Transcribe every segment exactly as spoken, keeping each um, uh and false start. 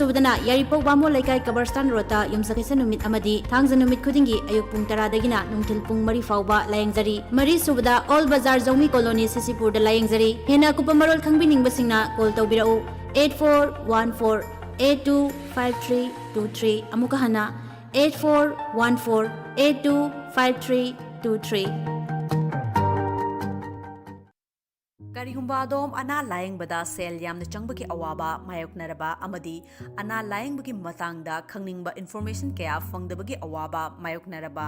ꯁꯨꯕꯗꯅ ꯌꯥꯏꯔꯤꯄꯣꯛ ꯕꯥꯃꯣꯟ ꯂꯩꯀꯥꯏ ꯀꯕꯔꯁꯇꯥꯟ ꯔꯣꯗꯇ ꯌꯨꯝꯁꯀꯩꯁ ꯅꯨꯃꯤꯠ ꯑꯃꯗꯤ ꯊꯥꯡꯖ ꯅꯨꯃꯤꯠ ꯈꯨꯗꯤꯡꯒꯤ ꯑꯌꯨꯛ ꯄꯨꯡ ꯇꯔꯥꯗꯒꯤꯅ ꯅꯨꯡꯊꯤꯜ ꯄꯨꯡ ꯃꯔꯤ ꯐꯥꯎꯕ ꯂꯥꯌꯦꯡꯖꯔꯤ꯫ ꯃꯔꯤ ꯁꯨꯕꯗ ꯑꯣꯜ ꯕꯖꯥꯔ ꯖꯧꯃꯤ ꯀꯣꯂꯣꯅꯤ ꯁꯤꯁꯤꯄꯨꯔꯗ ꯂꯥꯌꯦꯡꯖꯔꯤ꯫ ꯍꯦꯟꯅ ꯑꯀꯨꯞꯄ ꯃꯔꯣꯜ ꯈꯪꯕꯤꯅꯤꯡꯕꯁꯤꯡꯅ call ꯇꯧꯕꯤꯔꯛꯎ, eight four one four eight two five three two three꯫ ꯑꯃꯨꯛꯀ ꯍꯟꯅ, eight four one four eight two five three two three꯫ ꯀꯔꯤꯒꯨꯝꯕ ꯑꯗꯣꯝ ꯑꯅꯥ ꯂꯥꯌꯦꯡꯕꯗ ꯁꯦꯜ ꯌꯥꯝꯅ ꯆꯪꯕꯒꯤ ꯑꯋꯥꯕ ꯃꯥꯌꯣꯛꯅꯔꯕ ꯑꯃꯗꯤ ꯑꯅꯥ ꯂꯥꯌꯦꯡꯕꯒꯤ ꯃꯇꯥꯡꯗ ꯈꯪꯅꯤꯡꯕ information ꯀꯌꯥ ꯐꯪꯗꯕꯒꯤ ꯑꯋꯥꯕ ꯃꯥꯌꯣꯛꯅꯔꯕ,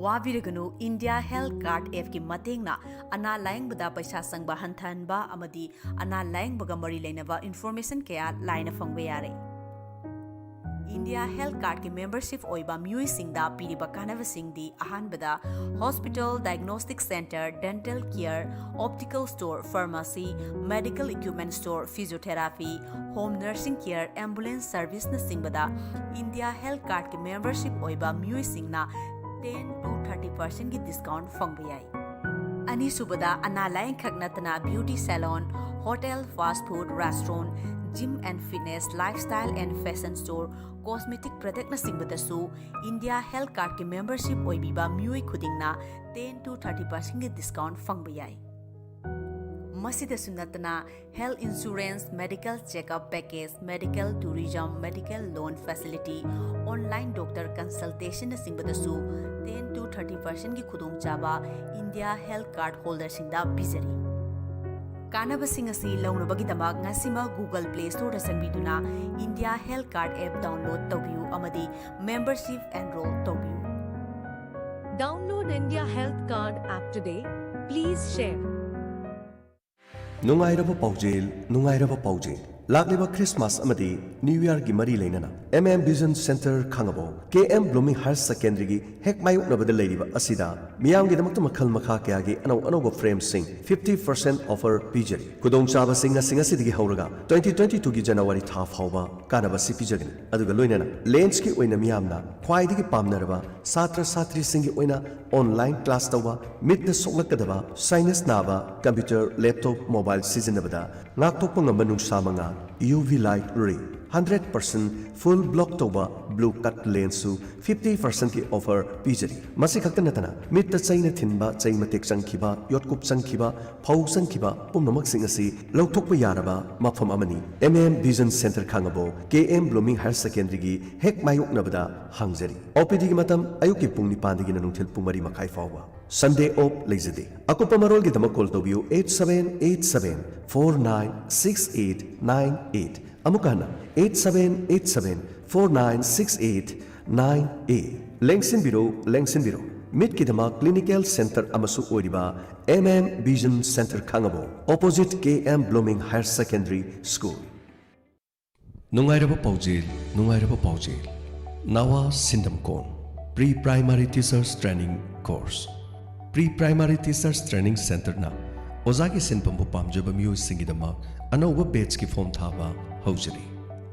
ꯋꯥꯕꯤꯔꯒꯅꯨ꯫ India Health Card appꯀꯤ ꯃꯇꯦꯡꯅ ꯑꯅꯥ ꯂꯥꯌꯦꯡꯕꯗ ꯄꯩꯁꯥ ꯆꯪꯕ ꯍꯟꯊꯍꯟꯕ ꯑꯃꯗꯤ ꯑꯅꯥ ꯂꯥꯌꯦꯡꯕꯒ ꯃꯔꯤ ꯂꯩꯅꯕ information ꯀꯌꯥ ꯂꯥꯏꯅ ꯐꯪꯕ ꯌꯥꯔꯦ꯫ India Health Cardꯀꯤ membership ꯑꯣꯏꯕ ꯃꯤꯑꯣꯏꯁꯤꯡꯗ ꯄꯤꯔꯤꯕ ꯀꯥꯟꯅꯕꯁꯤꯡꯗꯤ: ꯑꯍꯥꯟꯕꯗ, hospital, diagnostic center, dental care, optical store, pharmacy, medical equipment store, physiotherapy, home nursing care, ambulance serviceꯅꯆꯤꯡꯕꯗ India Health Cardꯀꯤ membership ꯑꯣꯏꯕ ꯃꯤꯑꯣꯏꯁꯤꯡꯅ ten to thirty percentꯀꯤ discount ꯐꯪꯕ ꯌꯥꯏ꯫ ꯑꯅꯤꯁꯨꯕꯗ, ꯑꯅꯥ ꯂꯥꯌꯦꯡꯈꯛ ꯅꯠꯇꯅ beauty salon, hotel, fast food, restaurant, gym and fitness, lifestyle and fashion store, cosmetic productꯅꯆꯤꯡꯕꯗꯁꯨ India Health Cardꯀꯤ membership ꯑꯣꯏꯕꯤꯕ ꯃꯤꯑꯣꯏ ꯈꯨꯗꯤꯡꯅ ten to thirty percentꯀꯤ discount ꯐꯪꯕ ꯌꯥꯏ꯫ ꯃꯁꯤꯗꯁꯨ ꯅꯠꯇꯅ, health insurance, medical checkup package, medical tourism, medical loan facility, online doctor consultationꯅꯆꯤꯡꯕꯗꯁꯨ ten to thirty percentꯀꯤ ꯈꯨꯗꯣꯡꯆꯥꯕ India Health Card holderꯁꯤꯡꯗ ꯄꯤꯖꯔꯤ꯫ ꯀꯥꯟꯅꯕꯁꯤꯡ ꯑꯁꯤ ꯂꯧꯅꯕꯒꯤꯗꯃꯛ ꯉꯁꯤꯃꯛ Google Play Storeꯗ ꯆꯪꯕꯤꯗꯨꯅ India Health Card app download ꯇꯧꯕꯤꯌꯨ ꯑꯃꯗꯤ membership enroll ꯇꯧꯕꯤꯌꯨ꯫ Download India Health Card app today. Please share. ꯅꯨꯡꯉꯥꯏꯔꯕ ꯄꯥꯎꯖꯦꯜ, ꯅꯨꯡꯉꯥꯏꯔꯕ ꯄꯥꯎꯖꯦꯜ꯫ ꯂꯥꯛꯂꯤꯕ ꯈ꯭ꯔꯤꯁꯃꯥꯁ ꯑꯃꯗꯤ ꯅ꯭ꯌꯨ ꯏꯌꯥꯔꯒꯤ ꯃꯔꯤ ꯂꯩꯅꯅ M M Vision Center ꯈꯥꯡꯉꯕꯣꯛ, K M Blooming Higher Secondaryꯒꯤ ꯍꯦꯛ ꯃꯥꯌꯣꯛꯅꯕꯗ ꯂꯩꯔꯤꯕ ꯑꯁꯤꯗ ꯃꯤꯌꯥꯝꯒꯤꯗꯃꯛꯇ ꯃꯈꯜ ꯃꯈꯥ ꯀꯌꯥꯒꯤ ꯑꯅꯧ ꯑꯅꯧꯕ frameꯁꯤꯡ fifty percent offer ꯄꯤꯖꯔꯤ꯫ ꯈꯨꯗꯣꯡꯆꯥꯕꯁꯤꯡ ꯉꯁꯤ ꯉꯁꯤꯗꯒꯤ ꯍꯧꯔꯒ twenty twenty twoꯒꯤ January ꯊꯥ ꯐꯥꯎꯕ ꯀꯥꯟꯅꯕꯁꯤ ꯄꯤꯖꯒꯅꯤ꯫ ꯑꯗꯨꯒ ꯂꯣꯏꯅꯅ lensꯀꯤ ꯑꯣꯏꯅ ꯃꯤꯌꯥꯝꯅ ꯈ꯭ꯋꯥꯏꯗꯒꯤ ꯄꯥꯝꯅꯔꯕ ꯁꯥꯇ꯭ꯔ ꯁꯥꯇ꯭ꯔꯤꯁꯤꯡꯒꯤ ꯑꯣꯏꯅ online class ꯇꯧꯕ, ꯃꯤꯠꯅ ꯁꯣꯛꯂꯛꯀꯗꯕ sinus ꯅꯥꯕ, computer, laptop, mobile ꯁꯤꯖꯤꯟꯅꯕꯗ ꯉꯥꯛꯊꯣꯛꯄ ꯉꯝꯕ ꯅꯨꯡꯁꯥ ꯃꯉꯥꯜ, U V light ray, hundred percent full block ꯇꯧꯕ ꯕ꯭ꯂꯨ ꯀꯠ ꯂꯦꯟꯁꯁꯨ ꯐꯤꯐꯇꯤ ꯄꯥꯔꯁꯦꯟꯒꯤ ꯑꯣꯐꯔ ꯄꯤꯖꯔꯤ꯫ ꯃꯁꯤ ꯈꯛꯇ ꯅꯠꯇꯅ ꯃꯤꯠꯇ ꯆꯩꯅ ꯊꯤꯟꯕ, ꯆꯩ ꯃꯇꯦꯛ ꯆꯪꯈꯤꯕ, ꯌꯣꯠꯀꯨꯞ ꯆꯪꯈꯤꯕ, ꯐꯧ ꯆꯪꯈꯤꯕ ꯄꯨꯝꯅꯃꯛꯁꯤꯡ ꯑꯁꯤ ꯂꯧꯊꯣꯛꯄ ꯌꯥꯔꯕ ꯃꯐꯝ ꯑꯃꯅꯤ꯫ ꯑꯦꯝ ꯑꯦꯝ ꯚꯤꯖꯟ ꯁꯦꯟꯇꯔ ꯈꯥꯉꯕꯣꯛ, ꯀꯦ ꯑꯦꯝ ꯕ꯭ꯂꯨꯃꯤꯡ ꯍꯥꯌꯔ ꯁꯦꯀꯦꯟꯗꯔꯤꯒꯤ ꯍꯦꯛ ꯃꯥꯌꯣꯛꯅꯕꯗ ꯍꯥꯡꯖꯔꯤ꯫ ꯑꯣ ꯄꯤ ꯗꯤꯒꯤ ꯃꯇꯝ ꯑꯌꯨꯛꯀꯤ ꯄꯨꯡ ꯅꯤꯄꯥꯟꯗꯒꯤꯅ ꯅꯨꯡꯊꯤꯜ ꯄꯨꯡ ꯃꯔꯤ ꯃꯈꯥꯏ ꯐꯥꯎꯕ꯫ ꯁꯟꯗꯦ ꯑꯣꯐ ꯂꯩꯖꯗꯦ꯫ ꯑꯀꯨꯞꯄ ꯃꯔꯣꯜꯒꯤꯗꯃꯛ ꯀꯣꯜ ꯇꯧꯕꯤꯌꯨ eight seven eight seven four nine six eight nine eight꯫ ꯑꯃꯨꯛꯀ ꯍꯟꯅ eight seven eight seven four nine six eight nine eight꯫ ꯂꯦꯡꯁꯤꯟꯕꯤꯔꯣ, ꯂꯦꯡꯁꯤꯟꯕꯤꯔꯣ꯫ ꯃꯤꯠꯀꯤꯗꯃꯛ ꯀ꯭ꯂꯤꯅꯤꯀꯦꯜ ꯁꯦꯟꯇꯔ ꯑꯃꯁꯨ ꯑꯣꯏꯔꯤꯕ ꯑꯦꯝ ꯑꯦꯝ ꯚꯤꯖꯟ ꯁꯦꯟꯇꯔ ꯈꯥꯉꯕꯣꯛ, opposite K M blooming higher secondary school. ꯅꯨꯡꯉꯥꯏꯔꯕ ꯄꯥꯎꯖꯦꯜ, ꯅꯨꯡꯉꯥꯏꯔꯕ ꯄꯥꯎꯖꯦꯜ꯫ ꯅꯥꯋꯥ ꯁꯤꯟꯗꯝꯀꯣꯟ pre primary teachers training course. Pre primary teachers training ꯁꯦꯟꯇꯔꯅ ꯑꯣꯖꯥꯒꯤ ꯁꯤꯟꯐꯝꯕꯨ ꯄꯥꯝꯖꯕ ꯃꯤꯑꯣꯏꯁꯤꯡꯒꯤꯗꯃꯛ ꯑꯅꯧꯕ ꯕꯦꯆꯀꯤ ꯐꯣꯔꯝ ꯊꯥꯕ ꯍꯧꯖꯔꯤ꯫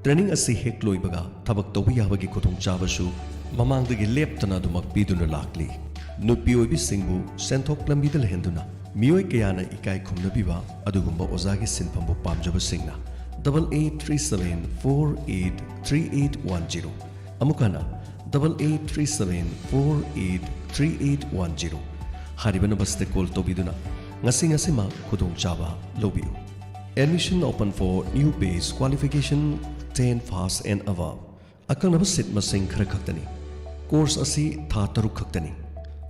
ꯇ꯭ꯔꯦꯅꯤꯡ ꯑꯁꯤ ꯍꯦꯛ ꯂꯣꯏꯕꯒ ꯊꯕꯛ ꯇꯧꯕ ꯌꯥꯕꯒꯤ ꯈꯨꯗꯣꯡꯆꯥꯕꯁꯨ ꯃꯃꯥꯡꯗꯒꯤ ꯂꯦꯞꯇꯅ ꯑꯗꯨꯃꯛ ꯄꯤꯗꯨꯅ ꯂꯥꯛꯂꯤ꯫ ꯅꯨꯄꯤ ꯑꯣꯏꯕꯤꯁꯤꯡꯕꯨ ꯁꯦꯟꯊꯣꯛ ꯂꯝꯕꯤꯗ ꯂꯩꯍꯟꯗꯨꯅ ꯃꯤꯑꯣꯏ ꯀꯌꯥꯅ ꯏꯀꯥꯏ ꯈꯨꯝꯅꯕꯤꯕ ꯑꯗꯨꯒꯨꯝꯕ ꯑꯣꯖꯥꯒꯤ ꯁꯤꯟꯐꯝꯕꯨ ꯄꯥꯝꯖꯕꯁꯤꯡꯅ double eight three seven four eight three eight one zero, ꯑꯃꯨꯛ ꯍꯟꯅ double eight three seven four eight three eight one zero ꯍꯥꯏꯔꯤꯕ ꯅꯝꯕꯔꯁꯤꯗ ꯀꯣꯜ ꯇꯧꯕꯤꯗꯨꯅ ꯉꯁꯤ ꯉꯁꯤꯃꯛ ꯈꯨꯗꯣꯡꯆꯥꯕ ꯂꯧꯕꯤꯌꯨ꯫ Admission open for new batch qualification ten pass and above꯫ ꯑꯀꯛꯅꯕ ꯁꯤꯠ ꯃꯁꯤꯡ ꯈꯔ ꯈꯛꯇꯅꯤ꯫ ꯀꯣꯔꯁ ꯑꯁꯤ ꯊꯥ ꯇꯔꯨꯛ ꯈꯛꯇꯅꯤ꯫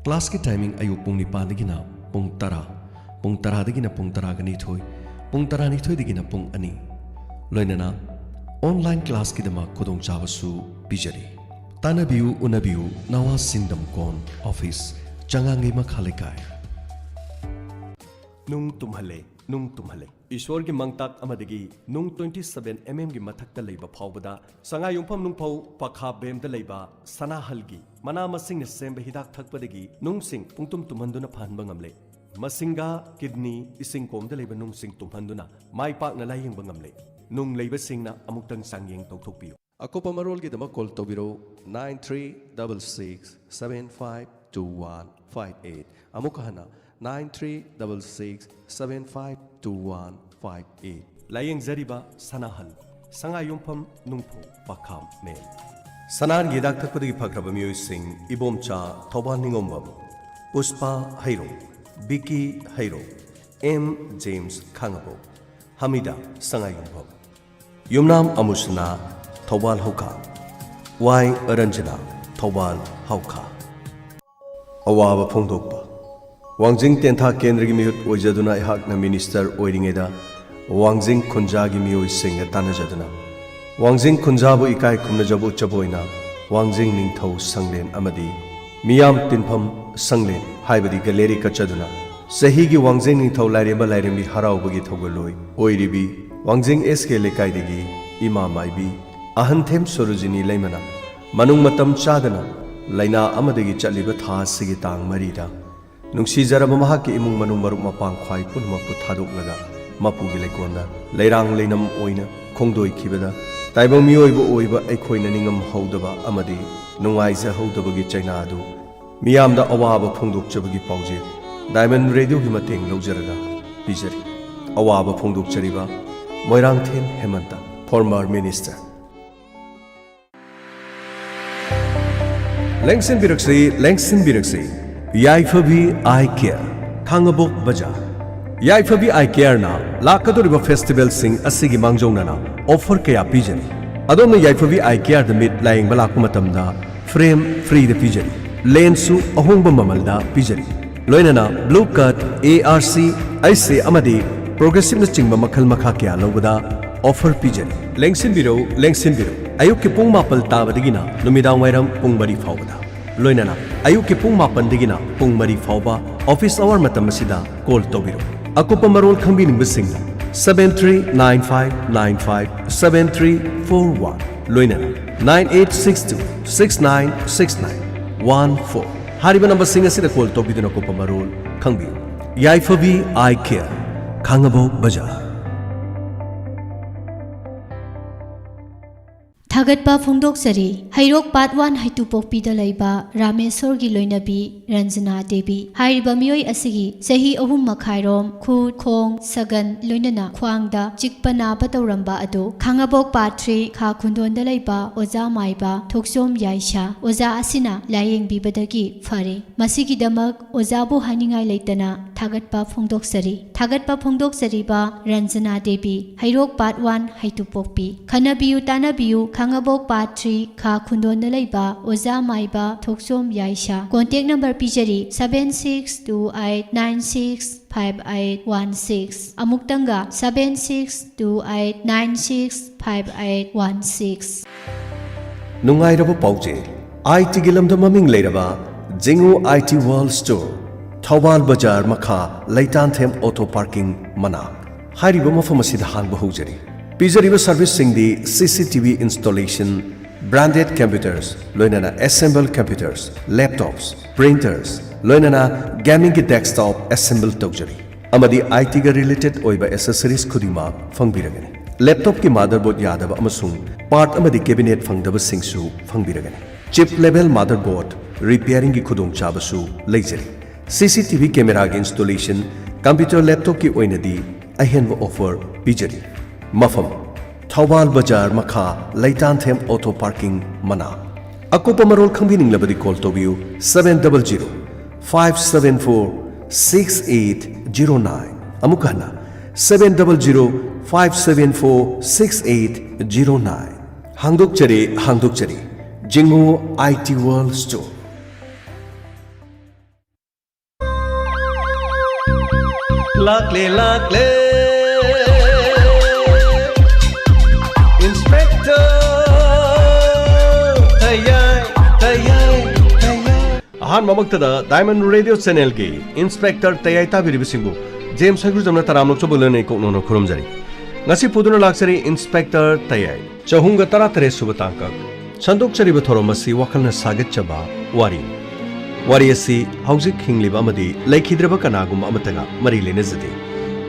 ꯀ꯭ꯂꯥꯁꯀꯤ ꯇꯥꯏꯃꯤꯡ ꯑꯌꯨꯛ ꯄꯨꯡ ꯅꯤꯄꯥꯟꯗꯒꯤꯅ ꯄꯨꯡ ꯇꯔꯥ, ꯄꯨꯡ ꯇꯔꯥꯗꯒꯤꯅ ꯄꯨꯡ ꯇꯔꯥꯒ ꯅꯤꯊꯣꯏ, ꯄꯨꯡ ꯇꯔꯥꯅꯤꯊꯣꯏꯗꯒꯤꯅ ꯄꯨꯡ ꯑꯅꯤ꯫ ꯂꯣꯏꯅꯅ ꯑꯣꯟꯂꯥꯏꯟ ꯀ꯭ꯂꯥꯁꯀꯤꯗꯃꯛ ꯈꯨꯗꯣꯡꯆꯥꯕꯁꯨ ꯄꯤꯖꯔꯤ꯫ ꯇꯥꯟꯅꯕꯤꯌꯨ, ꯎꯅꯕꯤꯌꯨ, ꯅꯥꯋꯥ ꯁꯤꯟꯗꯝꯀꯣꯟ ꯑꯣꯐꯤꯁ, ꯆꯉꯥꯡꯒꯩ ꯃꯈꯥ ꯂꯩꯀꯥꯏ꯫ ꯅꯨꯡ ꯇꯨꯝꯍꯜꯂꯦ, ꯅꯨꯡ ꯇꯨꯝꯍꯜꯂꯦ꯫ ꯏꯁꯣꯔꯒꯤ ꯃꯪꯇꯥꯛ ꯑꯃꯗꯒꯤ ꯅꯨꯡ twenty seven mm ꯒꯤ ꯃꯊꯛꯇ ꯂꯩꯕ ꯐꯥꯎꯕꯗ ꯁꯉꯥꯏꯌꯨꯝꯐꯝ ꯅꯨꯡꯐꯧ ꯄꯈꯥ ꯕꯦꯝꯗ ꯂꯩꯕ ꯁꯅꯥꯍꯜꯒꯤ ꯃꯅꯥ ꯃꯁꯤꯡꯅ ꯁꯦꯝꯕ ꯍꯤꯗꯥꯛ ꯊꯛꯄꯗꯒꯤ ꯅꯨꯡꯁꯤꯡ ꯄꯨꯡꯇꯨꯝ ꯇꯨꯝꯍꯟꯗꯨꯅ ꯐꯍꯟꯕ ꯉꯝꯂꯦ꯫ ꯃꯁꯤꯡꯒ, ꯀꯤꯗꯅꯤ, ꯏꯁꯤꯡ ꯀꯣꯝꯗ ꯂꯩꯕ ꯅꯨꯡꯁꯤꯡ ꯇꯨꯝꯍꯟꯗꯨꯅ ꯃꯥꯏ ꯄꯥꯛꯅ ꯂꯥꯌꯦꯡꯕ ꯉꯝꯂꯦ꯫ ꯅꯨꯡ ꯂꯩꯕꯁꯤꯡꯅ ꯑꯃꯨꯛꯇꯪ ꯆꯥꯡꯌꯦꯡ ꯇꯧꯊꯣꯛꯄꯤꯌꯨ꯫ ꯑꯀꯨꯞꯄ ꯃꯔꯣꯜꯒꯤꯗꯃꯛ call ꯇꯧꯕꯤꯔꯧ nine three double six seven five two one five eight꯫ ꯑꯃꯨꯛꯀ ꯍꯟꯅ nine three double six seven five two one five eight꯫ ꯂꯥꯌꯦꯡꯖꯔꯤꯕ ꯁꯅꯥꯍꯜ, ꯁꯉꯥꯏꯌꯨꯝꯐꯝ ꯅꯨꯡꯐꯧ ꯄꯥꯈꯥꯝ ꯃꯦꯝ꯫ ꯁꯅꯥꯔꯒꯤ ꯍꯤꯗꯥꯛ ꯊꯛꯄꯗꯒꯤ ꯐꯈ꯭ꯔꯕ ꯃꯤꯑꯣꯏꯁꯤꯡ: ꯏꯕꯣꯝꯆꯥ ꯊꯧꯕꯥꯜ ꯅꯤꯉꯣꯝꯕꯝ, ꯄꯨꯁꯄꯥ ꯍꯩꯔꯣꯝ, ꯕꯤꯀꯤ ꯍꯩꯔꯣꯝ, ꯑꯦꯝ ꯖꯦꯝꯁ ꯈꯥꯉꯕꯣꯛ, ꯍꯃꯤꯗꯥ ꯁꯉꯥꯏꯌꯨꯝꯐꯝ, ꯌꯨꯝꯅꯥꯝ ꯑꯃꯨꯁꯅꯥ ꯊꯧꯕꯥꯜ ꯍꯧꯈꯥ, ꯋꯥꯏ ꯔꯟꯖꯅꯥ ꯊꯧꯕꯥꯜ ꯍꯧꯈꯥ꯫ ꯑꯋꯥꯕ ꯐꯣꯡꯗꯣꯛꯄ꯫ ꯋꯥꯡꯖꯤꯡ ꯇꯦꯟꯊꯥ ꯀꯦꯟꯗ꯭ꯔꯒꯤ ꯃꯤꯍꯨꯠ ꯑꯣꯏꯖꯗꯨꯅ ꯑꯩꯍꯥꯛꯅ ꯃꯤꯅꯤꯁꯇꯔ ꯑꯣꯏꯔꯤꯉꯩꯗ ꯋꯥꯡꯖꯤꯡ ꯈꯨꯟꯖꯥꯒꯤ ꯃꯤꯑꯣꯏꯁꯤꯡꯒ ꯇꯥꯟꯅꯖꯗꯨꯅ ꯋꯥꯡꯖꯤꯡ ꯈꯨꯟꯖꯥꯕꯨ ꯏꯀꯥꯏ ꯈꯨꯝꯅꯖꯕ ꯎꯠꯆꯕ ꯑꯣꯏꯅ ꯋꯥꯡꯖꯤꯡ ꯅꯤꯡꯊꯧ ꯁꯪꯂꯦꯟ ꯑꯃꯗꯤ ꯃꯤꯌꯥꯝ ꯇꯤꯟꯐꯝ ꯁꯪꯂꯦꯟ ꯍꯥꯏꯕꯗꯤ ꯒꯦꯂꯦꯔꯤ ꯀꯠꯆꯗꯨꯅ ꯆꯍꯤꯒꯤ ꯋꯥꯡꯖꯤꯡ ꯅꯤꯡꯊꯧ ꯂꯥꯏꯔꯦꯝꯕ ꯂꯥꯏꯔꯦꯝꯕꯤ ꯍꯔꯥꯎꯕꯒꯤ ꯊꯧꯒꯜꯂꯣꯏ ꯑꯣꯏꯔꯤꯕꯤ ꯋꯥꯡꯖꯤꯡ ꯑꯦꯁ ꯀꯦ ꯂꯩꯀꯥꯏꯗꯒꯤ ꯏꯃꯥ ꯃꯥꯏꯕꯤ ꯑꯍꯟꯊꯦꯝ ꯁꯣꯔꯣꯖꯤꯅꯤ ꯂꯩꯃꯅ ꯃꯅꯨꯡ ꯃꯇꯝ ꯆꯥꯗꯅ ꯂꯥꯏꯅꯥ ꯑꯃꯗꯒꯤ ꯆꯠꯂꯤꯕ ꯊꯥ ꯑꯁꯤꯒꯤ ꯇꯥꯡ ꯃꯔꯤꯗ ꯅꯨꯡꯁꯤꯖꯔꯕ ꯃꯍꯥꯛꯀꯤ ꯏꯃꯨꯡ ꯃꯅꯨꯡ ꯃꯔꯨꯞ ꯃꯄꯥꯡ ꯈ꯭ꯋꯥꯏ ꯄꯨꯝꯅꯃꯛꯄꯨ ꯊꯥꯗꯣꯛꯂꯒ ꯃꯄꯨꯒꯤ ꯂꯩꯀꯣꯜꯗ ꯂꯩꯔꯥꯡ ꯂꯩꯅꯝ ꯑꯣꯏꯅ ꯈꯣꯡꯗꯣꯏꯈꯤꯕꯗ ꯇꯥꯏꯕꯪ ꯃꯤꯑꯣꯏꯕ ꯑꯣꯏꯕ ꯑꯩꯈꯣꯏꯅ ꯅꯤꯡꯉꯝꯍꯧꯗꯕ ꯑꯃꯗꯤ ꯅꯨꯡꯉꯥꯏꯖꯍꯧꯗꯕꯒꯤ ꯆꯩꯅꯥ ꯑꯗꯨ ꯃꯤꯌꯥꯝꯗ ꯑꯋꯥꯕ ꯐꯣꯡꯗꯣꯛꯆꯕꯒꯤ ꯄꯥꯎꯖꯦꯜ ꯗꯥꯏꯃꯟ ꯔꯦꯗꯤꯑꯣꯒꯤ ꯃꯇꯦꯡ ꯂꯧꯖꯔꯒ ꯄꯤꯖꯔꯤ꯫ ꯑꯋꯥꯕ ꯐꯣꯡꯗꯣꯛꯆꯔꯤꯕ ꯃꯣꯏꯔꯥꯡꯊꯦꯝ ꯍꯦꯃꯟꯇ, former minister꯫ ꯂꯦꯡꯁꯤꯟꯕꯤꯔꯛꯁꯤ, ꯂꯦꯡꯁꯤꯟꯕꯤꯔꯛꯁꯤ꯫ ꯌꯥꯏꯐꯕꯤ ꯑꯥꯏ ꯀꯦꯌꯔ, ꯈꯥꯉꯕꯣꯛ ꯕꯖꯥꯔ꯫ ꯌꯥꯏꯐꯕꯤ ꯑꯥꯏ ꯀꯦꯌꯔꯅ ꯂꯥꯛꯀꯗꯧꯔꯤꯕ ꯐꯦꯁꯇꯤꯚꯦꯜꯁꯤꯡ ꯑꯁꯤꯒꯤ ꯃꯥꯡꯖꯧꯅꯅ ꯑꯣꯐꯔ ꯀꯌꯥ ꯄꯤꯖꯔꯤ꯫ ꯑꯗꯣꯝꯅ ꯌꯥꯏꯐꯕꯤ ꯑꯥꯏ ꯀꯦꯌꯔꯗ ꯃꯤꯠ ꯂꯥꯌꯦꯡꯕ ꯂꯥꯛꯄ ꯃꯇꯝꯗ ꯐ꯭ꯔꯦꯝ ꯐ꯭ꯔꯤꯗ ꯄꯤꯖꯔꯤ꯫ ꯂꯦꯟꯁꯁꯨ ꯑꯍꯣꯡꯕ ꯃꯃꯜꯗ ꯄꯤꯖꯔꯤ꯫ ꯂꯣꯏꯅꯅ blue cut, A R C, ꯑꯩꯁ ꯑꯦ ꯑꯃꯗꯤ ꯄ꯭ꯔꯣꯒ꯭ꯔꯦꯁꯤꯞꯅꯆꯤꯡꯕ ꯃꯈꯜ ꯃꯈꯥ ꯀꯌꯥ ꯂꯧꯕꯗ ꯑꯣꯐꯔ ꯄꯤꯖꯔꯤ꯫ ꯂꯦꯡꯁꯤꯟꯕꯤꯔꯧ, ꯂꯦꯡꯁꯤꯟꯕꯤꯔꯧ꯫ ꯑꯌꯨꯛꯀꯤ ꯄꯨꯡ ꯃꯥꯄꯜ ꯇꯥꯕꯗꯒꯤꯅ ꯅꯨꯃꯤꯗꯥꯡ ꯋꯥꯏꯔꯝ ꯄꯨꯡ ꯃꯔꯤ ꯐꯥꯎꯕꯗ꯫ ꯂꯣꯏꯅꯅ ꯑꯌꯨꯛꯀꯤ ꯄꯨꯡ ꯃꯥꯄꯟꯗꯒꯤꯅ ꯄꯨꯡ ꯃꯔꯤ ꯐꯥꯎꯕ ꯑꯣꯐꯤꯁ ꯑꯋꯥꯔ ꯃꯇꯝ ꯑꯁꯤꯗ ꯀꯣꯜ ꯇꯧꯕꯤꯔꯛꯎ꯫ ꯑꯀꯨꯞꯄ ꯃꯔꯣꯜ ꯈꯪꯕꯤꯅꯤꯡꯕꯁꯤꯡꯅ seven three nine five nine five seven three four one, ꯂꯣꯏꯅꯅ nine eight six two six nine six nine one four ꯍꯥꯏꯔꯤꯕ ꯅꯝꯕꯔꯁꯤꯡ ꯑꯁꯤꯗ ꯀꯣꯜ ꯇꯧꯕꯤꯗꯨꯅ ꯑꯀꯨꯞꯄ ꯃꯔꯣꯜ ꯈꯪꯕꯤꯌꯨ꯫ ꯌꯥꯏꯐꯕꯤ ꯑꯥꯏ ꯀꯦꯌꯔ, ꯈꯥꯉꯕꯣꯛ ꯕꯖꯥꯔ꯫ ꯊꯥꯒꯠꯄ ꯐꯣꯡꯗꯣꯛꯆꯔꯤ꯫ ꯍꯩꯔꯣꯛ ꯄꯥꯠ ꯋꯥꯟ ꯍꯩꯇꯨꯄꯣꯛꯄꯤꯗ ꯂꯩꯕ ꯔꯥꯃꯦꯁꯣꯔꯒꯤ ꯂꯣꯏꯅꯕꯤ ꯔꯟꯖꯅꯥ ꯗꯦꯕꯤ ꯍꯥꯏꯔꯤꯕ ꯃꯤꯑꯣꯏ ꯑꯁꯤꯒꯤ ꯆꯍꯤ ꯑꯍꯨꯝ ꯃꯈꯥꯏꯔꯣꯝ ꯈꯨꯠ, ꯈꯣꯡ, ꯁꯒꯟ, ꯂꯣꯏꯅꯅ ꯈ꯭ꯋꯥꯡꯗ ꯆꯤꯛꯄ ꯅꯥꯕ ꯇꯧꯔꯝꯕ ꯑꯗꯨ ꯈꯥꯉꯕꯣꯛ ꯄꯥꯠ ꯊ꯭ꯔꯤ ꯈꯥ ꯈꯨꯟꯗꯣꯟꯗ ꯂꯩꯕ ꯑꯣꯖꯥ ꯃꯥꯏꯕ ꯊꯣꯛꯆꯣꯝ ꯌꯥꯏꯁꯥ ꯑꯣꯖꯥ ꯑꯁꯤꯅ ꯂꯥꯌꯦꯡꯕꯤꯕꯗꯒꯤ ꯐꯔꯦ꯫ ꯃꯁꯤꯒꯤꯗꯃꯛ ꯑꯣꯖꯥꯕꯨ ꯍꯥꯏꯅꯤꯡꯉꯥꯏ ꯂꯩꯇꯅ ꯊꯥꯒꯠꯄ ꯐꯣꯡꯗꯣꯛꯆꯔꯤ꯫ ꯊꯥꯒꯠꯄ ꯐꯣꯡꯗꯣꯛꯆꯔꯤꯕ ꯔꯟꯖꯅꯥ ꯗꯦꯕꯤ, ꯍꯩꯔꯣꯛ ꯄꯥꯠ ꯋꯥꯟ ꯍꯩꯇꯨꯄꯣꯛꯄꯤ꯫ ꯈꯟꯅꯕꯤꯌꯨ ꯇꯥꯟꯅꯕꯤꯌꯨ ꯈꯥꯉꯕꯣꯛ ꯄꯥꯠ ꯊ꯭ꯔꯤ ꯈꯥ ꯈꯨꯟꯗꯣꯟꯗ ꯂꯩꯕ ꯑꯣꯖꯥ ꯃꯥꯏꯕ ꯊꯣꯛꯆꯣꯝ ꯌꯥꯏꯁꯥ꯫ Contact number ꯄꯤꯖꯔꯤ, seven six two eight nine six five eight one six꯫ ꯑꯃꯨꯛꯇꯪꯒ, seven six two eight nine six five eight one six꯫ ꯅꯨꯡꯉꯥꯏꯔꯕ ꯄꯥꯎꯖꯦꯜ, ꯑꯥꯏ ꯇꯤꯒꯤ ꯂꯝꯗ ꯃꯃꯤꯡ ꯂꯩꯔꯕ ꯖꯤꯉꯨ I T world store, Thoubal ꯕꯖꯥꯔ ꯃꯈꯥ, ꯂꯩꯇꯥꯟꯊꯦꯝ ꯑꯣꯇꯣ ꯄꯥꯔꯀꯤꯡ ꯃꯅꯥꯛ꯫ ꯍꯥꯏꯔꯤꯕ ꯃꯐꯝ ꯑꯁꯤꯗ ꯍꯥꯡꯕ ꯍꯧꯖꯔꯤ꯫ ꯄꯤꯖꯔꯤꯕ ꯁꯔꯚꯤꯁꯁꯤꯡꯗꯤ ꯁꯤ C T V installation, branded computers, ꯂꯣꯏꯅꯅ ꯑꯦꯁꯦꯝꯕꯜ ꯀꯝꯄ꯭ꯌꯨꯇꯔꯁ, ꯂꯦꯞꯇꯣꯞꯁ, ꯄ꯭ꯔꯤꯟꯇꯔꯁ, ꯂꯣꯏꯅꯅ ꯒꯦꯃꯤꯡꯒꯤ ꯗꯦꯁꯛꯇꯣꯞ ꯑꯦꯁꯦꯝꯕꯜ ꯇꯧꯖꯔꯤ꯫ ꯑꯃꯗꯤ ꯑꯥꯏ ꯇꯤꯒ ꯔꯤꯂꯦꯇꯦꯗ ꯑꯣꯏꯕ ꯑꯦꯁꯦꯁꯔꯤꯁ ꯈꯨꯗꯤꯡꯃꯛ ꯐꯪꯕꯤꯔꯒꯅꯤ꯫ ꯂꯦꯞꯇꯣꯞꯀꯤ ꯃꯥꯗꯔꯕꯣꯔꯗ ꯌꯥꯗꯕ ꯑꯃꯁꯨꯡ ꯄꯥꯔꯠ ꯑꯃꯗꯤ ꯀꯦꯕꯤꯅꯦꯠ ꯐꯪꯗꯕꯁꯤꯡꯁꯨ ꯐꯪꯕꯤꯔꯒꯅꯤ꯫ ꯆꯤꯞ ꯂꯦꯚꯦꯜ ꯃꯥꯗꯔꯕꯣꯔꯗ ꯔꯤꯄꯤꯌꯥꯔꯤꯡꯒꯤ ꯈꯨꯗꯣꯡꯆꯥꯕꯁꯨ ꯂꯩꯖꯔꯤ꯫ ꯁꯤ ꯁꯤ ꯇꯤ ꯚꯤ ꯀꯦꯃꯦꯔꯥꯒꯤ ꯏꯟꯁꯇꯣꯂꯦꯁꯟ, ꯀꯝꯄ꯭ꯌꯨꯇꯔ ꯂꯦꯞꯇꯣꯞꯀꯤ ꯑꯣꯏꯅꯗꯤ ꯑꯍꯦꯟꯕ ꯑꯣꯐꯔ ꯄꯤꯖꯔꯤ꯫ ꯃꯐꯝ: ꯊꯧꯕꯥꯜ ꯕꯖꯥꯔ ꯃꯈꯥ, ꯂꯩꯇꯥꯟꯊꯦꯝ ꯑꯣꯇꯣ ꯄꯥꯔꯀꯤꯡ ꯃꯅꯥꯛ꯫ ꯑꯀꯨꯞꯄ ꯃꯔꯣꯜ ꯈꯪꯕꯤꯅꯤꯡꯂꯕꯗꯤ ꯀꯣꯜ ꯇꯧꯕꯤꯌꯨ, seven double zero five seven four six eight zero nine꯫ ꯑꯃꯨꯛ ꯍꯟꯅ, seven double zero five seven four six eight zero nine꯫ ꯍꯥꯡꯗꯣꯛꯆꯔꯦ, ꯍꯥꯡꯗꯣꯛꯆꯔꯦ, ꯖꯤꯉꯨ ꯑꯥꯏ ꯇꯤ ꯋꯥꯔꯜ ꯁ꯭ꯇꯣꯔ꯫ ꯂꯥꯛꯂꯦ ꯂꯥꯛꯂꯦ ꯏꯟꯁꯄꯦꯛꯇꯔ ꯇꯌꯥꯏ, ꯇꯌꯥꯏ, ꯇꯌꯥꯏ꯫ ꯑꯍꯥꯟꯕꯃꯛꯇꯗ ꯗꯥꯏꯃꯟ ꯔꯦꯗꯤꯑꯣ ꯆꯦꯅꯦꯜꯒꯤ ꯏꯟꯁꯄꯦꯛꯇꯔ ꯇꯌꯥꯏ ꯇꯥꯕꯤꯔꯤꯕꯁꯤꯡꯕꯨ ꯖꯦꯝꯁ ꯍꯩꯒ꯭ꯔꯨꯖꯝꯅ ꯇꯔꯥꯝꯅ ꯑꯆꯧꯕ ꯂꯣꯏꯅ ꯏꯀꯣꯛ ꯅꯧꯅ ꯈꯨꯔꯨꯝꯖꯔꯤ꯫ ꯉꯁꯤ ꯄꯨꯗꯨꯅ ꯂꯥꯛꯆꯔꯤ ꯏꯟꯁꯄꯦꯛꯇꯔ ꯇꯌꯥꯏ꯫ ꯆꯍꯨꯝꯒ ꯇꯔꯥꯇꯔꯦꯠ ꯁꯨꯕ ꯇꯥꯡꯀꯛ꯫ ꯁꯟꯗꯣꯛꯆꯔꯤꯕ ꯊꯧꯔꯝ ꯑꯁꯤ ꯋꯥꯈꯜꯅ ꯁꯥꯒꯠꯆꯕ ꯋꯥꯔꯤ꯫ ꯋꯥꯔꯤ ꯑꯁꯤ ꯍꯧꯖꯤꯛ ꯍꯤꯡꯂꯤꯕ ꯑꯃꯗꯤ ꯂꯩꯈꯤꯗ꯭ꯔꯕ ꯀꯅꯥꯒꯨꯝꯕ ꯑꯃꯠꯇꯒ ꯃꯔꯤ ꯂꯩꯅꯖꯗꯦ꯫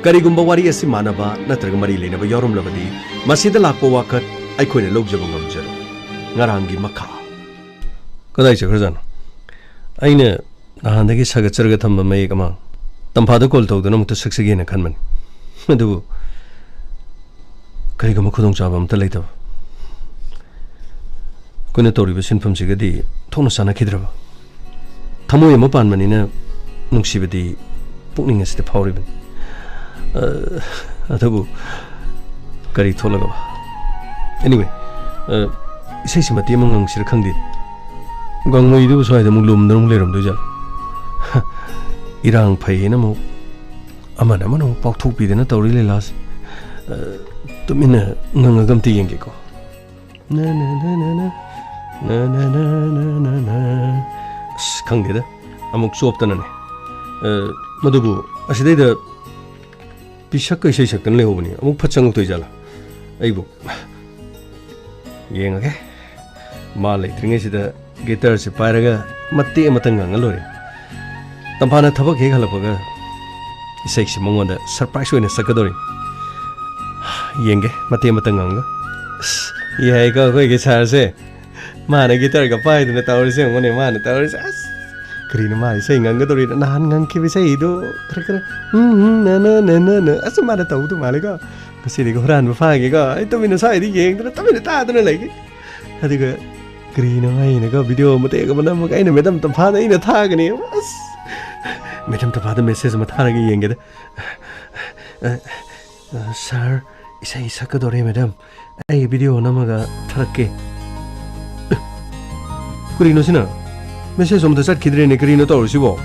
ꯀꯔꯤꯒꯨꯝꯕ ꯋꯥꯔꯤ ꯑꯁꯤ ꯃꯥꯟꯅꯕ ꯅꯠꯇ꯭ꯔꯒ ꯃꯔꯤ ꯂꯩꯅꯕ ꯌꯥꯎꯔꯝꯂꯕꯗꯤ, ꯃꯁꯤꯗ ꯂꯥꯛꯄ ꯋꯥꯀꯠ ꯑꯩꯈꯣꯏꯅ ꯂꯧꯖꯕ ꯉꯝꯖꯔꯣꯏ꯫ ꯉꯔꯥꯡꯒꯤ ꯃꯈꯥ꯫ ꯀꯗꯥꯏ ꯆꯠꯈ꯭ꯔꯖꯥꯠꯅꯣ? ꯑꯩꯅ ꯅꯍꯥꯟꯗꯒꯤ ꯁꯥꯒꯠꯆꯔꯒ ꯊꯝꯕ ꯃꯌꯦꯛ ꯑꯃ ꯇꯝꯐꯥꯗ ꯀꯣꯜ ꯇꯧꯗꯨꯅ ꯑꯃꯨꯛꯇ ꯁꯛꯆꯒꯦꯅ ꯈꯟꯕꯅꯤ꯫ ꯑꯗꯨꯕꯨ ꯀꯔꯤꯒꯨꯝꯕ ꯈꯨꯗꯣꯡꯆꯥꯕ ꯑꯃꯠꯇ ꯂꯩꯇꯕ꯫ ꯑꯩꯈꯣꯏꯅ ꯇꯧꯔꯤꯕ ꯁꯤꯟꯐꯝꯁꯤꯒꯗꯤ ꯊꯣꯛꯅ ꯆꯥꯟꯅꯈꯤꯗ꯭ꯔꯕ꯫ ꯊꯃꯣꯏ ꯑꯃ ꯄꯥꯟꯕꯅꯤꯅ ꯅꯨꯡꯁꯤꯕꯗꯤ ꯄꯨꯛꯅꯤꯡ ꯑꯁꯤꯗ ꯐꯥꯎꯔꯤꯕꯅꯤ꯫ ꯑ, ꯑꯗꯨꯕꯨ ꯀꯔꯤ ꯊꯣꯛꯂꯒꯕ? Anyway, ꯑ, ꯏꯁꯩꯁꯤ ꯃꯇꯦꯛ ꯑꯃ ꯉꯪꯁꯤꯔ ꯈꯪꯗꯦ꯫ ꯒꯥꯡꯃꯩꯗꯨꯕꯨ ꯁ꯭ꯋꯥꯏꯗ ꯑꯃꯨꯛ ꯂꯨꯝꯗꯅ ꯑꯃꯨꯛ ꯂꯩꯔꯝꯗꯣꯏꯖꯥꯠꯂꯣ? ꯏꯔꯥꯡ ꯐꯩꯌꯦꯅ ꯑꯃꯨꯛ ꯑꯃꯅ ꯑꯃꯅ ꯑꯃꯨꯛ ꯄꯥꯎꯊꯣꯛꯄꯤꯗꯅ ꯇꯧꯔꯤ ꯂꯤꯂꯥꯁꯦ꯫ ꯑ, ꯇꯨꯃꯤꯟꯅ ꯉꯪꯉꯒ ꯑꯝꯇ ꯌꯦꯡꯒꯦꯀꯣ꯫ ꯅ, ꯅ, ꯅ, ꯅ, ꯅ꯫ ꯅ, ꯅ, ꯅ, ꯅ, ꯅ, ꯅ꯫ ꯑꯁ, ꯈꯪꯗꯦꯗ꯫ ꯑꯃꯨꯛ ꯆꯣꯞꯇꯅꯅꯦ꯫ ꯑ, ꯃꯗꯨꯕꯨ ꯑꯁꯤꯗꯩꯗ ꯄꯤꯁꯛꯀ ꯏꯁꯩ ꯁꯛꯇꯅ ꯂꯩꯍꯧꯕꯅꯤ꯫ ꯑꯃꯨꯛ ꯐꯠ ꯆꯪꯉꯛꯇꯣꯏ ꯖꯥꯠꯂꯥ? ꯑꯩꯕꯨ ꯌꯦꯡꯉꯒꯦ꯫ ꯃꯥ ꯂꯩꯇ꯭ꯔꯤꯉꯩꯁꯤꯗ ꯒꯤꯇꯔꯁꯦ ꯄꯥꯏꯔꯒ ꯃꯇꯦꯛ ꯑꯃꯇꯪ ꯉꯪꯉ ꯂꯣꯏꯔꯦ꯫ ꯇꯝꯐꯥꯅ ꯊꯕꯛ ꯍꯦꯛ ꯍꯜꯂꯛꯄꯒ ꯏꯁꯩꯁꯤ ꯃꯉꯣꯟꯗ ꯁꯔꯄ꯭ꯔꯥꯏꯁ ꯑꯣꯏꯅ ꯁꯛꯀꯗꯧꯔꯤ꯫ ꯌꯦꯡꯒꯦ, ꯃꯇꯦꯛ ꯑꯃꯇꯪ ꯉꯪꯉꯒ꯫ ꯑꯁ, ꯌꯥꯏꯀꯣ ꯑꯩꯈꯣꯏꯒꯤ ꯁꯥꯔꯁꯦ꯫ ꯃꯥꯅ ꯒꯤꯇꯔꯒ ꯄꯥꯏꯗꯅ ꯇꯧꯔꯤꯁꯦ ꯌꯦꯡꯉꯨꯅꯦ, ꯃꯥꯅ ꯇꯧꯔꯤꯁꯦ꯫ ꯑꯁ, ꯀꯔꯤꯅꯣ ꯃꯥ ꯏꯁꯩ ꯉꯪꯒꯗꯧꯔꯤꯗꯣ? ꯅꯍꯥꯟ ꯉꯪꯈꯤꯕ ꯏꯁꯩꯗꯣ ꯈꯔ ꯈꯔ, ꯎꯝ, ꯎꯝ, ꯅ, ꯅ, ꯅ, ꯅ, ꯅ꯫ ꯑꯁ, ꯃꯥꯅ ꯇꯧꯗꯧ ꯃꯥꯜꯂꯦꯀꯣ꯫ ꯉꯁꯤꯗꯒꯤ ꯍꯨꯔꯥꯟꯕ ꯐꯥꯒꯦꯀꯣ꯫ ꯑꯩ ꯇꯨꯃꯤꯟꯅ ꯁ꯭ꯋꯥꯏꯗ ꯌꯦꯡꯗꯅ ꯇꯨꯃꯤꯟꯅ ꯇꯥꯗꯅ ꯂꯩꯒꯦ꯫ ꯑꯗꯨꯒ ꯀꯔꯤꯅꯣ ꯍꯥꯏꯅꯀꯣ, ꯚꯤꯗꯤꯑꯣ ꯃꯇꯦꯛ ꯑꯃ ꯅꯝꯃꯒ ꯑꯩꯅ ꯃꯦꯗꯥꯝ ꯇꯝꯐꯥꯗ ꯑꯩꯅ ꯊꯥꯒꯅꯤ꯫ ꯑꯁ, ꯃꯦꯗꯥꯝ ꯇꯝꯐꯥꯗ ꯃꯦꯁꯦꯖ ꯑꯃ ꯊꯥꯔꯒ ꯌꯦꯡꯒꯦꯗ꯫ ꯑ, ꯑ, "ꯁꯥꯔ, ꯏꯁꯩ ꯁꯛꯀꯗꯧꯔꯦ, ꯃꯦꯗꯥꯝ꯫ ꯑꯩ ꯚꯤꯗꯤꯑꯣ ꯅꯝꯃꯒ ꯊꯥꯔꯛꯀꯦ꯫" ꯑꯦ, ꯀꯔꯤꯅꯣ ꯁꯤꯅ? ꯃꯦꯁꯦꯖ ꯑꯃꯇ ꯆꯠꯈꯤꯗ꯭ꯔꯦꯅꯦ, ꯀꯔꯤꯅꯣ ꯇꯧꯔꯤꯁꯤꯕꯣ?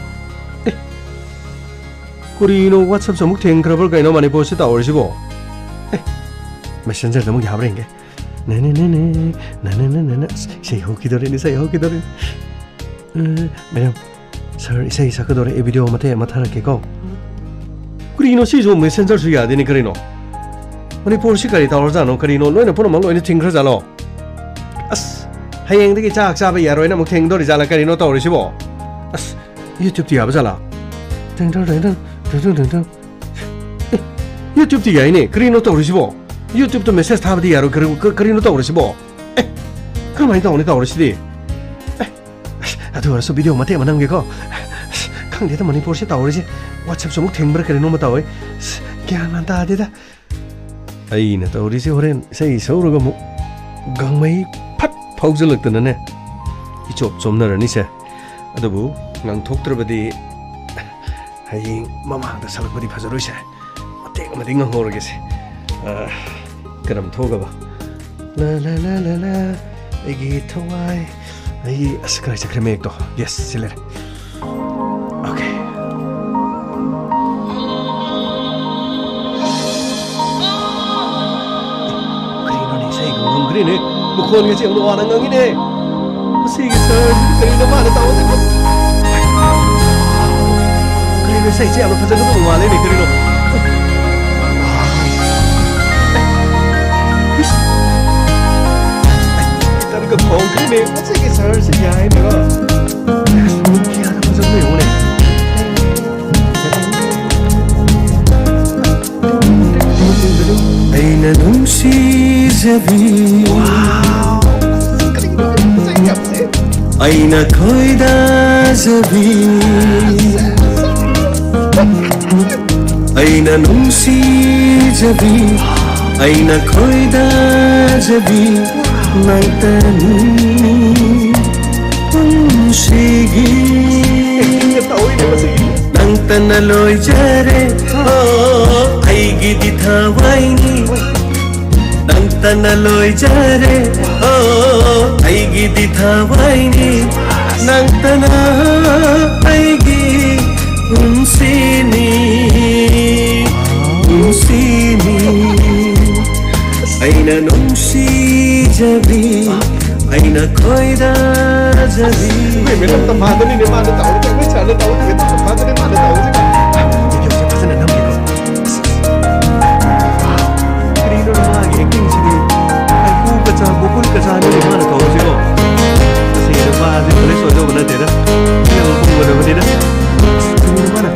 ꯑꯦ, ꯀꯔꯤꯅꯣ, WhatsApp-ꯁꯦ ꯑꯃꯨꯛ ꯊꯦꯡꯈ꯭ꯔꯕ꯭ꯔꯥ ꯀꯩꯅꯣ ꯃꯅꯤꯄꯨꯔꯁꯤ ꯇꯧꯔꯤꯁꯤꯕꯣ? ꯑꯦ, ꯃꯦꯁꯦꯟꯖꯔꯗ ꯑꯃꯨꯛ ꯌꯥꯕ꯭ꯔꯥ ꯌꯦꯡꯒꯦ꯫ ꯅꯦ, ꯅꯦ, ꯅꯦ, ꯅꯦ꯫ ꯅꯦ, ꯅꯦ, ꯅꯦ, ꯅꯦ, ꯅꯦ꯫ ꯑꯁ, ꯏꯁꯩ ꯍꯧꯈꯤꯗꯧꯔꯦꯅꯦ, ꯏꯁꯩ ꯍꯧꯈꯤꯗꯧꯔꯦ꯫ ꯑ, ꯃꯦꯗꯥꯝ, ꯁꯥꯔ, ꯏꯁꯩ ꯁꯛꯀꯗꯧꯔꯦ, ꯑꯩ ꯚꯤꯗꯤꯑꯣ ꯃꯇꯦꯛ ꯑꯃ ꯊꯥꯔꯛꯀꯦꯀꯣ꯫ ꯀꯔꯤꯅꯣ ꯁꯤꯁꯨ? ꯃꯦꯁꯦꯟꯖꯔꯁꯨ ꯌꯥꯗꯦꯅꯦ, ꯀꯔꯤꯅꯣ? ꯃꯅꯤꯄꯨꯔꯁꯤ ꯀꯔꯤ ꯇꯧꯔꯖꯥꯠꯅꯣ? ꯀꯔꯤꯅꯣ? ꯂꯣꯏꯅ ꯄꯨꯝꯅꯃꯛ ꯂꯣꯏꯅ ꯊꯤꯡꯈ꯭ꯔꯖꯥꯠꯂꯣ? ꯑꯁ, ꯍꯌꯦꯡꯗꯒꯤ ꯆꯥꯛ ꯆꯥꯕ ꯌꯥꯔꯣꯏꯅ ꯑꯃꯨꯛ ꯊꯤꯡꯗꯧꯔꯤꯖꯥꯠꯂ? ꯀꯔꯤꯅꯣ ꯇꯧꯔꯤꯁꯤꯕꯣ? ꯑꯁ, YouTube-ꯇꯤ ꯌꯥꯕ ꯖꯥꯠꯂꯥ? ꯇꯦꯡ ꯇꯦꯡ ꯇꯦꯡ ꯇꯦꯡ, ꯇꯦꯡ ꯇꯦꯡ ꯇꯦꯡ ꯇꯦꯡ꯫ ꯑꯦ, YouTube-ꯇꯤ ꯌꯥꯏꯅꯦ, ꯀꯔꯤꯅꯣ ꯇꯧꯔꯤꯁꯤꯕꯣ? YouTube-ꯇ message ꯊꯥꯕꯗꯤ ꯌꯥꯔꯣꯏ꯫ ꯀꯔꯤ-, ꯀ-, ꯀꯔꯤꯅꯣ ꯇꯧꯔꯤꯁꯤꯕꯣ? ꯑꯦ, ꯀꯔꯝꯍꯥꯏꯅ ꯇꯧꯅꯤ ꯇꯧꯔꯤꯁꯤꯗꯤ? ꯑꯦ, ꯑꯁ, ꯑꯗꯨ ꯑꯣꯏꯔꯁꯨ video ꯃꯇꯦꯛ ꯑꯃ ꯅꯝꯒꯦꯀꯣ꯫ ꯑꯁ, ꯈꯪꯗꯦꯗ ꯃꯅꯤꯄꯨꯔꯁꯦ ꯇꯧꯔꯤꯁꯦ꯫ WhatsApp-ꯁꯨ ꯑꯃꯨꯛ ꯊꯤꯡꯕ꯭ꯔꯥ ꯀꯔꯤꯅꯣ ꯑꯃ ꯇꯧꯋꯦ꯫ ꯑꯁ, ꯒ꯭ꯌꯥꯟ ꯃꯥꯟ ꯇꯥꯗꯦꯗ꯫ ꯑꯩꯅ ꯇꯧꯔꯤꯁꯦ ꯍꯣꯔꯦꯟ ꯏꯁꯩ ꯁꯛꯎꯔꯒ ꯑꯃꯨꯛ ꯒꯥꯡꯃꯩ ꯐꯠ ꯐꯥꯎꯖꯜꯂꯛꯇꯅꯅꯦ, ꯏꯆꯣꯞ ꯆꯣꯞꯅꯔꯅꯤꯁꯦ꯫ ꯑꯗꯨꯕꯨ ꯉꯥꯡꯊꯣꯛꯇ꯭ꯔꯕꯗꯤ ꯍꯌꯦꯡ ꯃꯃꯥꯡꯗ ꯁꯛꯂꯛꯄꯗꯤ ꯐꯖꯔꯣꯏꯁꯦ꯫ ꯃꯇꯦꯛ ꯑꯃꯗꯤ ꯉꯥꯡꯍꯧꯔꯒꯦꯁꯦ꯫ ꯑ, ꯀꯔꯝ ꯊꯣꯛꯑꯕ? ꯂꯥ, ꯂꯥ, ꯂꯥ, ꯂꯥ, ꯂꯥ, ꯑꯩꯒꯤ ꯊꯋꯥꯏ, ꯑꯩꯒꯤ, ꯑꯁ, ꯀꯗꯥꯏ ꯆꯠꯈ꯭ꯔꯦ ꯃꯌꯦꯛꯇꯣ? Yes, ꯁꯤ ꯂꯩꯔꯦ꯫ Okay. ꯀꯔꯤꯅꯣꯅꯦ, ꯏꯁꯩꯒ ꯉꯪꯈ꯭ꯔꯦꯅꯦ, ꯃꯈꯣꯟꯒꯁꯦ ꯌꯥꯝ ꯅꯨꯡꯉꯥꯏꯅ ꯉꯪꯉꯤꯅꯦ꯫ ꯃꯁꯤꯒꯤ ꯁꯍꯔꯁꯤꯗ ꯀꯔꯤꯅꯣ ꯃꯥꯅ ꯇꯧꯔꯤꯁꯦ? ꯑꯁ! ꯀꯔꯤꯅꯣ, ꯏꯁꯩꯁꯦ ꯌꯥꯝꯅ ꯐꯖꯒꯗꯧꯕ ꯃꯥꯜꯂꯦꯅꯦ, ꯀꯔꯤꯅꯣ? ꯏꯁ! ꯒꯤꯇꯔꯒ ꯈꯣꯡꯈ꯭ꯔꯦꯅꯦ, ꯃꯁꯤꯒꯤ ꯁꯍꯔꯁꯤ ꯌꯥꯏꯅꯦꯀꯣ꯫ ꯀꯌꯥꯗ ꯐꯖꯕꯅꯣ ꯌꯦꯡꯉꯨꯅꯦ꯫ ꯑꯩꯅ ꯅꯨꯡꯁꯤꯖꯕꯤ, ꯑꯩꯅ ꯈꯣꯏꯗꯥꯖꯕꯤ, ꯑꯩꯅ ꯅꯨꯡꯁꯤꯖꯕꯤ, ꯑꯩꯅ ꯈꯣꯏꯗꯥꯖꯕꯤ, ꯅꯪꯇꯅꯤ ꯄꯨꯟꯁꯤꯒꯤ꯫ ꯅꯪꯇꯅ ꯂꯣꯏꯖꯔꯦ, ꯑꯣ, ꯑꯩꯒꯤꯗꯤ ꯊꯋꯥꯏꯅꯤ꯫ ꯅꯪꯇꯅ ꯂꯣꯏꯖꯔꯦ, ꯑꯣ, ꯑꯩꯒꯤꯗꯤ ꯊꯋꯥꯏꯅꯤ꯫ ꯅꯪꯇꯅ ꯑꯩꯒꯤ ꯄꯨꯟꯁꯤꯅꯤ, ꯄꯨꯟꯁꯤꯅꯤ꯫ ꯑꯩꯅ ꯅꯨꯡꯁꯤꯖꯕꯤ, ꯑꯩꯅ ꯈꯣꯏꯗꯥꯖꯕꯤ꯫ ꯑꯩꯈꯣꯏ ꯃꯦꯗꯝ ꯇꯝꯐꯥꯗꯅꯤꯅꯦ ꯃꯥꯅ ꯇꯧꯔꯤꯁꯦ, ꯑꯩꯈꯣꯏ ꯁꯥꯔꯅ ꯇꯧꯔꯤꯁꯦ, ꯃꯦꯗꯝ ꯇꯝꯐꯥꯗꯅꯤ ꯃꯥꯅ ꯇꯧꯔꯤꯁꯦ꯫ ꯚꯤꯗꯤꯑꯣꯁꯦ ꯐꯖꯅ ꯅꯝꯃꯤꯀꯣ꯫ ꯀꯔꯤꯅꯣ ꯃꯥꯒꯤ acting-ꯁꯤꯗꯤ? ꯀꯥꯏꯀꯨ ꯀꯆꯥ, ꯒꯣꯀꯨꯜ ꯀꯆꯥꯅꯤꯅꯦ ꯃꯥꯅ ꯇꯧꯔꯤꯁꯤꯀꯣ꯫ ꯑꯁꯤ ꯅꯨꯄꯥꯁꯤ ꯐꯖꯅ ꯁꯣꯏꯗꯧꯕ ꯅꯠꯇꯦꯗ꯫ ꯐꯤꯂꯝ ꯀꯨꯝꯒꯗꯕꯅꯤꯗ꯫ ꯑꯁ, ꯀꯔꯤꯅꯣ ꯃꯥꯅ?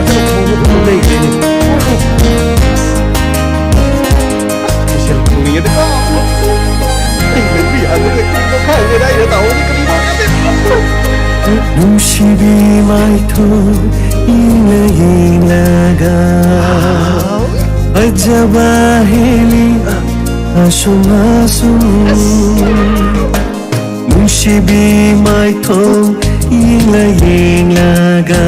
ꯐꯖꯅ ꯊꯣꯡꯕ ꯂꯩꯈ꯭ꯔꯦꯅꯦ꯫ ꯅꯨꯡꯁꯤꯕꯤ ꯃꯥꯏꯊꯣꯡ ꯌꯦꯡꯂ ꯌꯦꯡꯂꯒ ꯐꯖꯕ ꯍꯦꯜꯂꯤ ꯑꯁꯨꯝ ꯑꯁꯨꯝ꯫ ꯅꯨꯡꯁꯤꯕꯤ ꯃꯥꯏꯊꯣꯡ ꯌꯦꯡꯂ ꯌꯦꯡꯂꯒ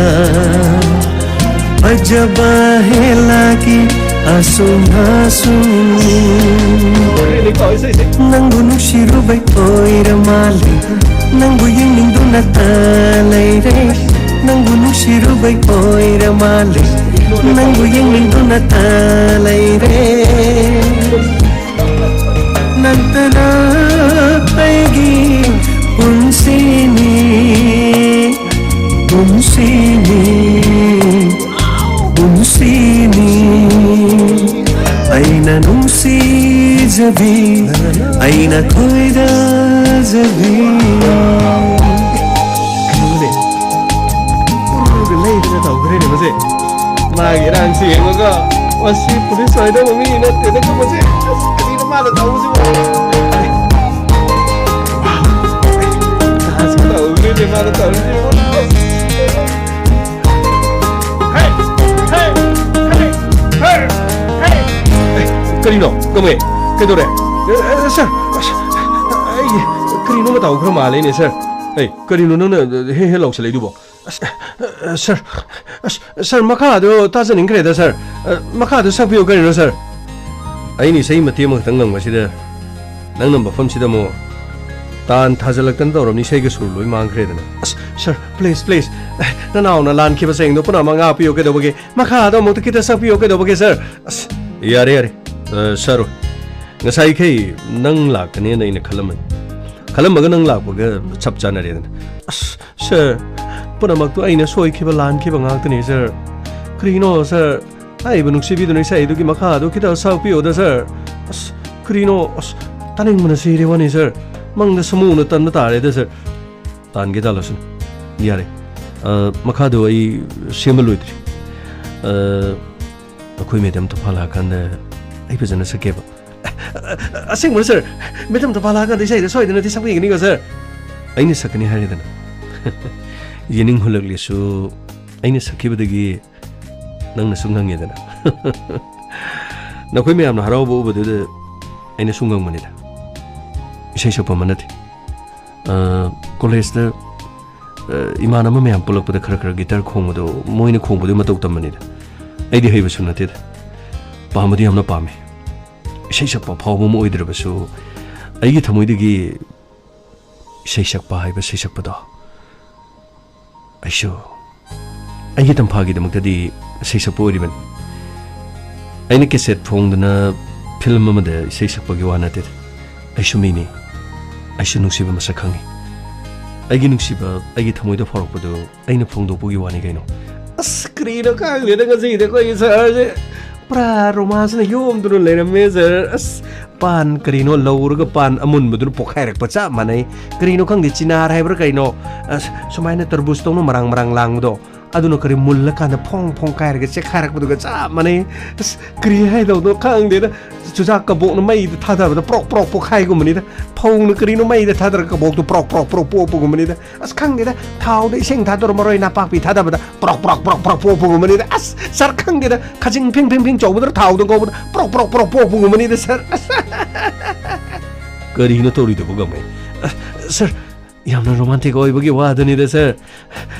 ꯐꯖꯕ ꯍꯦꯜꯂꯛꯏ ꯑꯁꯨꯝ ꯑꯁꯨꯝ꯫ ꯅꯪꯕꯨ ꯅꯨꯡꯁꯤꯔꯨꯕꯩ ꯑꯣꯏꯔ ꯃꯥꯜꯂꯦ, ꯅꯪꯕꯨ ꯌꯦꯡꯅꯤꯡꯗꯨꯅ ꯇ ꯂꯩꯔꯦ꯫ ꯅꯪꯕꯨ ꯅꯨꯡꯁꯤꯔꯨꯕꯩ ꯑꯣꯏꯔ ꯃꯥꯜꯂꯦ, ꯅꯪꯕꯨ ꯌꯦꯡꯅꯤꯡꯗꯨꯅ ꯇ ꯂꯩꯔꯦ꯫ ꯅꯪꯇꯅ ꯑꯩꯒꯤ ꯄꯨꯟꯁꯤꯅꯤ, ꯄꯨꯟꯁꯤꯅꯤ, ꯄꯨꯟꯁꯤꯅꯤ꯫ ꯑꯩꯅ ꯅꯨꯡꯁꯤꯖꯕꯤ, ꯑꯩꯅ ꯈꯣꯏꯗꯥꯖꯕꯤ꯫ ꯀꯩꯅꯣꯅꯦ, ꯎꯔꯨꯔꯒ ꯂꯩꯗꯅ ꯇꯧꯈ꯭ꯔꯦꯅꯦ ꯃꯁꯦ꯫ ꯃꯥꯒꯤ ꯏꯔꯥꯡꯁꯤ ꯌꯦꯡꯉꯒ, ꯃꯁꯤ ꯄꯨꯂꯤꯁ ꯑꯣꯏꯗꯧꯕ ꯃꯤ ꯅꯠꯇꯦꯗꯀꯣ ꯃꯁꯦ꯫ ꯑꯁ, ꯀꯔꯤꯅꯣ ꯃꯥꯅ ꯇꯧꯔꯤꯁꯤꯕꯣ? ꯗꯥꯟꯁ ꯇꯧꯈ꯭ꯔꯦꯅꯦ ꯃꯥꯅ ꯇꯧꯔꯤꯁꯤꯕꯣ꯫ ꯍꯦ! ꯍꯦ! ꯍꯦ! ꯍꯦ! ꯍꯦ! ꯑꯦ, ꯀꯔꯤꯅꯣ? ꯀꯃꯥꯏ? ꯀꯩꯗꯧꯔꯦ? ꯑꯦ, ꯑꯦ, ꯁꯥꯔ, ꯑꯁ, ꯑꯩ, ꯀꯔꯤꯅꯣꯃ ꯇꯧꯈ꯭ꯔ ꯃꯥꯜꯂꯦꯅꯦ, ꯁꯥꯔ꯫ ꯑꯦ, ꯀꯔꯤꯅꯣ ꯅꯪꯅ ꯍꯦ ꯍꯦ ꯂꯥꯎꯁꯜꯂꯛꯏꯗꯨꯕꯣ? ꯑꯁ, ꯑ, ꯁꯥꯔ, ꯑꯁ, ꯁꯥꯔ, ꯃꯈꯥꯗꯣ ꯇꯥꯖꯅꯤꯡꯈ꯭ꯔꯦꯗ, ꯁꯥꯔ꯫ ꯑ, ꯃꯈꯥꯗꯣ ꯁꯛꯄꯤꯌꯨ ꯀꯔꯤꯅꯣ, ꯁꯥꯔ? ꯑꯩꯅ ꯏꯁꯩ ꯃꯇꯦꯛ ꯑꯃꯈꯛꯇꯪ ꯉꯪꯕꯁꯤꯗ ꯅꯪꯅ ꯃꯐꯝꯁꯤꯗ ꯑꯃꯨꯛ ꯇꯥꯟ ꯊꯥꯖꯤꯜꯂꯛꯇꯅ ꯇꯧꯔꯕꯅꯤ, ꯏꯁꯩꯒ ꯁꯨꯔ ꯂꯣꯏ ꯃꯥꯡꯈ꯭ꯔꯦꯗꯅ꯫ ꯑꯁ, ꯁꯥꯔ, ꯄ꯭ꯂꯤꯖ, ꯄ꯭ꯂꯤꯖ, ꯑꯦ, ꯅꯅꯥꯎꯅ ꯂꯥꯟꯈꯤꯕ ꯆꯌꯦꯡꯗꯣ ꯄꯨꯝꯅꯃꯛ ꯉꯥꯛꯄꯤꯌꯨ ꯀꯩꯗꯧꯕꯒꯦ? ꯃꯈꯥꯗꯣ ꯑꯃꯨꯛꯇ ꯈꯤꯇ ꯁꯛꯄꯤꯌꯨ ꯀꯩꯗꯧꯕꯒꯦ, ꯁꯥꯔ? ꯑꯁ, ꯌꯥꯔꯦ, ꯌꯥꯔꯦ, ꯑ, ꯁꯥꯔ, ꯉꯁꯥꯏꯈꯩ ꯅꯪ ꯂꯥꯛꯀꯅꯦꯅ ꯑꯩꯅ ꯈꯜꯂꯝꯕꯅꯤ꯫ ꯈꯜꯂꯝꯃꯒ ꯅꯪ ꯂꯥꯛꯄꯒ ꯆꯞ ꯆꯥꯅꯔꯦꯗꯅ꯫ ꯑꯁ, ꯁꯥꯔ, ꯄꯨꯝꯅꯃꯛꯇꯣ ꯑꯩꯅ ꯁꯣꯏꯈꯤꯕ, ꯂꯥꯟꯈꯤꯕ ꯉꯥꯛꯇꯅꯤ, ꯁꯥꯔ꯫ ꯀꯔꯤꯅꯣ, ꯁꯥꯔ? ꯍꯥꯏꯔꯤꯕ ꯅꯨꯡꯁꯤꯕꯤꯗꯨꯅ ꯏꯁꯩꯗꯨꯒꯤ ꯃꯈꯥꯗꯣ ꯈꯤꯇ ꯁꯛꯄꯤꯌꯣꯗ, ꯁꯥꯔ꯫ ꯑꯁ, ꯀꯔꯤꯅꯣ? ꯑꯁ, ꯇꯥꯅꯤꯡꯕꯅ ꯁꯤꯔꯦ ꯋꯥꯅꯤ, ꯁꯥꯔ꯫ ꯃꯪꯗ ꯁꯥꯃꯨꯅ ꯇꯟꯕ ꯇꯥꯔꯦꯗ, ꯁꯥꯔ꯫ ꯇꯥꯟꯒꯦ ꯇꯥꯜꯂꯁꯅꯨ꯫ ꯌꯥꯔꯦ꯫ ꯑ, ꯃꯈꯥꯗꯣ ꯑꯩ ꯁꯦꯝꯕ ꯂꯣꯏꯗ꯭ꯔꯤ꯫ ꯑ, ꯑꯩꯈꯣꯏ ꯃꯦꯗꯝ ꯇꯣꯐꯥ ꯂꯥꯛꯑꯀꯥꯟꯗ ꯑꯩ ꯐꯖꯅ ꯁꯛꯀꯦꯕ꯫ ꯑꯦ, ꯑꯁꯦꯡꯕꯅꯤ ꯁꯥꯔ, ꯃꯦꯗꯥꯝ ꯇꯝꯐꯥ ꯂꯥꯛꯑꯀꯥꯟꯗ ꯏꯁꯩꯗ ꯁꯣꯏꯗꯅꯗꯤ ꯁꯛꯄꯤꯒꯅꯤꯀꯣ ꯁꯥꯔ? ꯑꯩꯅ ꯁꯛꯀꯅꯤ ꯍꯥꯏꯔꯦꯗꯅ꯫ ꯌꯦꯅꯤꯡ ꯍꯨꯜꯂꯛꯂꯤꯁꯨ ꯑꯩꯅ ꯁꯛꯈꯤꯕꯗꯒꯤ ꯅꯪꯅꯁꯨ ꯉꯪꯉꯦꯗꯅ꯫ ꯅꯈꯣꯏ ꯃꯌꯥꯝꯅ ꯍꯔꯥꯎꯕ ꯎꯕꯗꯨꯗ ꯑꯩꯅꯁꯨ ꯉꯪꯕꯅꯤꯗ꯫ ꯏꯁꯩ ꯁꯛꯄ ꯑꯃ ꯅꯠꯇꯦ꯫ ꯑ, ꯀꯣꯂꯦꯖꯇ, ꯑ, ꯏꯃꯥꯟꯅꯕ ꯃꯌꯥꯝ ꯄꯨꯜꯂꯛꯄꯗ ꯈꯔ ꯈꯔ ꯒꯤꯇꯔ ꯈꯣꯡꯕꯗꯣ, ꯃꯣꯏꯅ ꯈꯣꯡꯕꯗꯨ ꯃꯇꯧ ꯇꯝꯕꯅꯤꯗ꯫ ꯑꯩꯗꯤ ꯍꯩꯕꯁꯨ ꯅꯠꯇꯦꯗ꯫ ꯄꯥꯝꯕꯗꯤ ꯌꯥꯝꯅ ꯄꯥꯝꯃꯤ꯫ ꯏꯁꯩ ꯁꯛꯄ ꯐꯥꯎꯕ ꯑꯃ ꯑꯣꯏꯗ꯭ꯔꯕꯁꯨ, ꯑꯩꯒꯤ ꯊꯃꯣꯏꯗꯒꯤ ꯏꯁꯩ ꯁꯛꯄ ꯍꯥꯏꯕ ꯁꯩꯁꯛꯄꯗꯣ ꯑꯩꯁꯨ ꯑꯩꯒꯤ ꯇꯝꯐꯥꯒꯤꯗꯃꯛꯇꯗꯤ ꯏꯁꯩ ꯁꯛꯄ ꯑꯣꯏꯔꯤꯕꯅꯤ꯫ ꯑꯩꯅ ꯀꯦꯁꯦꯠ ꯐꯣꯡꯗꯨꯅ ꯐꯤꯂꯝ ꯑꯃꯗ ꯏꯁꯩ ꯁꯛꯄꯒꯤ ꯋꯥ ꯅꯠꯇꯦꯗ꯫ ꯑꯩꯁꯨ ꯃꯤꯅꯤ꯫ ꯑꯩꯁꯨ ꯅꯨꯡꯁꯤꯕ ꯃꯁꯛ ꯈꯪꯉꯤ꯫ ꯑꯩꯒꯤ ꯅꯨꯡꯁꯤꯕ, ꯑꯩꯒꯤ ꯊꯃꯣꯏꯗ ꯐꯥꯎꯔꯛꯄꯗꯨ ꯑꯩꯅ ꯐꯣꯡꯗꯣꯛꯄꯒꯤ ꯋꯥꯅꯤ ꯀꯩꯅꯣ꯫ ꯑꯁ, ꯀꯔꯤꯅꯣ ꯈꯪꯗꯦꯗ, ꯉꯁꯤꯗꯤ ꯑꯩꯈꯣꯏꯒꯤ ꯁꯍꯔꯁꯦ ꯄꯨꯔꯥ ꯔꯣꯃꯥꯟꯁꯅ ꯌꯣꯝꯗꯨꯅ ꯂꯩꯔꯝꯃꯦ, ꯁꯥꯔ꯫ ꯑꯁ, ꯄꯥꯟ ꯀꯔꯤꯅꯣ ꯂꯧꯔꯒ ꯄꯥꯟ ꯑꯃꯨꯟꯕꯗꯨꯅ ꯄꯣꯛꯈꯥꯏꯔꯛꯄ ꯆꯞ ꯃꯥꯟꯅꯩ꯫ ꯀꯔꯤꯅꯣ ꯈꯪꯗꯦ, ꯆꯤꯅꯥꯔ ꯍꯥꯏꯕ꯭ꯔꯥ ꯀꯩꯅꯣ, ꯑꯁ, ꯁꯨꯃꯥꯏꯅ ꯇꯔꯕꯨꯖꯇꯧꯅ ꯃꯔꯥꯡ ꯃꯔꯥꯡ ꯂꯥꯡꯕꯗꯣ, ꯑꯗꯨꯅ ꯀꯔꯤ ꯃꯨꯜꯂꯀꯥꯟꯗ ꯐꯣꯡ ꯐꯣꯡ ꯀꯥꯏꯔꯒ ꯆꯦꯛꯈꯥꯏꯔꯛꯄꯗꯨꯒ ꯆꯞ ꯃꯥꯟꯅꯩ꯫ ꯑꯁ, ꯀꯔꯤ ꯍꯥꯏꯗꯧꯅꯣ ꯈꯪꯗꯦꯗ꯫ ꯆꯨꯖꯥꯛ ꯀꯕꯣꯛꯅ ꯃꯩꯗ ꯊꯥꯗꯕꯗ ꯄ꯭ꯔꯣꯛ ꯄ꯭ꯔꯣꯛ ꯄꯣꯛꯈꯥꯏꯒꯨꯝꯕꯅꯤꯗ꯫ ꯐꯧꯅ ꯀꯔꯤꯅꯣ ꯃꯩꯗ ꯊꯥꯗꯔꯒ ꯀꯕꯣꯛꯇꯨ ꯄ꯭ꯔꯣꯛ ꯄ꯭ꯔꯣꯛ ꯄ꯭ꯔꯣꯛ ꯄꯣꯛꯄꯒꯨꯝꯕꯅꯤꯗ꯫ ꯑꯁ, ꯈꯪꯗꯦꯗ, ꯊꯥꯎꯗ ꯏꯁꯤꯡ ꯊꯥꯗꯣꯔ ꯃꯔꯣꯏ ꯅꯥꯄꯥꯛꯄꯤ ꯊꯥꯗꯕꯗ ꯄ꯭ꯔꯣꯛ ꯄ꯭ꯔꯣꯛ ꯄ꯭ꯔꯣꯛ ꯄ꯭ꯔꯣꯛ ꯄꯣꯛꯄꯒꯨꯝꯕꯅꯤꯗ꯫ ꯑꯁ, ꯁꯥꯔ, ꯈꯪꯗꯦꯗ, ꯈꯖꯤꯡ ꯐꯤꯡ ꯐꯤꯡ ꯐꯤꯡ ꯆꯣꯡꯕꯗ ꯊꯥꯎꯗ ꯉꯧꯕꯗ ꯄ꯭ꯔꯣꯛ ꯄ꯭ꯔꯣꯛ ꯄ꯭ꯔꯣꯛ ꯄꯣꯛꯄꯒꯨꯝꯕꯅꯤꯗ, ꯁꯥꯔ꯫ ꯑꯁ, ꯀꯔꯤꯅꯣ ꯇꯧꯔꯤꯗꯨꯕꯨ, ꯒꯥꯡꯃꯩ? ꯑ, ꯁꯥꯔ, ꯌꯥꯝꯅ ꯔꯣꯃꯥꯟꯇꯤꯛ ꯑꯣꯏꯕꯒꯤ ꯋꯥꯗꯨꯅꯤꯗ, ꯁꯥꯔ꯫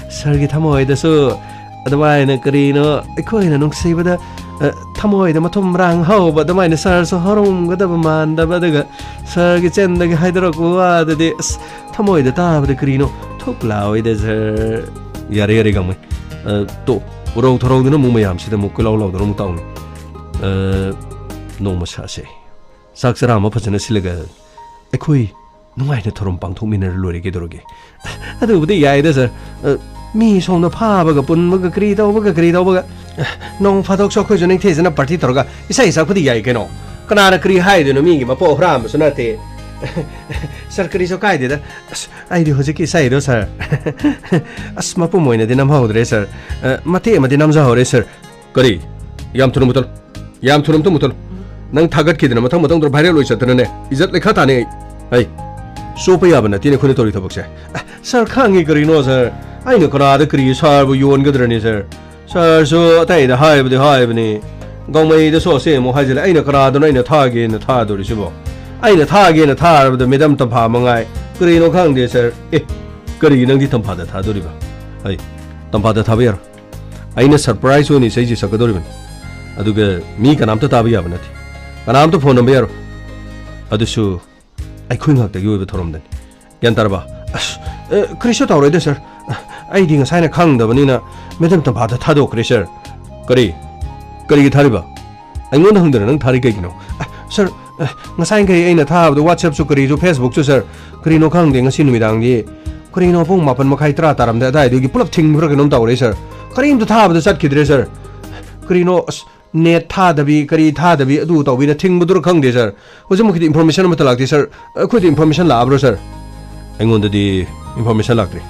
ꯁꯥꯔꯒꯤ ꯊꯃꯣꯏꯗꯁꯨ ꯑꯗꯨꯃꯥꯏꯅ ꯀꯔꯤꯅꯣ ꯑꯩꯈꯣꯏꯅ ꯅꯨꯡꯁꯤꯕꯗ, ꯑ, ꯊꯃꯣꯏꯗ ꯃꯊꯨꯝ ꯃꯔꯥꯡ ꯍꯧꯕ ꯑꯗꯨꯃꯥꯏꯅ ꯁꯥꯔꯁꯨ ꯍꯧꯔꯝꯒꯗꯕ ꯃꯥꯟꯗꯕ, ꯑꯗꯨꯒ ꯁꯥꯔꯒꯤ ꯆꯤꯟꯗꯒꯤ ꯍꯥꯏꯗꯣꯔꯛꯄ ꯋꯥꯗꯨꯗꯤ, ꯑꯁ, ꯊꯃꯣꯏꯗ ꯇꯥꯕꯗ ꯀꯔꯤꯅꯣ ꯊꯨꯛ ꯂꯥꯎꯋꯤꯗ, ꯁꯥꯔ꯫ ꯌꯥꯔꯦ, ꯌꯥꯔꯦ, ꯒꯥꯡꯃꯩ꯫ ꯑ, ꯇꯣ, ꯎꯔꯧ ꯊꯔꯧꯗꯨꯅ ꯑꯃꯨꯛ ꯃꯌꯥꯝꯁꯤꯗ ꯑꯃꯨꯛ ꯀꯣꯏꯂꯥꯎ ꯂꯥꯎꯗꯅ ꯑꯃꯨꯛ ꯇꯥꯎꯅꯤ꯫ ꯑ, ꯅꯣꯡꯃ ꯁꯥꯁꯦ꯫ ꯆꯥꯛ ꯆꯔꯥ ꯑꯃ ꯐꯖꯅ ꯁꯤꯜꯂꯒ ꯑꯩꯈꯣꯏ ꯅꯨꯡꯉꯥꯏꯅ ꯊꯧꯔꯝ ꯄꯥꯡꯊꯣꯛꯃꯤꯟꯅꯔ ꯂꯣꯏꯔꯦ, ꯀꯩꯗꯧꯔꯒꯦ? ꯑꯗꯨꯕꯨꯗꯤ ꯌꯥꯏꯗ, ꯁꯥꯔ꯫ ꯑ, ꯃꯤ ꯁꯣꯝꯗ ꯐꯥꯕꯒ ꯄꯨꯟꯕꯒ ꯀꯔꯤ ꯇꯧꯕꯒ ꯀꯔꯤ ꯇꯧꯕꯒ, ꯑ, ꯅꯣꯡ ꯐꯥꯗꯣꯛꯁꯨ ꯑꯩꯈꯣꯏꯁꯨ ꯅꯤꯡꯊꯤꯖꯅ ꯄꯥꯔꯇꯤ ꯇꯧꯔꯒ ꯏꯁꯩ ꯁꯛꯄꯗꯤ ꯌꯥꯏ ꯀꯩꯅꯣ꯫ ꯀꯅꯥꯅ ꯀꯔꯤ ꯍꯥꯏꯗꯣꯏꯅꯣ? ꯃꯤꯒꯤ ꯃꯄꯣꯛ ꯍꯨꯔꯥꯟꯕꯁꯨ ꯅꯠꯇꯦ꯫ ꯁꯥꯔ, ꯀꯔꯤꯁꯨ ꯀꯥꯏꯗꯦꯗ꯫ ꯑꯁ, ꯑꯩꯗꯤ ꯍꯧꯖꯤꯛꯀꯤ ꯏꯁꯩꯗꯣ, ꯁꯥꯔ, ꯑꯁ, ꯃꯄꯨꯝ ꯑꯣꯏꯅꯗꯤ ꯅꯝꯍꯧꯗ꯭ꯔꯦ, ꯁꯥꯔ꯫ ꯑ, ꯃꯇꯦꯛ ꯑꯃꯗꯤ ꯅꯝꯖꯍꯧꯔꯦ, ꯁꯥꯔ꯫ ꯀꯔꯤ? ꯌꯥꯝ ꯊꯨꯅ ꯃꯨꯊꯠꯂꯨ꯫ ꯌꯥꯝ ꯊꯨꯅ ꯑꯃꯨꯛꯇ ꯃꯨꯊꯠꯂꯨ꯫ ꯅꯪ ꯊꯥꯒꯠꯈꯤꯗꯅ ꯃꯊꯪ ꯃꯊꯪꯗ viral ꯑꯣꯏ ꯆꯠꯇꯅꯅꯦ, ꯏꯖꯠ ꯂꯩꯈꯥ ꯇꯥꯅꯤ ꯑꯩ꯫ ꯑꯩ, ꯆꯣꯞꯄ ꯌꯥꯕ ꯅꯠꯇꯦꯅꯦ ꯑꯩꯈꯣꯏꯅ ꯇꯧꯔꯤ ꯊꯕꯛꯁꯦ꯫ ꯑ, ꯁꯥꯔ, ꯈꯪꯉꯤ ꯀꯔꯤꯅꯣ ꯁꯥꯔ? ꯑꯩꯅ ꯀꯅꯥꯗ ꯀꯔꯤ ꯁꯥꯔꯕꯨ ꯌꯣꯟꯒꯗ꯭ꯔꯅꯤ ꯁꯥꯔ? ꯁꯥꯔꯁꯨ ꯑꯇꯩꯗ ꯍꯥꯏꯕꯗꯤ ꯍꯥꯏꯕꯅꯤ, ꯒꯥꯡꯃꯩꯗꯁꯨ ꯑꯁꯦ ꯑꯃꯨꯛ ꯍꯥꯏꯖꯤꯜꯂꯦ꯫ ꯑꯩꯅ ꯀꯅꯥꯗꯅꯣ ꯑꯩꯅ ꯊꯥꯒꯦꯅ ꯊꯥꯗꯣꯔꯤꯁꯤꯕꯣ? ꯑꯩꯅ ꯊꯥꯒꯦꯅ ꯊꯥꯔꯕꯗ ꯃꯦꯗꯥꯝ ꯇꯝꯐꯥ ꯃꯉꯥꯏ꯫ ꯀꯔꯤꯅꯣ ꯈꯪꯗꯦ ꯁꯥꯔ꯫ ꯑꯦ, ꯀꯔꯤꯒꯤ ꯅꯪꯗꯤ ꯇꯝꯐꯥꯗ ꯊꯥꯗꯣꯔꯤꯕ? ꯑꯩ, ꯇꯝꯐꯥꯗ ꯊꯥꯕ ꯌꯥꯔꯣꯏ꯫ ꯑꯩꯅ surprise ꯑꯣꯏꯅ ꯏꯁꯩꯁꯦ ꯁꯛꯀꯗꯧꯔꯤꯕꯅꯤ꯫ ꯑꯗꯨꯒ ꯃꯤ ꯀꯅꯥꯝꯇ ꯇꯥꯕ ꯌꯥꯕ ꯅꯠꯇꯦ꯫ ꯀꯅꯥꯝꯇ phone ꯅꯝꯕ ꯌꯥꯔꯣꯏ꯫ ꯑꯗꯨꯁꯨ ꯑꯩꯈꯣꯏ ꯉꯥꯛꯇꯒꯤ ꯑꯣꯏꯕ ꯊꯧꯔꯝꯗꯅꯤ꯫ ꯒ꯭ꯌꯥꯟ ꯇꯥꯔꯕ? ꯑꯁ, ꯑꯦ, ꯀꯔꯤꯁꯨ ꯇꯧꯔꯣꯏꯗ ꯁꯥꯔ꯫ ꯑꯩꯗꯤ ꯉꯁꯥꯏꯅ ꯈꯪꯗꯕꯅꯤꯅ ꯃꯦꯗꯥꯝ ꯇꯝꯐꯥꯗ ꯊꯥꯗꯣꯛꯈ꯭ꯔꯦ ꯁꯥꯔ꯫ ꯀꯔꯤ? ꯀꯔꯤꯒꯤ ꯊꯥꯔꯤꯕ? ꯑꯩꯉꯣꯟꯗ ꯍꯪꯗꯅ ꯅꯪ ꯊꯥꯔꯤ ꯀꯩꯒꯤꯅꯣ? ꯑ, ꯁꯥꯔ, ꯑ, ꯉꯁꯥꯏꯈꯩ ꯑꯩꯅ ꯊꯥꯕꯗꯣ WhatsApp-ꯁꯨ ꯀꯔꯤꯁꯨ Facebook-ꯁꯨ ꯁꯥꯔ, ꯀꯔꯤꯅꯣ ꯈꯪꯗꯦ ꯉꯁꯤ ꯅꯨꯃꯤꯗꯥꯡꯗꯤ꯫ ꯀꯔꯤꯅꯣ ꯄꯨꯡ ꯃꯥꯄꯟ ꯃꯈꯥꯏ ꯇꯔꯥ ꯇꯥꯔꯝꯗꯥꯏ ꯑꯗꯥꯏꯗꯨꯒꯤ ꯄꯨꯂꯞ ꯊꯤꯡꯕ꯭ꯔꯥ ꯀꯩꯅꯣꯝ ꯇꯧꯔꯦ ꯁꯥꯔ꯫ ꯀꯔꯤꯝꯇ ꯊꯥꯕꯗ ꯆꯠꯈꯤꯗ꯭ꯔꯦ ꯁꯥꯔ꯫ ꯀꯔꯤꯅꯣ ꯑꯁ, net ꯊꯥꯗꯕꯤ, ꯀꯔꯤ ꯊꯥꯗꯕꯤ, ꯑꯗꯨ ꯇꯧꯕꯤꯅ ꯊꯤꯡꯕꯗꯨꯔ ꯈꯪꯗꯦ ꯁꯥꯔ꯫ ꯍꯧꯖꯤꯛꯃꯛꯀꯤꯗꯤ information ꯑꯃꯠꯇ ꯂꯥꯛꯇꯦ ꯁꯥꯔ꯫ ꯑꯩꯈꯣꯏꯗ information ꯂꯥꯛꯑꯕ꯭ꯔꯣ ꯁꯥꯔ? ꯑꯩꯉꯣꯟꯗꯗꯤ information ꯂꯥꯛꯇ꯭ꯔꯤ꯫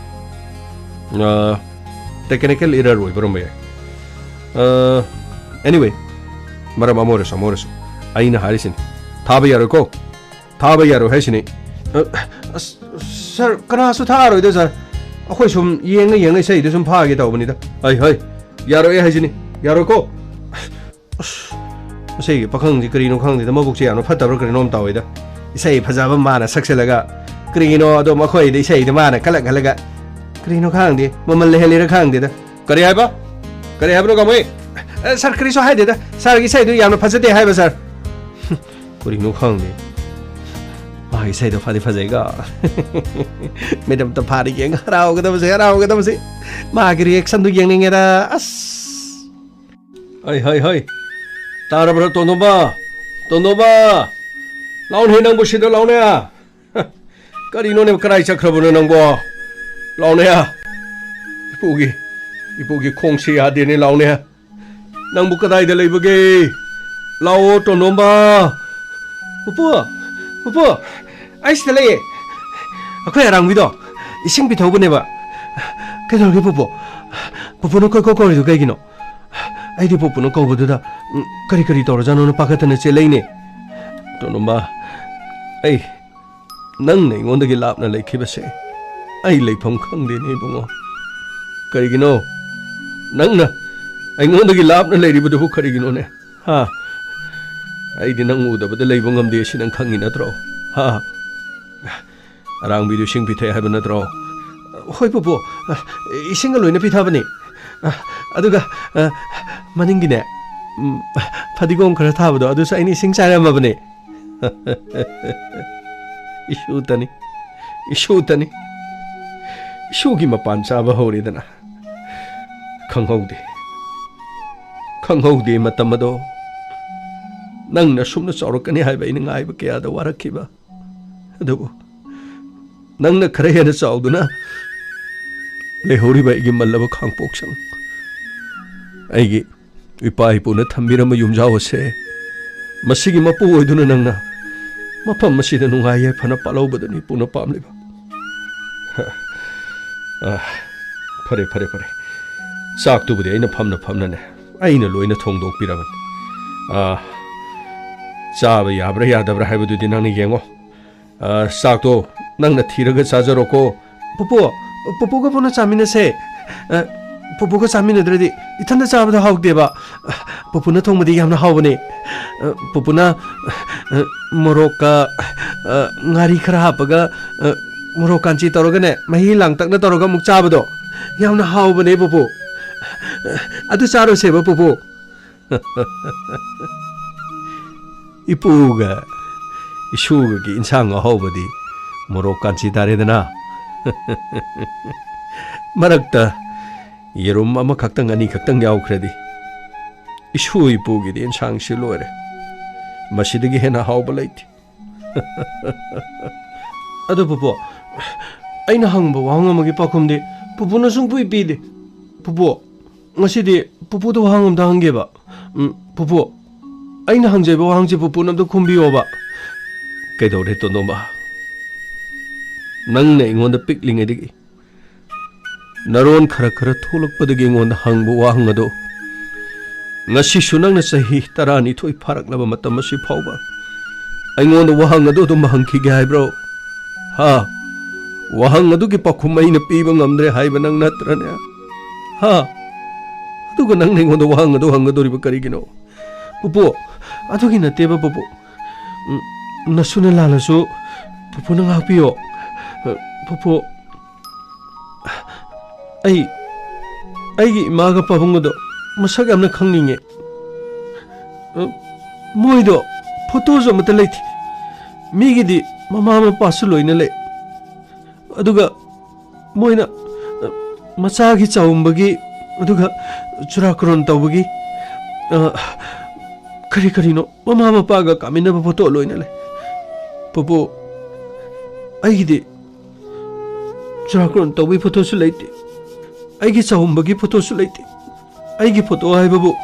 ꯑ, technical error ꯑꯣꯏꯕ ꯑꯣꯏꯔꯝꯕ ꯌꯥꯏ꯫ ꯑ, anyway, ꯃꯔꯝ ꯑꯃ ꯑꯣꯏꯔꯁꯨ ꯑꯃ ꯑꯣꯏꯔꯁꯨ ꯑꯩꯅ ꯍꯥꯏꯔꯤꯁꯤꯅꯤ, ꯊꯥꯕ ꯌꯥꯔꯣꯏꯀꯣ꯫ ꯊꯥꯕ ꯌꯥꯔꯣꯏ ꯍꯥꯏꯁꯤꯅꯤ꯫ ꯑ, ꯑꯁ, ꯁꯥꯔ, ꯀꯅꯥꯁꯨ ꯊꯥꯔꯣꯏꯗ ꯁꯥꯔ꯫ ꯑꯩꯈꯣꯏ ꯁꯨꯝ ꯌꯦꯡꯉ ꯌꯦꯡꯉ ꯏꯁꯩꯗꯨ ꯁꯨꯝ ꯐꯥꯒꯦ ꯇꯧꯕꯅꯤꯗ꯫ ꯍꯩ, ꯍꯩ, ꯌꯥꯔꯣꯏ ꯍꯥꯏꯁꯤꯅꯤ꯫ ꯌꯥꯔꯣꯏꯀꯣ꯫ ꯑꯁ, ꯃꯁꯤꯒꯤ ꯄꯥꯈꯪꯁꯤ ꯀꯔꯤꯅꯣ ꯈꯪꯗꯦꯗ, ꯃꯕꯨꯛꯁꯤ ꯌꯥꯝꯅ ꯐꯠꯇꯕ꯭ꯔꯥ ꯀꯔꯤꯅꯣꯝ ꯇꯧꯋꯦꯗ꯫ ꯏꯁꯩ ꯐꯖꯕ ꯃꯥꯅ ꯁꯛꯆꯜꯂꯒ, ꯀꯔꯤꯒꯤꯅꯣ ꯑꯗꯣ ꯃꯈꯣꯏꯗ ꯏꯁꯩꯗ ꯃꯥꯅ ꯈꯜꯂꯛ ꯈꯜꯂꯒ, ꯀꯔꯤꯅꯣ ꯈꯪꯗꯦ, ꯃꯃꯜ ꯂꯩꯍꯜꯂꯤꯔ ꯈꯪꯗꯦꯗ꯫ ꯀꯔꯤ ꯍꯥꯏꯕ? ꯀꯔꯤ ꯍꯥꯏꯕꯅꯣ, ꯀꯃꯥꯏ? ꯑꯦ, ꯁꯥꯔ, ꯀꯔꯤꯁꯨ ꯍꯥꯏꯗꯦꯗ꯫ ꯁꯥꯔꯒꯤ ꯏꯁꯩꯗꯨ ꯌꯥꯝꯅ ꯐꯖꯗꯦ ꯍꯥꯏꯕ, ꯁꯥꯔ꯫ ꯀꯔꯤꯅꯣ ꯈꯪꯗꯦ, ꯃꯥꯒꯤ ꯏꯁꯩꯗꯣ ꯐꯗꯤ ꯐꯖꯩꯀꯣ꯫ ꯃꯦꯗꯥꯝ ꯇꯝꯐꯥꯗ ꯌꯦꯡꯉ ꯍꯔꯥꯎꯒꯗꯕꯁꯦ, ꯍꯔꯥꯎꯒꯗꯕꯁꯦ꯫ ꯃꯥꯒꯤ reaction-ꯗꯨ ꯌꯦꯡꯅꯤꯡꯉꯦꯗ꯫ ꯑꯁ꯫ ꯍꯩ, ꯍꯩ, ꯍꯩ꯫ ꯇꯥꯔꯕ꯭ꯔꯥ, ꯇꯣꯟꯗꯣꯝꯕ? ꯇꯣꯟꯗꯣꯝꯕ! ꯂꯥꯎꯅꯦ, ꯅꯪꯕꯨ ꯁꯤꯗ ꯂꯥꯎꯅꯦ꯫ ꯀꯔꯤꯅꯣꯅꯦ, ꯀꯗꯥꯏ ꯆꯠꯈ꯭ꯔꯕꯅꯣ ꯅꯪꯕꯣ? ꯂꯥꯎꯅꯦ꯫ ꯏꯄꯨꯒꯤ, ꯏꯄꯨꯒꯤ ꯈꯣꯡꯁꯦ ꯌꯥꯗꯦꯅꯦ, ꯂꯥꯎꯅꯦ꯫ ꯅꯪꯕꯨ ꯀꯗꯥꯏꯗ ꯂꯩꯕꯒꯦ? ꯂꯥꯛꯑꯣ, ꯇꯣꯟꯗꯣꯝꯕ꯫ ꯄꯨꯄꯨ, ꯄꯨꯄꯨ, ꯑꯩ ꯁꯤꯗ ꯂꯩꯌꯦ꯫ ꯑꯩꯈꯣꯏ ꯑꯔꯥꯡꯕꯤꯗꯣ ꯏꯁꯤꯡ ꯄꯤꯊꯧꯕꯅꯦꯕ꯫ ꯀꯩꯗꯧꯔꯒꯦ ꯄꯨꯄꯨ? ꯄꯨꯄꯨꯅ ꯀꯣꯏ ꯀꯣꯏ ꯀꯣꯏꯔꯤꯗꯣ ꯀꯩꯒꯤꯅꯣ? ꯑꯩꯗꯤ ꯄꯨꯄꯨꯅ ꯀꯧꯕꯗꯨꯗ, ꯎꯝ, ꯀꯔꯤ ꯀꯔꯤ ꯇꯧꯔꯖꯥꯠꯅꯣꯅ ꯄꯥꯈꯠꯇꯅ ꯆꯦꯜꯂꯛꯏꯅꯦ꯫ ꯇꯣꯟꯗꯣꯝꯕ, ꯑꯩ, ꯅꯪꯅ ꯑꯩꯉꯣꯟꯗꯒꯤ ꯂꯥꯞꯅ ꯂꯩꯈꯤꯕꯁꯦ ꯑꯩ ꯂꯩꯐꯝ ꯈꯪꯗꯦꯅꯦ ꯏꯕꯨꯡꯉꯣ꯫ ꯀꯔꯤꯒꯤꯅꯣ? ꯅꯪꯅ ꯑꯩꯉꯣꯟꯗꯒꯤ ꯂꯥꯞꯅ ꯂꯩꯔꯤꯕꯗꯨꯕꯨ ꯀꯔꯤꯒꯤꯅꯣꯅꯦ? ꯍꯥ? ꯑꯩꯗꯤ ꯅꯪ ꯎꯗꯕꯗ ꯂꯩꯕ ꯉꯝꯗꯦ, ꯑꯁꯤ ꯅꯪ ꯈꯪꯉꯤ ꯅꯠꯇ꯭ꯔꯣ? ꯍꯥ? ꯑꯔꯥꯡꯕꯤꯗꯨ ꯏꯁꯤꯡ ꯄꯤꯊꯛꯑꯦ ꯍꯥꯏꯕ ꯅꯠꯇ꯭ꯔꯣ? ꯍꯣꯏ ꯄꯨꯄꯨ, ꯏꯁꯤꯡꯒ ꯂꯣꯏꯅ ꯄꯤꯊꯕꯅꯤ꯫ ꯑꯗꯨꯒ, ꯃꯅꯤꯡꯒꯤꯅꯦ, ꯎꯝ, ꯐꯗꯤꯒꯣꯝ ꯈꯔ ꯊꯥꯕꯗꯣ ꯑꯗꯨꯁꯨ ꯑꯩꯅ ꯏꯁꯤꯡ ꯆꯥꯏꯔꯝꯃꯕꯅꯦ꯫ ꯏꯁꯨꯇꯅꯤ, ꯏꯁꯨꯇꯅꯤ꯫ ꯏꯁꯨꯒꯤ ꯃꯄꯥꯟ ꯆꯥꯕ ꯍꯧꯔꯦꯗꯅ꯫ ꯈꯪꯍꯧꯗꯦ, ꯈꯪꯍꯧꯗꯦ ꯃꯇꯝ ꯑꯗꯣ꯫ ꯅꯪꯅ ꯁꯨꯝꯅ ꯆꯥꯎꯔꯛꯀꯅꯤ ꯍꯥꯏꯕ ꯑꯩꯅ ꯉꯥꯏꯕ ꯀꯌꯥꯗ ꯋꯥꯔꯛꯈꯤꯕ꯫ ꯑꯗꯨꯕꯨ ꯅꯪꯅ ꯈꯔ ꯍꯦꯟꯅ ꯆꯥꯎꯗꯨꯅ ꯂꯩꯍꯧꯔꯤꯕ ꯑꯩꯒꯤ ꯃꯜꯂꯕ ꯈꯥꯡꯄꯣꯛꯁꯪ, ꯑꯩꯒꯤ ꯏꯄꯥ ꯏꯄꯨꯅ ꯊꯝꯕꯤꯔꯝꯕ ꯌꯨꯝꯖꯥꯎ ꯑꯁꯦ, ꯃꯁꯤꯒꯤ ꯃꯄꯨ ꯑꯣꯏꯗꯨꯅ ꯅꯪꯅ ꯃꯐꯝ ꯑꯁꯤꯗ ꯅꯨꯡꯉꯥꯏ ꯌꯥꯏꯐꯅ ꯄꯥꯜꯍꯧꯕꯗꯨꯅꯤ ꯏꯄꯨꯅ ꯄꯥꯝꯂꯤꯕ꯫ ꯑ, ꯐꯔꯦ, ꯐꯔꯦ, ꯐꯔꯦ꯫ ꯆꯥꯛꯇꯨꯕꯨꯗꯤ ꯑꯩꯅ ꯐꯝꯅ ꯐꯝꯅꯅꯦ, ꯑꯩꯅ ꯂꯣꯏꯅ ꯊꯣꯡꯗꯣꯛꯄꯤꯔꯕꯅꯤ꯫ ꯑ, ꯆꯥꯕ ꯌꯥꯕ꯭ꯔꯥ ꯌꯥꯗꯕ꯭ꯔꯥ ꯍꯥꯏꯕꯗꯨꯗꯤ ꯅꯪꯅ ꯌꯦꯡꯉꯣ꯫ ꯑ, ꯆꯥꯛꯇꯣ ꯅꯪꯅ ꯊꯤꯔꯒ ꯆꯥꯖꯔꯣꯀꯣ꯫ ꯄꯨꯄꯨ, ꯄꯨꯄꯨꯒ ꯄꯨꯟꯅ ꯆꯥꯃꯤꯟꯅꯁꯦ꯫ ꯑ, ꯄꯨꯄꯨꯒ ꯆꯥꯃꯤꯟꯅꯗ꯭ꯔꯗꯤ ꯏꯊꯟꯗ ꯆꯥꯕꯗꯣ ꯍꯥꯎꯇꯦꯕ꯫ ꯄꯨꯄꯨꯅ ꯊꯣꯡꯕꯗꯤ ꯌꯥꯝꯅ ꯍꯥꯎꯕꯅꯦ꯫ ꯑ, ꯄꯨꯄꯨꯅ, ꯑ, ꯃꯣꯔꯣꯛꯀ, ꯑ, ꯉꯥꯔꯤ ꯈꯔ ꯍꯥꯞꯄꯒ, ꯑ, ꯃꯣꯔꯣꯛ ꯀꯥꯟꯆꯤ ꯇꯧꯔꯒꯅꯦ, ꯃꯍꯤ ꯂꯥꯡꯇꯛꯅ ꯇꯧꯔꯒ ꯑꯃꯨꯛ ꯆꯥꯕꯗꯣ ꯌꯥꯝꯅ ꯍꯥꯎꯕꯅꯦ ꯄꯨꯄꯨ꯫ ꯑꯗꯨ ꯆꯥꯔꯨꯁꯦꯕ ꯄꯨꯄꯨ꯫ ꯏꯄꯨꯒ ꯏꯁꯨꯒꯒꯤ ꯏꯟꯁꯥꯡ ꯑꯍꯥꯎꯕꯗꯤ ꯃꯣꯔꯣꯛ ꯀꯥꯟꯆꯤ ꯇꯥꯔꯦꯗꯅ꯫ ꯃꯔꯛꯇ ꯌꯦꯔꯨꯝ ꯑꯃꯈꯛꯇꯪ ꯑꯅꯤꯈꯛꯇꯪ ꯌꯥꯎꯈ꯭ꯔꯗꯤ ꯏꯁꯨ ꯏꯄꯨꯒꯤꯗꯤ ꯏꯟꯁꯥꯡꯁꯤ ꯂꯣꯏꯔꯦ꯫ ꯃꯁꯤꯗꯒꯤ ꯍꯦꯟꯅ ꯍꯥꯎꯕ ꯂꯩꯇꯦ꯫ ꯑꯗꯣ ꯄꯨꯄꯨ, ꯑꯩꯅ ꯍꯪꯕ ꯋꯥꯍꯪ ꯑꯃꯒꯤ ꯄꯥꯎꯈꯨꯝꯗꯤ ꯄꯨꯄꯨꯅ ꯁꯨꯡꯄꯤ ꯄꯤꯗꯦ꯫ ꯄꯨꯄꯨ, ꯉꯁꯤꯗꯤ ꯄꯨꯄꯨꯗ ꯋꯥꯍꯪ ꯑꯝꯇ ꯍꯪꯒꯦꯕ꯫ ꯎꯝ, ꯄꯨꯄꯨ, ꯑꯩꯅ ꯍꯪꯖꯔꯤꯕ ꯋꯥꯍꯪꯁꯤ ꯄꯨꯄꯨꯅ ꯑꯝꯇ ꯈꯨꯝꯕꯤꯌꯣꯕ꯫ ꯀꯩꯗꯧꯔꯦ ꯇꯣꯟꯗꯣꯝꯕ? ꯅꯪꯅ ꯑꯩꯉꯣꯟꯗ ꯄꯤꯛꯂꯤꯉꯩꯗꯒꯤ ꯅꯔꯣꯟ ꯈꯔ ꯈꯔ ꯊꯣꯛꯂꯛꯄꯗꯒꯤ ꯑꯩꯉꯣꯟꯗ ꯍꯪꯕ ꯋꯥꯍꯪ ꯑꯗꯣ ꯉꯁꯤꯁꯨ ꯅꯪꯅ ꯆꯍꯤ ꯇꯔꯥꯅꯤꯊꯣꯏ ꯐꯥꯔꯛꯂꯕ ꯃꯇꯝ ꯑꯁꯤ ꯐꯥꯎꯕ ꯑꯩꯉꯣꯟꯗ ꯋꯥꯍꯪ ꯑꯗꯨ ꯑꯗꯨꯝ ꯍꯪꯈꯤꯒꯦ ꯍꯥꯏꯕ꯭ꯔꯣ? ꯍꯥ? ꯋꯥꯍꯪ ꯑꯗꯨꯒꯤ ꯄꯥꯎꯈꯨꯝ ꯑꯩꯅ ꯄꯤꯕ ꯉꯝꯗ꯭ꯔꯦ ꯍꯥꯏꯕ ꯅꯪ ꯅꯠꯇ꯭ꯔꯅꯦ? ꯍꯥ? ꯑꯗꯨꯒ ꯅꯪꯅ ꯑꯩꯉꯣꯟꯗ ꯋꯥꯍꯪ ꯑꯗꯨ ꯍꯪꯒꯗꯧꯔꯤꯕ ꯀꯔꯤꯒꯤꯅꯣ? ꯄꯨꯄꯨ, ꯑꯗꯨꯒꯤ ꯅꯠꯇꯦꯕ ꯄꯨꯄꯨ꯫ ꯎꯝ, ꯅꯁꯨꯅ ꯂꯥꯜꯂꯁꯨ ꯄꯨꯄꯨꯅ ꯉꯥꯛꯄꯤꯌꯣ꯫ ꯄꯨꯄꯨ, ꯑꯩ, ꯑꯩꯒꯤ ꯏꯃꯥꯒ ꯄꯥꯕꯨꯡꯒꯗꯣ ꯃꯁꯛ ꯌꯥꯝꯅ ꯈꯪꯅꯤꯡꯉꯦ꯫ ꯃꯣꯏꯗꯣ ꯐꯣꯇꯣꯁꯨ ꯑꯃꯠꯇ ꯂꯩꯇꯦ꯫ ꯃꯤꯒꯤꯗꯤ ꯃꯃꯥ ꯃꯄꯥꯁꯨ ꯂꯣꯏꯅ ꯂꯩ꯫ ꯑꯗꯨꯒ ꯃꯣꯏꯅ, ꯑ, ꯃꯆꯥꯒꯤ ꯆꯥꯎꯝꯕꯒꯤ, ꯑꯗꯨꯒ ꯆꯨꯔꯥꯀꯣꯔꯣꯟ ꯇꯧꯕꯒꯤ, ꯑ, ꯀꯔꯤ ꯀꯔꯤꯅꯣ, ꯃꯃꯥ ꯃꯄꯥꯒ ꯀꯥꯃꯤꯟꯅꯕ ꯐꯣꯇꯣ ꯂꯣꯏꯅ ꯂꯩ꯫ ꯄꯨꯄꯨ, ꯑꯩꯒꯤꯗꯤ ꯆꯨꯔꯥꯀꯣꯔꯣꯟ ꯇꯧꯕꯒꯤ ꯐꯣꯇꯣꯁꯨ ꯂꯩꯇꯦ, ꯑꯩꯒꯤ ꯆꯥꯎꯝꯕꯒꯤ ꯐꯣꯇꯣꯁꯨ ꯂꯩꯇꯦ꯫ ꯑꯩꯒꯤ ꯐꯣꯇꯣ ꯍꯥꯏꯕꯕꯨ,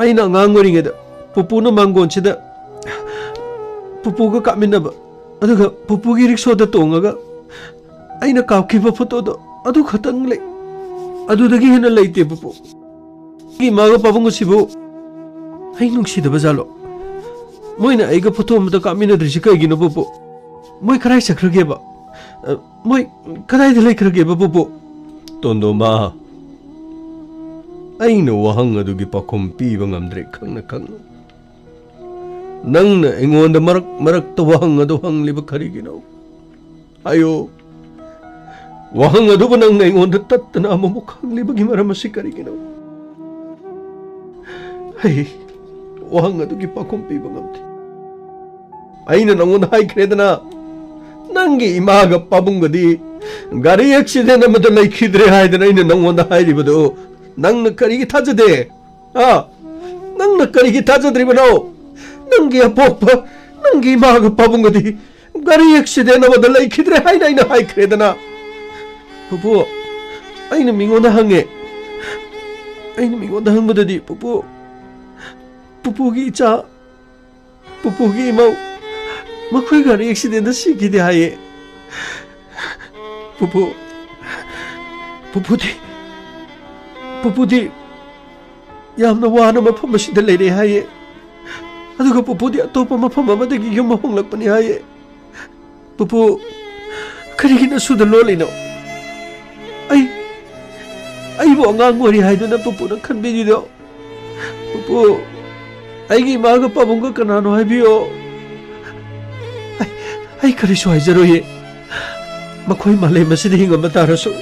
ꯑꯩꯅ ꯑꯉꯥꯡ ꯑꯣꯏꯔꯤꯉꯩꯗ ꯄꯨꯄꯨꯅ ꯃꯥꯡꯒꯣꯟꯁꯤꯗ ꯄꯨꯄꯨꯒ ꯀꯥꯞꯃꯤꯟꯅꯕ, ꯑꯗꯨꯒ ꯄꯨꯄꯨꯒꯤ ꯔꯤꯛꯁꯣꯗ ꯇꯣꯡꯉꯒ ꯑꯩꯅ ꯀꯥꯞꯈꯤꯕ ꯐꯣꯇꯣꯗꯣ ꯑꯗꯨ ꯈꯛꯇꯪ ꯂꯩ꯫ ꯑꯗꯨꯗꯒꯤ ꯍꯦꯟꯅ ꯂꯩꯇꯦ, ꯄꯨꯄꯨ꯫ ꯑꯩꯒꯤ ꯏꯃꯥꯒ ꯄꯥꯕꯨꯡ ꯑꯁꯤꯕꯨ ꯑꯩ ꯅꯨꯡꯁꯤꯗꯕ ꯖꯥꯠꯂꯣ? ꯃꯣꯏꯅ ꯑꯩꯒ ꯐꯣꯇꯣ ꯑꯃꯇ ꯀꯥꯞꯃꯤꯟꯅꯗ꯭ꯔꯤꯁꯤ ꯀꯩꯒꯤꯅꯣ, ꯄꯨꯄꯨ? ꯃꯣꯏ ꯀꯗꯥꯏ ꯆꯠꯈ꯭ꯔꯒꯦꯕ? ꯑ, ꯃꯣꯏ ꯀꯗꯥꯏꯗ ꯂꯩꯈ꯭ꯔꯒꯦꯕ, ꯄꯨꯄꯨ? ꯇꯣꯟꯗꯣꯝꯕ, ꯑꯩꯅ ꯋꯥꯍꯪ ꯑꯗꯨꯒꯤ ꯄꯥꯎꯈꯨꯝ ꯄꯤꯕ ꯉꯝꯗ꯭ꯔꯦ, ꯈꯪꯅ ꯈꯪꯅ꯫ ꯅꯪꯅ ꯑꯩꯉꯣꯟꯗ ꯃꯔꯛ ꯃꯔꯛꯇ ꯋꯥꯍꯪ ꯑꯗꯨ ꯍꯪꯂꯤꯕ ꯀꯔꯤꯒꯤꯅꯣ? ꯍꯥꯏꯌꯨ꯫ ꯋꯥꯍꯪ ꯑꯗꯨꯕꯨ ꯅꯪꯅ ꯑꯩꯉꯣꯟꯗ ꯇꯠꯇꯅ ꯑꯃꯨꯛ ꯍꯪꯂꯤꯕꯒꯤ ꯃꯔꯝ ꯑꯁꯤ ꯀꯔꯤꯒꯤꯅꯣ? ꯑꯩ ꯋꯥꯍꯪ ꯑꯗꯨꯒꯤ ꯄꯥꯎꯈꯨꯝ ꯄꯤꯕ ꯉꯝꯗꯦ꯫ ꯑꯩꯅ ꯅꯪꯉꯣꯟꯗ ꯍꯥꯏꯈ꯭ꯔꯦꯗꯅ, ꯅꯪꯒꯤ ꯏꯃꯥꯒ ꯄꯥꯕꯨꯡꯒꯗꯤ ꯒꯥꯔꯤ ꯑꯦꯛꯁꯤꯗꯦꯟ ꯑꯃꯗ ꯂꯩꯈꯤꯗ꯭ꯔꯦ ꯍꯥꯏꯗꯅ ꯑꯩꯅ ꯅꯪꯉꯣꯟꯗ ꯍꯥꯏꯔꯤꯕꯗꯨ ꯅꯪꯅ ꯀꯔꯤꯒꯤ ꯊꯥꯖꯗꯦ? ꯍꯥ? ꯅꯪꯅ ꯀꯔꯤꯒꯤ ꯊꯥꯖꯗ꯭ꯔꯤꯕꯅꯣ? ꯅꯪꯒꯤ ꯑꯄꯣꯛꯄ, ꯅꯪꯒꯤ ꯏꯃꯥꯒ ꯄꯥꯕꯨꯡꯒꯗꯤ ꯒꯥꯔꯤ ꯑꯦꯛꯁꯤꯗꯦꯟ ꯑꯃꯗ ꯂꯩꯈꯤꯗ꯭ꯔꯦ ꯍꯥꯏꯅ ꯑꯩꯅ ꯍꯥꯏꯈ꯭ꯔꯦꯗꯅ꯫ ꯄꯨꯄꯨ, ꯑꯩꯅ ꯃꯤꯉꯣꯟꯗ ꯍꯪꯉꯦ꯫ ꯑꯩꯅ ꯃꯤꯉꯣꯟꯗ ꯍꯪꯕꯗꯗꯤ, ꯄꯨꯄꯨ, ꯄꯨꯄꯨꯒꯤ ꯏꯆꯥ, ꯄꯨꯄꯨꯒꯤ ꯏꯃꯧ, ꯃꯈꯣꯏ ꯒꯥꯔꯤ ꯑꯦꯛꯁꯤꯗꯦꯟꯗ ꯁꯤꯈꯤꯗꯦ ꯍꯥꯏꯌꯦ꯫ ꯄꯨꯄꯨ, ꯄꯨꯄꯨꯗꯤ, ꯄꯨꯄꯨꯗꯤ ꯌꯥꯝꯅ ꯋꯥꯅ ꯃꯐꯝ ꯑꯁꯤꯗ ꯂꯩꯔꯦ ꯍꯥꯏꯌꯦ꯫ ꯑꯗꯨꯒ ꯄꯨꯄꯨꯗꯤ ꯑꯇꯣꯞꯄ ꯃꯐꯝ ꯑꯃꯗꯒꯤ ꯌꯨꯝ ꯍꯣꯡꯂꯛꯄꯅꯤ ꯍꯥꯏꯌꯦ꯫ ꯄꯨꯄꯨ, ꯀꯔꯤꯒꯤꯅꯣ ꯑꯁꯨꯗ ꯂꯣꯜꯂꯤꯅꯣ? ꯑꯩ, ꯑꯩꯕꯨ ꯑꯉꯥꯡ ꯑꯣꯏꯔꯤ ꯍꯥꯏꯗꯨꯅ ꯄꯨꯄꯨꯅ ꯈꯟꯕꯤꯔꯤꯗꯣ? ꯄꯨꯄꯨ, ꯑꯩꯒꯤ ꯏꯃꯥꯒ ꯄꯥꯕꯨꯡꯒ ꯀꯅꯥꯅꯣ ꯍꯥꯏꯕꯤꯌꯣ꯫ ꯑꯩ, ꯑꯩ ꯀꯔꯤꯁꯨ ꯍꯥꯏꯖꯔꯣꯏꯌꯦ꯫ ꯃꯈꯣꯏ ꯃꯥꯂꯦꯝ ꯑꯁꯤꯗ ꯍꯤꯡꯉꯝꯕ ꯇꯥꯔꯁꯨ,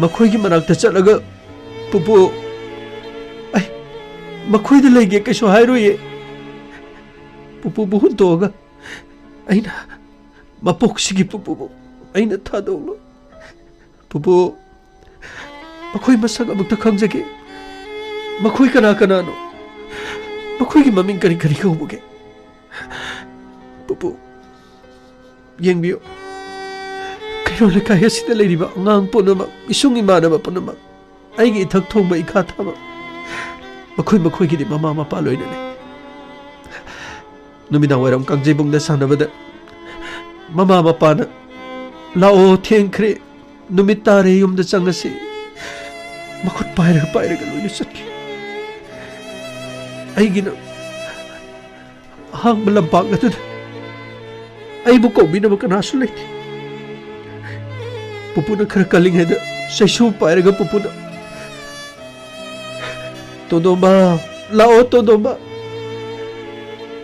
ꯃꯈꯣꯏꯒꯤ ꯃꯅꯥꯛꯇ ꯆꯠꯂꯒ, "ꯄꯨꯄꯨ, ꯑꯩ ꯃꯈꯣꯏꯗ ꯂꯩꯒꯦ" ꯀꯩꯁꯨ ꯍꯥꯏꯔꯣꯏꯌꯦ꯫ ꯄꯨꯄꯨꯕꯨ ꯍꯨꯟꯗꯣꯛꯑꯒ ꯑꯩꯅ ꯃꯄꯣꯛꯁꯤꯒꯤ ꯄꯨꯄꯨꯕꯨ ꯑꯩꯅ ꯊꯥꯗꯣꯛꯂꯣꯏ꯫ ꯄꯨꯄꯨ, ꯃꯈꯣꯏ ꯃꯁꯛ ꯑꯃꯨꯛꯇ ꯈꯪꯖꯒꯦ꯫ ꯃꯈꯣꯏ ꯀꯅꯥ ꯀꯅꯥꯅꯣ? ꯃꯈꯣꯏꯒꯤ ꯃꯃꯤꯡ ꯀꯔꯤ ꯀꯔꯤ ꯀꯧꯕꯒꯦ? ꯄꯨꯄꯨ, ꯌꯦꯡꯕꯤꯌꯨ꯫ ꯀꯩꯔꯣꯜ ꯂꯩꯀꯥꯏ ꯑꯁꯤꯗ ꯂꯩꯔꯤꯕ ꯑꯉꯥꯡ ꯄꯨꯝꯅꯃꯛ, ꯏꯁꯨꯡ ꯏꯃꯥꯟꯅꯕ ꯄꯨꯝꯅꯃꯛ, ꯑꯩꯒꯤ ꯏꯊꯛ ꯊꯣꯡꯕ ꯏꯈꯥ ꯊꯥꯕ, ꯃꯈꯣꯏ ꯃꯈꯣꯏꯒꯤꯗꯤ ꯃꯃꯥ ꯃꯄꯥ ꯂꯣꯏꯅ ꯂꯩ꯫ ꯅꯨꯃꯤꯗꯥꯡ ꯋꯥꯏꯔꯝ ꯀꯥꯡꯖꯩꯕꯨꯡꯗ ꯁꯥꯟꯅꯕꯗ ꯃꯃꯥ ꯃꯄꯥꯅ, "ꯂꯥꯛꯑꯣ, ꯊꯦꯡꯈ꯭ꯔꯦ, ꯅꯨꯃꯤꯠ ꯇꯥꯔꯦ, ꯌꯨꯝꯗ ꯆꯪꯉꯁꯤ", ꯃꯈꯨꯠ ꯄꯥꯏꯔꯒ ꯄꯥꯏꯔꯒ ꯂꯣꯏꯅ ꯆꯠꯈꯤ꯫ ꯑꯩꯒꯤꯅ ꯑꯍꯥꯡꯕ ꯂꯝꯄꯥꯛ ꯑꯗꯨꯗ ꯑꯩꯕꯨ ꯀꯧꯕꯤꯅꯕ ꯀꯅꯥꯁꯨ ꯂꯩꯇꯦ꯫ ꯄꯨꯄꯨꯅ ꯈꯔ ꯀꯜꯂꯤꯉꯩꯗ ꯆꯩꯁꯨ ꯄꯥꯏꯔꯒ ꯄꯨꯄꯨꯅ, "ꯇꯣꯟꯗꯣꯝꯕ, ꯂꯥꯛꯑꯣ ꯇꯣꯟꯗꯣꯝꯕ"꯫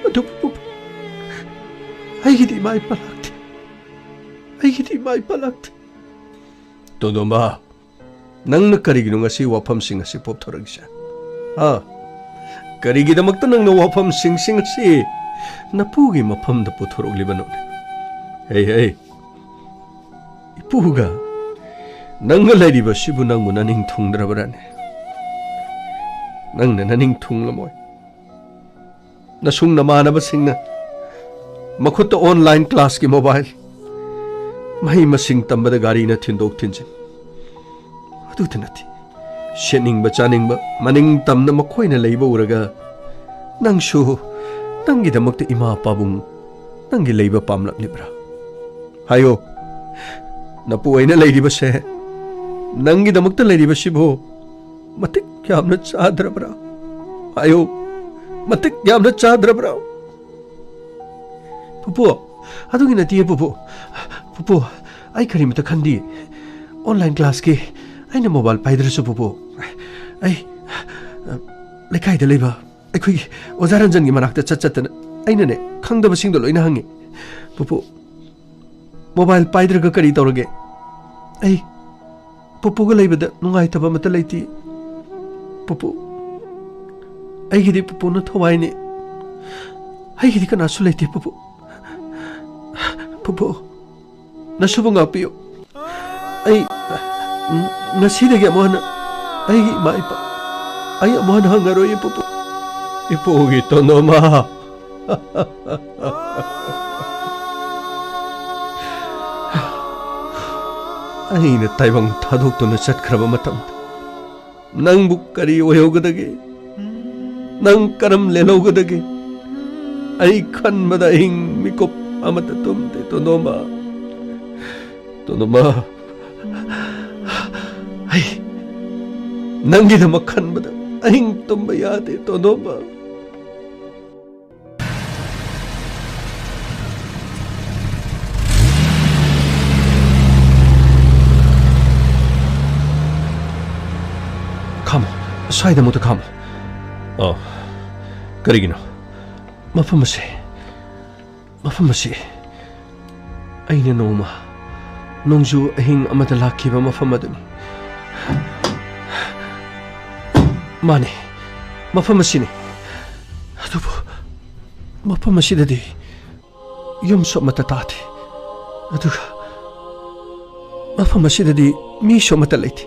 ꯑꯗꯨꯕꯨ ꯄꯨꯄꯨ, ꯑꯩꯒꯤꯗꯤ ꯏꯃꯥ ꯏꯄꯥ ꯂꯥꯛꯇꯦ꯫ ꯑꯩꯒꯤꯗꯤ ꯏꯃꯥ ꯏꯄꯥ ꯂꯥꯛꯇꯦ꯫ ꯇꯣꯟꯗꯣꯝꯕ, ꯅꯪꯅ ꯀꯔꯤꯒꯤꯅꯣ ꯉꯁꯤ ꯋꯥꯐꯝꯁꯤꯡ ꯑꯁꯤ ꯄꯣꯞꯊꯣꯔꯛꯏꯁꯦ? ꯍꯥ? ꯀꯔꯤꯒꯤꯗꯃꯛꯇ ꯅꯪꯅ ꯋꯥꯐꯝꯁꯤꯡꯁꯤꯡ ꯑꯁꯤ ꯅꯄꯨꯒꯤ ꯃꯐꯝꯗ ꯄꯨꯊꯣꯔꯛꯂꯤꯕꯅꯣꯅꯦ? ꯍꯦ, ꯍꯦ, ꯏꯄꯨꯒ ꯅꯪꯒ ꯂꯩꯔꯤꯕꯁꯤꯕꯨ ꯅꯪꯕꯨ ꯅꯅꯤꯡ ꯊꯨꯡꯗ꯭ꯔꯕ꯭ꯔꯥꯅꯦ? ꯅꯪꯅ ꯅꯅꯤꯡ ꯊꯨꯡꯂꯝꯃꯣꯏ꯫ ꯅꯁꯨꯡ ꯅꯃꯥꯟꯅꯕꯁꯤꯡꯅ ꯃꯈꯨꯠꯇ online classꯀꯤ mobile, ꯃꯍꯩ ꯃꯁꯤꯡ ꯇꯝꯕꯗ ꯒꯥꯔꯤꯅ ꯊꯤꯟꯗꯣꯛ ꯊꯤꯟꯖꯤꯟ, ꯑꯗꯨꯇ ꯅꯠꯇꯦ, ꯁꯦꯠꯅꯤꯡꯕ ꯆꯥꯅꯤꯡꯕ ꯃꯅꯤꯡ ꯇꯝꯅ ꯃꯈꯣꯏꯅ ꯂꯩꯕ ꯎꯔꯒ ꯅꯪꯁꯨ ꯅꯪꯒꯤꯗꯃꯛꯇ ꯏꯃꯥ ꯄꯥꯕꯨꯡ ꯅꯪꯒꯤ ꯂꯩꯕ ꯄꯥꯝꯂꯛꯂꯤꯕ꯭ꯔꯥ? ꯍꯥꯏꯌꯣ, ꯅꯄꯨ ꯑꯣꯏꯅ ꯂꯩꯔꯤꯕꯁꯦ, ꯅꯪꯒꯤꯗꯃꯛꯇ ꯂꯩꯔꯤꯕꯁꯤꯕꯨ ꯃꯇꯤꯛ ꯌꯥꯝꯅ ꯆꯥꯗ꯭ꯔꯕ꯭ꯔꯥ? ꯍꯥꯏꯌꯨ, ꯃꯇꯤꯛ ꯌꯥꯝꯅ ꯆꯥꯗ꯭ꯔꯕ꯭ꯔꯥ? ꯄꯨꯄꯨ, ꯑꯗꯨꯒꯤ ꯅꯠꯇꯤꯌꯦ ꯄꯨꯄꯨ꯫ ꯄꯨꯄꯨ, ꯑꯩ ꯀꯔꯤꯃꯇ ꯈꯟꯗꯤꯌꯦ꯫ Online classꯀꯤ ꯑꯩꯅ mobile ꯄꯥꯏꯗ꯭ꯔꯁꯨ ꯄꯨꯄꯨ, ꯑꯩ, ꯑ, ꯂꯩꯀꯥꯏꯗ ꯂꯩꯕ ꯑꯩꯈꯣꯏꯒꯤ ꯑꯣꯖꯥ ꯔꯟꯖꯟꯒꯤ ꯃꯅꯥꯛꯇ ꯆꯠ ꯆꯠꯇꯅ ꯑꯩꯅꯅꯦ ꯈꯪꯗꯕꯁꯤꯡꯗꯣ ꯂꯣꯏꯅ ꯍꯪꯉꯤ꯫ ꯄꯨꯄꯨ, mobile ꯄꯥꯏꯗ꯭ꯔꯒ ꯀꯔꯤ ꯇꯧꯔꯒꯦ? ꯑꯩ ꯄꯨꯄꯨꯒ ꯂꯩꯕꯗ ꯅꯨꯡꯉꯥꯏꯇꯕ ꯑꯃꯠꯇ ꯂꯩꯇꯦ꯫ ꯄꯨꯄꯨ, ꯑꯩꯒꯤꯗꯤ ꯄꯨꯄꯨꯅ ꯊꯋꯥꯏꯅꯤ꯫ ꯑꯩꯒꯤꯗꯤ ꯀꯅꯥꯁꯨ ꯂꯩꯇꯦ ꯄꯨꯄꯨ꯫ ꯄꯨꯄꯨ, ꯅꯁꯨꯕꯨ ꯉꯥꯛꯄꯤꯌꯨ꯫ ꯑꯩ, ꯎꯝ, ꯉꯁꯤꯗꯒꯤ ꯑꯃꯨꯛ ꯍꯟꯅ ꯑꯩꯒꯤ ꯏꯃꯥ ꯏꯄꯥ ꯑꯩ ꯑꯃꯨꯛ ꯍꯟꯅ ꯍꯪꯉꯔꯣꯏꯌꯦ ꯄꯨꯄꯨ꯫ ꯏꯄꯨꯒꯤ ꯇꯣꯟꯗꯣꯃ꯫ ꯑꯩꯅ ꯇꯥꯏꯕꯪ ꯊꯥꯗꯣꯛꯇꯨꯅ ꯆꯠꯈ꯭ꯔꯕ ꯃꯇꯝꯗ ꯅꯪꯕꯨ ꯀꯔꯤ ꯑꯣꯏꯍꯧꯒꯗꯒꯦ? ꯅꯪ ꯀꯔꯝ ꯂꯦꯜꯍꯧꯒꯗꯒꯦ? ꯑꯩ ꯈꯟꯕꯗ ꯑꯍꯤꯡ ꯃꯤꯀꯨꯞ ꯑꯃꯠꯇ ꯇꯨꯝꯗꯦ, ꯇꯣꯟꯗꯣꯝꯕ꯫ ꯇꯣꯟꯗꯣꯝꯕ, ꯑꯩ ꯅꯪꯒꯤꯗꯃꯛ ꯈꯟꯕꯗ ꯑꯍꯤꯡ ꯇꯨꯝꯕ ꯌꯥꯗꯦ, ꯇꯣꯟꯗꯣꯝꯕ꯫ ꯈꯥꯝꯃꯣ, ꯁ꯭ꯋꯥꯏꯗ ꯑꯃꯨꯛꯇ ꯈꯥꯝꯃꯣ꯫ ꯑꯣ, ꯀꯔꯤꯒꯤꯅꯣ? ꯃꯐꯝ ꯑꯁꯤ, ꯃꯐꯝ ꯑꯁꯤ ꯑꯩꯅ ꯅꯣꯡꯃ ꯅꯣꯡꯖꯨ ꯑꯍꯤꯡ ꯑꯃꯗ ꯂꯥꯛꯈꯤꯕ ꯃꯐꯝ ꯑꯗꯨꯅꯤ꯫ ꯃꯥꯅꯤ, ꯃꯐꯝ ꯑꯁꯤꯅꯤ꯫ ꯑꯗꯨꯕꯨ ꯃꯐꯝ ꯑꯁꯤꯗꯗꯤ ꯌꯨꯝꯁꯨ ꯑꯃꯠꯇ ꯇꯥꯗꯦ꯫ ꯑꯗꯨꯒ ꯃꯐꯝ ꯑꯁꯤꯗꯗꯤ ꯃꯤꯁꯨ ꯑꯃꯠꯇ ꯂꯩꯇꯦ꯫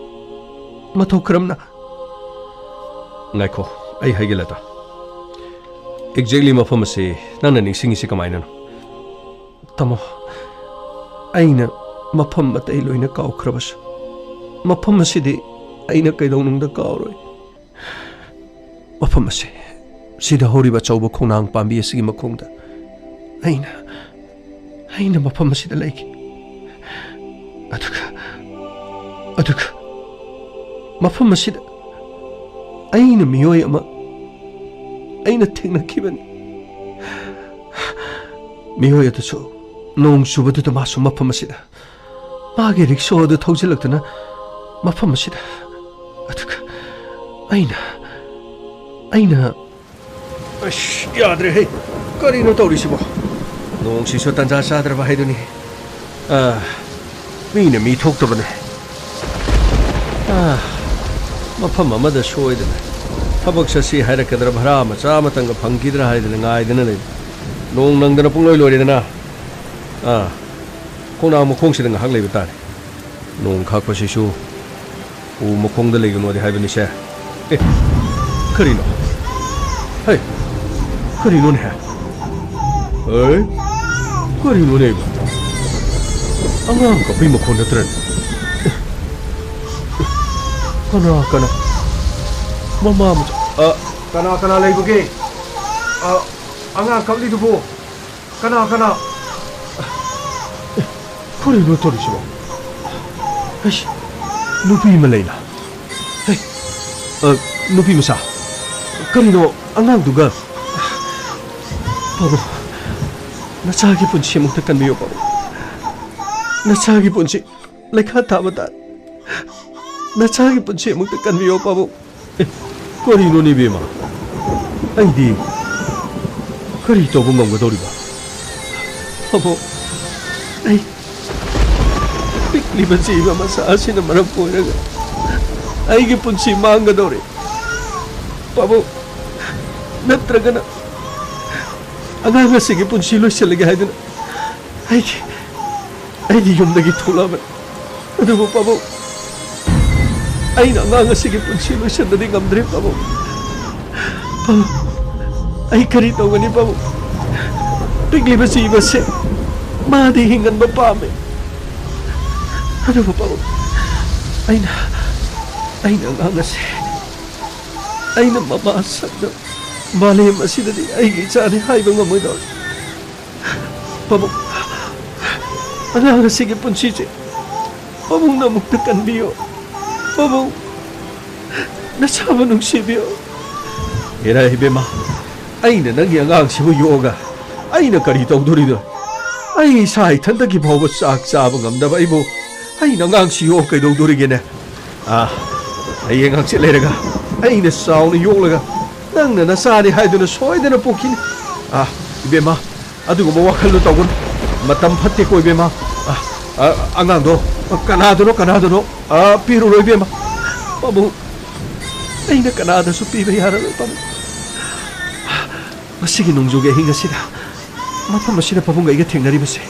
ꯃꯇꯧ ꯀꯔꯝꯅ? ꯉꯥꯏꯈꯣ, ꯑꯩ ꯍꯥꯏꯒꯦ, ꯂꯇꯥ꯫ Exactly ꯃꯐꯝ ꯑꯁꯤ ꯅꯪꯅ ꯅꯤꯡꯁꯤꯡꯉꯤꯁꯤ ꯀꯃꯥꯏꯅꯅꯣ? ꯇꯥꯃꯣ, ꯑꯩꯅ ꯃꯐꯝ ꯑꯇꯩ ꯂꯣꯏꯅ ꯀꯥꯎꯈ꯭ꯔꯕꯁꯨ, ꯃꯐꯝ ꯑꯁꯤꯗꯤ ꯑꯩꯅ ꯀꯩꯗꯧꯅꯨꯡꯗ ꯀꯥꯎꯔꯣꯏ꯫ ꯃꯐꯝ ꯑꯁꯤ, ꯁꯤꯗ ꯍꯧꯔꯤꯕ ꯑꯆꯧꯕ ꯈꯣꯡꯅꯥꯡ ꯄꯥꯝꯕꯤ ꯑꯁꯤꯒꯤ ꯃꯈꯣꯡꯗ ꯑꯩꯅ, ꯑꯩꯅ ꯃꯐꯝ ꯑꯁꯤꯗ ꯂꯩꯈꯤ꯫ ꯑꯗꯨꯒ, ꯑꯗꯨꯒ ꯃꯐꯝ ꯑꯁꯤꯗ ꯑꯩꯅ ꯃꯤꯑꯣꯏ ꯑꯃ ꯑꯩꯅ ꯊꯦꯡꯅꯈꯤꯕꯅꯤ꯫ ꯃꯤꯑꯣꯏ ꯑꯗꯨꯁꯨ ꯅꯣꯡ ꯆꯨꯕꯗꯨꯗ ꯃꯥꯁꯨ ꯃꯐꯝ ꯑꯁꯤꯗ ꯃꯥꯒꯤ ꯔꯤꯛꯁꯣ ꯑꯗꯨ ꯊꯧꯖꯤꯜꯂꯛꯇꯨꯅ ꯃꯐꯝ ꯑꯁꯤꯗ, ꯑꯗꯨꯒ ꯑꯩꯅ, ꯑꯩꯅ ꯑꯁ, ꯌꯥꯗ꯭ꯔꯦꯍꯦ꯫ ꯀꯔꯤꯅꯣ ꯇꯧꯔꯤꯁꯤꯕꯣ? ꯅꯣꯡꯁꯤꯁꯨ ꯇꯟꯖꯥ ꯆꯥꯗ꯭ꯔꯕ ꯍꯥꯏꯗꯨꯅꯤ꯫ ꯑꯥ, ꯃꯤꯅ ꯃꯤ ꯊꯣꯛꯇꯕꯅꯦ꯫ ꯑꯥ, ꯃꯐꯝ ꯑꯃꯗ ꯁꯣꯏꯗꯅ ꯊꯕꯛ ꯆꯠꯁꯤ ꯍꯥꯏꯔꯛꯀꯗ꯭ꯔꯥ, ꯚꯔꯥ ꯃꯆꯥ ꯑꯃꯇꯪꯒ ꯐꯪꯈꯤꯗ꯭ꯔꯥ ꯍꯥꯏꯗꯅ ꯉꯥꯏꯗꯅ ꯂꯩ꯫ ꯅꯣꯡ ꯅꯪꯗꯅ ꯄꯨꯡꯂꯣꯏ ꯂꯣꯏꯔꯦꯗꯅ꯫ ꯑꯥ, ꯈꯣꯡꯅꯥꯡ ꯃꯈꯣꯡꯁꯤꯗ ꯉꯥꯏꯍꯥꯛ ꯂꯩꯕ ꯇꯥꯔꯦ꯫ ꯅꯣꯡ ꯈꯥꯛꯄꯁꯤꯁꯨ ꯎ ꯃꯈꯣꯡꯗ ꯂꯩꯒꯅꯣꯗꯤ ꯍꯥꯏꯕꯅꯤꯁꯦ꯫ ꯑꯦ, ꯀꯔꯤꯅꯣ? ꯍꯩ, ꯀꯔꯤꯅꯣꯅꯦ? ꯍꯩ, ꯀꯔꯤꯅꯣꯅꯦ? ꯑꯉꯥꯡ ꯀꯞꯄꯩ ꯃꯈꯣꯟ ꯅꯠꯇ꯭ꯔꯅꯦ? ꯑꯦ, ꯀꯅꯥ, ꯀꯅꯥ? ꯃꯃꯥ ꯃꯆꯥ, ꯑ, ꯀꯅꯥ, ꯀꯅꯥ ꯂꯩꯕꯒꯦ? ꯑ, ꯑꯉꯥꯡ ꯀꯞꯂꯤꯗꯨꯕꯨ? ꯀꯅꯥ, ꯀꯅꯥ? ꯑꯦ, ꯀꯔꯤꯅꯣ ꯇꯧꯔꯤꯁꯤꯕꯣ? ꯑꯩꯁ, ꯅꯨꯄꯤ ꯑꯃ ꯂꯩꯅ꯫ ꯍꯦ, ꯑ, ꯅꯨꯄꯤ ꯃꯆꯥ, ꯀꯔꯤꯅꯣ ꯑꯉꯥꯡꯗꯨꯒ? ꯄꯥꯕꯨꯡ, ꯅꯆꯥꯒꯤ ꯄꯨꯟꯁꯤ ꯑꯃꯨꯛꯇ ꯀꯟꯕꯤꯌꯨ, ꯄꯥꯕꯨꯡ꯫ ꯅꯆꯥꯒꯤ ꯄꯨꯟꯁꯤ ꯂꯩꯈꯥ ꯊꯥꯕ ꯇꯥꯔꯦ꯫ ꯅꯆꯥꯒꯤ ꯄꯨꯟꯁꯤ ꯑꯃꯨꯛꯇ ꯀꯟꯕꯤꯌꯣ, ꯄꯥꯕꯨꯡ꯫ ꯑꯦ, ꯀꯔꯤꯅꯣꯅꯦ, ꯏꯕꯦꯝꯃ? ꯑꯩꯗꯤ ꯀꯔꯤ ꯇꯧꯕ ꯉꯝꯒꯗꯧꯔꯤꯕ? ꯄꯥꯕꯨꯡ, ꯑꯩ ꯄꯤꯛꯂꯤꯕ ꯖꯤꯕ ꯃꯆꯥ ꯑꯁꯤꯅ ꯃꯔꯝ ꯑꯣꯏꯔꯒ ꯑꯩꯒꯤ ꯄꯨꯟꯁꯤ ꯃꯥꯡꯒꯗꯧꯔꯦ꯫ ꯄꯥꯕꯨꯡ, ꯅꯠꯇ꯭ꯔꯒꯅ ꯑꯉꯥꯡ ꯑꯁꯤꯒꯤ ꯄꯨꯟꯁꯤ ꯂꯣꯏꯁꯤꯜꯂꯒꯦ ꯍꯥꯏꯗꯨꯅ ꯑꯩꯒꯤ, ꯑꯩꯒꯤ ꯌꯨꯝꯗꯒꯤ ꯊꯣꯛꯂꯛꯑꯕꯅꯤ꯫ ꯑꯗꯨꯕꯨ ꯄꯥꯕꯨꯡ, ꯑꯩꯅ ꯑꯉꯥꯡ ꯑꯁꯤꯒꯤ ꯄꯨꯟꯁꯤ ꯂꯣꯏꯁꯤꯟꯕꯗꯤ ꯉꯝꯗ꯭ꯔꯦ ꯄꯥꯕꯨꯡ꯫ ꯄꯥꯕꯨꯡ, ꯑꯩ ꯀꯔꯤ ꯇꯧꯒꯅꯤ ꯄꯥꯕꯨꯡ? ꯄꯤꯛꯂꯤꯕ ꯖꯤꯕꯁꯦ ꯃꯥꯗꯤ ꯍꯤꯡꯍꯟꯕ ꯄꯥꯝꯃꯦ꯫ ꯑꯗꯨꯕꯨ ꯄꯥꯕꯨꯡ, ꯑꯩꯅ, ꯑꯩꯅ ꯑꯉꯥꯡ ꯑꯁꯦ, ꯑꯩꯅ ꯃꯃꯥ ꯁꯛꯅ ꯃꯥꯂꯦꯝ ꯑꯁꯤꯗꯗꯤ ꯑꯩꯒꯤ ꯏꯆꯥꯅꯤ ꯍꯥꯏꯕ ꯉꯝꯃꯣꯏꯗꯧꯔꯦ꯫ ꯄꯥꯕꯨꯡ, ꯑꯉꯥꯡ ꯑꯁꯤꯒꯤ ꯄꯨꯟꯁꯤꯁꯦ ꯄꯥꯕꯨꯡꯅ ꯑꯃꯨꯛꯇ ꯀꯟꯕꯤꯌꯨ꯫ ꯄꯥꯕꯨꯡ, ꯅꯁꯥꯕꯨ ꯅꯨꯡꯁꯤꯕꯤꯌꯨ꯫ ꯍꯦꯔꯥ ꯏꯕꯦꯝꯃ, ꯑꯩꯅ ꯅꯪꯒꯤ ꯑꯉꯥꯡꯁꯤꯕꯨ ꯌꯣꯛꯑꯒ ꯑꯩꯅ ꯀꯔꯤ ꯇꯧꯗꯣꯔꯤꯅꯣ? ꯑꯩ ꯏꯁꯥ ꯏꯊꯟꯇꯒꯤ ꯐꯥꯎꯕ ꯆꯥꯛ ꯆꯥꯕ ꯉꯝꯗꯕ ꯑꯩꯕꯨ ꯑꯩꯅ ꯑꯉꯥꯡꯁꯤ ꯌꯣꯛꯑ ꯀꯩꯗꯧꯗꯣꯔꯤꯒꯦꯅꯦ? ꯑꯥ, ꯍꯌꯦꯡ ꯍꯪꯆꯤꯠ ꯂꯩꯔꯒ ꯑꯩꯅ ꯆꯥꯎꯅ ꯌꯣꯛꯂꯒ ꯅꯪꯅ ꯅꯆꯥꯅꯤ ꯍꯥꯏꯗꯨꯅ ꯁꯣꯏꯗꯅ ꯄꯣꯛꯈꯤꯅꯤ꯫ ꯑꯥ, ꯏꯕꯦꯝꯃ, ꯑꯗꯨꯒꯨꯝꯕ ꯋꯥꯈꯜꯗꯣ ꯇꯧꯒꯅꯨ꯫ ꯃꯇꯝ ꯐꯠꯇꯦꯀꯣ ꯏꯕꯦꯝꯃ꯫ ꯑꯥ, ꯑꯥ, ꯑꯉꯥꯡꯗꯣ ꯀꯅꯥꯗꯅꯣ, ꯀꯅꯥꯗꯅꯣ, ꯑꯥ, ꯄꯤꯔꯨꯔꯣ ꯏꯕꯦꯝꯃ꯫ ꯄꯥꯕꯨꯡ, ꯑꯩꯅ ꯀꯅꯥꯗꯁꯨ ꯄꯤꯕ ꯌꯥꯔꯔꯣꯏ ꯄꯥꯕꯨꯡ꯫ ꯃꯁꯤꯒꯤ ꯅꯣꯡꯖꯨꯒꯤ ꯑꯍꯤꯡ ꯑꯁꯤꯗ ꯃꯐꯝ ꯑꯁꯤꯗ ꯄꯥꯕꯨꯡꯒ ꯑꯩꯒ ꯊꯦꯡꯅꯔꯤꯕꯁꯦ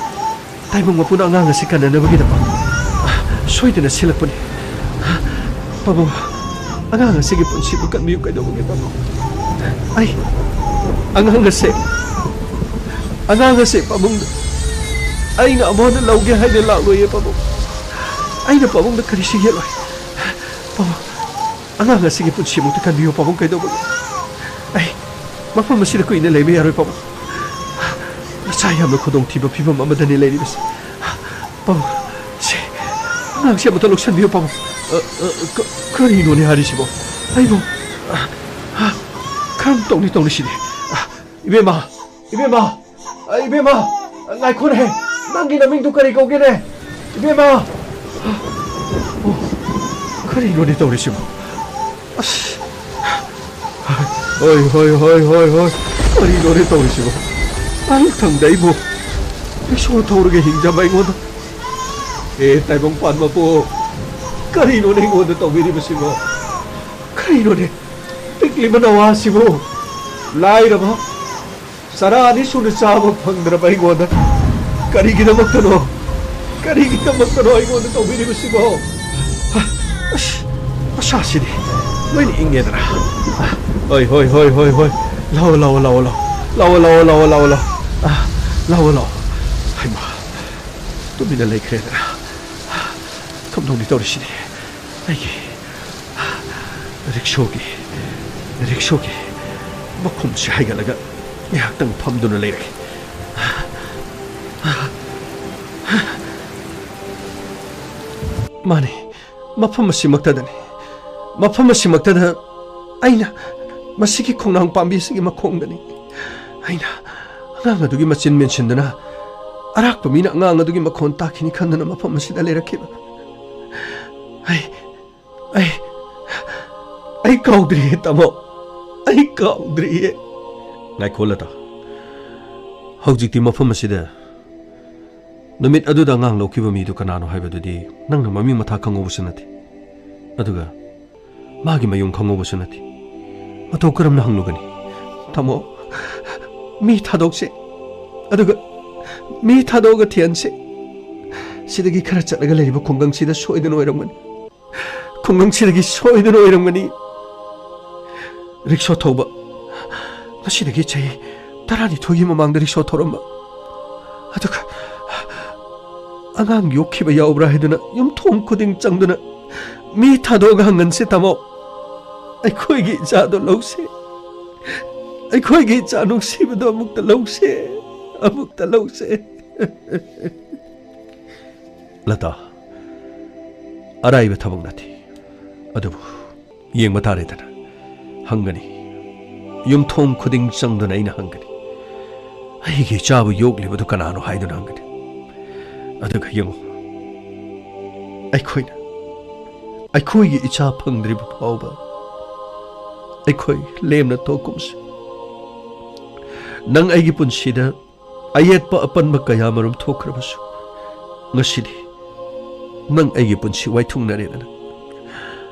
ꯇꯥꯏꯕꯪ ꯃꯄꯨꯅ ꯑꯉꯥꯡ ꯑꯁꯤ ꯀꯟꯅꯅꯕꯒꯤꯗꯃꯛ ꯁꯣꯏꯗꯅ ꯁꯤꯜꯂꯛꯄꯅꯤ꯫ ꯄꯥꯕꯨꯡ, ꯑꯉꯥꯡ ꯑꯁꯤꯒꯤ ꯄꯨꯟꯁꯤꯕꯨ ꯀꯟꯕꯤꯌꯨ ꯀꯩꯗꯧꯕꯒꯤ ꯄꯥꯕꯨꯡ? ꯑꯩ, ꯑꯉꯥꯡ ꯑꯁꯦ, ꯑꯉꯥꯡ ꯑꯁꯦ ꯄꯥꯕꯨꯡ, ꯑꯩꯅ ꯑꯃꯨꯛ ꯍꯟꯅ ꯂꯧꯒꯦ ꯍꯥꯏꯅ ꯂꯥꯛꯂꯣꯏꯌꯦ ꯄꯥꯕꯨꯡ꯫ ꯑꯩꯅ ꯄꯥꯕꯨꯡꯗ ꯀꯔꯤꯁꯨ ꯌꯦꯠꯂꯣꯏ꯫ ꯄꯥꯕꯨꯡ, ꯑꯉꯥꯡ ꯑꯁꯤꯒꯤ ꯄꯨꯟꯁꯤꯃꯨꯛꯇ ꯀꯟꯕꯤꯌꯨ ꯄꯥꯕꯨꯡ, ꯀꯩꯗꯧꯕꯒꯤ? ꯑꯩ ꯃꯐꯝ ꯑꯁꯤꯗ ꯀꯨꯏꯅ ꯂꯩꯕ ꯌꯥꯔꯣꯏ ꯄꯥꯕꯨꯡ꯫ ꯃꯆꯥ ꯌꯥꯝꯅ ꯈꯨꯗꯣꯡꯊꯤꯕ ꯐꯤꯕꯝ ꯑꯃꯗꯅꯤ ꯂꯩꯔꯤꯕꯁꯤ꯫ ꯄꯥꯕꯨꯡ, ꯁꯤ ꯑꯉꯥꯡꯁꯤ ꯑꯃꯨꯛꯇ ꯂꯧꯁꯟꯕꯤꯌꯨ ꯄꯥꯕꯨꯡ꯫ ꯑ, ꯑ, ꯀ-, ꯀꯔꯤꯅꯣꯅꯦ ꯍꯥꯏꯔꯤꯁꯤꯕꯣ? ꯑꯩꯕꯨ, ꯑ, ꯑ, ꯀꯔꯝ ꯇꯧꯅꯤ ꯇꯧꯔꯤꯁꯤꯗꯤ? ꯑ, ꯏꯕꯦꯝꯃ, ꯏꯕꯦꯝꯃ, ꯑ, ꯏꯕꯦꯝꯃ, ꯉꯥꯏꯈꯣꯅꯦ꯫ ꯅꯪꯒꯤ ꯅꯃꯤꯡꯗꯨ ꯀꯔꯤ ꯀꯧꯒꯦꯅꯦ? ꯏꯕꯦꯝꯃ! ꯑꯣ, ꯀꯔꯤꯅꯣꯅꯦ ꯇꯧꯔꯤꯁꯤꯕꯣ? ꯑꯁ! ꯍꯣꯏ, ꯍꯣꯏ, ꯍꯣꯏ, ꯍꯣꯏ, ꯍꯣꯏ꯫ ꯀꯔꯤꯅꯣꯅꯦ ꯇꯧꯔꯤꯁꯤꯕꯣ? ꯑꯌꯨꯛ ꯊꯪꯗ ꯑꯩꯕꯨ ꯔꯤꯛꯁꯣ ꯊꯧꯔꯒ ꯍꯤꯡꯖꯕ ꯑꯩꯉꯣꯟꯗ꯫ ꯑꯦ, ꯇꯥꯏꯕꯪꯄꯥꯟ ꯃꯄꯨ, ꯀꯔꯤꯅꯣꯅꯦ ꯑꯩꯉꯣꯟꯗ ꯇꯧꯕꯤꯔꯤꯕꯁꯤꯕꯣ? ꯀꯔꯤꯅꯣꯅꯦ? ꯄꯤꯛꯂꯤꯕ ꯅꯋꯥꯁꯤꯕꯨ ꯂꯥꯏꯔꯕ, ꯆꯔꯥ ꯑꯅꯤ ꯁꯨꯅ ꯆꯥꯕ ꯐꯪꯗ꯭ꯔꯕ ꯑꯩꯉꯣꯟꯗ ꯀꯔꯤꯒꯤꯗꯃꯛꯇꯅꯣ? ꯀꯔꯤꯒꯤꯗꯃꯛꯇꯅꯣ ꯑꯩꯉꯣꯟꯗ ꯇꯧꯕꯤꯔꯤꯕꯁꯤꯕꯣ? ꯑꯁ, ꯃꯁꯥꯁꯤꯗꯤ ꯂꯣꯏꯅ ꯏꯪꯉꯦꯗꯅ꯫ ꯍꯣꯏ, ꯍꯣꯏ, ꯍꯣꯏ, ꯍꯣꯏ, ꯍꯣꯏ꯫ ꯂꯥꯛꯑꯣ, ꯂꯥꯛꯑꯣ, ꯂꯥꯛꯑꯣ, ꯂꯥꯛꯑꯣ꯫ ꯂꯥꯛꯑꯣ, ꯂꯥꯛꯑꯣ, ꯂꯥꯛꯑꯣ, ꯂꯥꯛꯑꯣ, ꯂꯥꯛꯑꯣ꯫ ꯑꯥ, ꯂꯥꯛꯑꯣ, ꯂꯥꯛꯑꯣ꯫ ꯍꯩꯃꯥ, ꯇꯨꯃꯤꯟꯅ ꯂꯩꯈ꯭ꯔꯦꯗꯅ꯫ ꯀꯝꯗꯧꯅꯤ ꯇꯧꯔꯤꯁꯤꯗꯤ? ꯑꯩꯒꯤ ꯔꯤꯛꯁꯣꯒꯤ, ꯔꯤꯛꯁꯣꯒꯤ ꯃꯈꯨꯝꯁꯤ ꯍꯥꯏꯒꯠꯂꯒ ꯉꯥꯏꯍꯥꯛꯇꯪ ꯐꯝꯗꯨꯅ ꯂꯩꯔꯒꯦ꯫ ꯃꯥꯅꯤ, ꯃꯐꯝ ꯑꯁꯤꯃꯛꯇꯗꯅꯤ꯫ ꯃꯐꯝ ꯑꯁꯤꯃꯛꯇꯗ ꯑꯩꯅ ꯃꯁꯤꯒꯤ ꯈꯣꯡꯅꯥꯡ ꯄꯥꯝꯕꯤ ꯑꯁꯤꯒꯤ ꯃꯈꯣꯡꯗꯅꯤ ꯑꯩꯅ ꯑꯉꯥꯡ ꯑꯗꯨꯒꯤ ꯃꯆꯤꯟ ꯃꯦꯟꯁꯤꯟꯗꯨꯅ ꯑꯔꯥꯛꯄ ꯃꯤꯅ ꯑꯉꯥꯡ ꯑꯗꯨꯒꯤ ꯃꯈꯣꯟ ꯇꯥꯈꯤꯅꯤ ꯈꯟꯗꯨꯅ ꯃꯐꯝ ꯑꯁꯤꯗ ꯂꯩꯔꯛꯈꯤꯕ꯫ ꯑꯩ, ꯑꯩ, ꯑꯩ ꯀꯥꯎꯗ꯭ꯔꯤꯌꯦ, ꯇꯥꯃꯣ꯫ ꯑꯩ ꯀꯥꯎꯗ꯭ꯔꯤꯌꯦ꯫ ꯉꯥꯏꯈꯣ, ꯂꯇꯥ꯫ ꯍꯧꯖꯤꯛꯇꯤ ꯃꯐꯝ ꯑꯁꯤꯗ ꯅꯨꯃꯤꯠ ꯑꯗꯨꯗ ꯑꯉꯥꯡ ꯂꯧꯈꯤꯕ ꯃꯤꯗꯨ ꯀꯅꯥꯅꯣ ꯍꯥꯏꯕꯗꯨꯗꯤ ꯅꯪꯅ ꯃꯃꯤꯡ ꯃꯊꯥ ꯈꯪꯍꯧꯕꯁꯨ ꯅꯠꯇꯦ꯫ ꯑꯗꯨꯒ ꯃꯥꯒꯤ ꯃꯌꯨꯝ ꯈꯪꯍꯧꯕꯁꯨ ꯅꯠꯇꯦ꯫ ꯃꯇꯧ ꯀꯔꯝꯅ ꯍꯪꯂꯨꯒꯅꯤ? ꯇꯥꯃꯣ, ꯃꯤ ꯊꯥꯗꯣꯛꯁꯦ꯫ ꯑꯗꯨꯒ ꯃꯤ ꯊꯥꯗꯣꯛꯑꯒ ꯊꯤꯍꯟꯁꯦ꯫ ꯁꯤꯗꯒꯤ ꯈꯔ ꯆꯠꯂꯒ ꯂꯩꯔꯤꯕ ꯈꯨꯡꯒꯪꯁꯤꯗ ꯁꯣꯏꯗꯅ ꯑꯣꯏꯔꯝꯒꯅꯤ꯫ ꯈꯨꯡꯒꯪꯁꯤꯗꯒꯤ ꯁꯣꯏꯗꯅ ꯑꯣꯏꯔꯝꯒꯅꯤ꯫ ꯔꯤꯛꯁꯣ ꯊꯧꯕ꯫ ꯉꯁꯤꯗꯒꯤ ꯆꯍꯤ ꯇꯔꯥꯅꯤꯊꯣꯏꯒꯤ ꯃꯃꯥꯡꯗ ꯔꯤꯛꯁꯣ ꯊꯧꯔꯝꯕ꯫ ꯑꯗꯨꯒ ꯑꯉꯥꯡ ꯌꯣꯛꯈꯤꯕ ꯌꯥꯎꯕ꯭ꯔꯥ ꯍꯥꯏꯗꯨꯅ ꯌꯨꯝꯊꯣꯡ ꯈꯨꯗꯤꯡ ꯆꯪꯗꯨꯅ ꯃꯤ ꯊꯥꯗꯣꯛꯑꯒ ꯍꯪꯍꯟꯁꯦ, ꯇꯥꯃꯣ꯫ ꯑꯩꯈꯣꯏꯒꯤ ꯏꯆꯥꯗꯣ ꯂꯧꯁꯦ꯫ ꯑꯩꯈꯣꯏꯒꯤ ꯏꯆꯥ ꯅꯨꯡꯁꯤꯕꯗꯣ ꯑꯃꯨꯛꯇ ꯂꯧꯁꯦ꯫ ꯑꯃꯨꯛꯇ ꯂꯧꯁꯦ꯫ ꯂꯇꯥ, ꯑꯔꯥꯏꯕ ꯊꯕꯛ ꯅꯠꯇꯦ꯫ ꯑꯗꯨꯕꯨ ꯌꯦꯡꯕ ꯇꯥꯔꯦꯗꯅ꯫ ꯍꯪꯒꯅꯤ꯫ ꯌꯨꯝꯊꯣꯡ ꯈꯨꯗꯤꯡ ꯆꯪꯗꯨꯅ ꯑꯩꯅ ꯍꯪꯒꯅꯤ꯫ "ꯑꯩꯒꯤ ꯏꯆꯥꯕꯨ ꯌꯣꯛꯂꯤꯕꯗꯨ ꯀꯅꯥꯅꯣ?" ꯍꯥꯏꯗꯨꯅ ꯍꯪꯒꯅꯤ꯫ ꯑꯗꯨꯒ ꯌꯦꯡꯉꯨ, ꯑꯩꯈꯣꯏꯅ, ꯑꯩꯈꯣꯏꯒꯤ ꯏꯆꯥ ꯐꯪꯗ꯭ꯔꯤꯕ ꯐꯥꯎꯕ ꯑꯩꯈꯣꯏ ꯂꯦꯝꯅ ꯇꯣꯛꯀꯨꯝꯁꯤ꯫ ꯅꯪ ꯑꯩꯒꯤ ꯄꯨꯟꯁꯤꯗ ꯑꯌꯦꯠꯄ ꯑꯄꯟꯕ ꯀꯌꯥ ꯃꯔꯨꯝ ꯊꯣꯛꯈ꯭ꯔꯕꯁꯨ, ꯉꯁꯤꯗꯤ ꯅꯪ ꯑꯩꯒꯤ ꯄꯨꯟꯁꯤ ꯋꯥꯏꯊꯨꯡꯅꯔꯦꯗꯅ꯫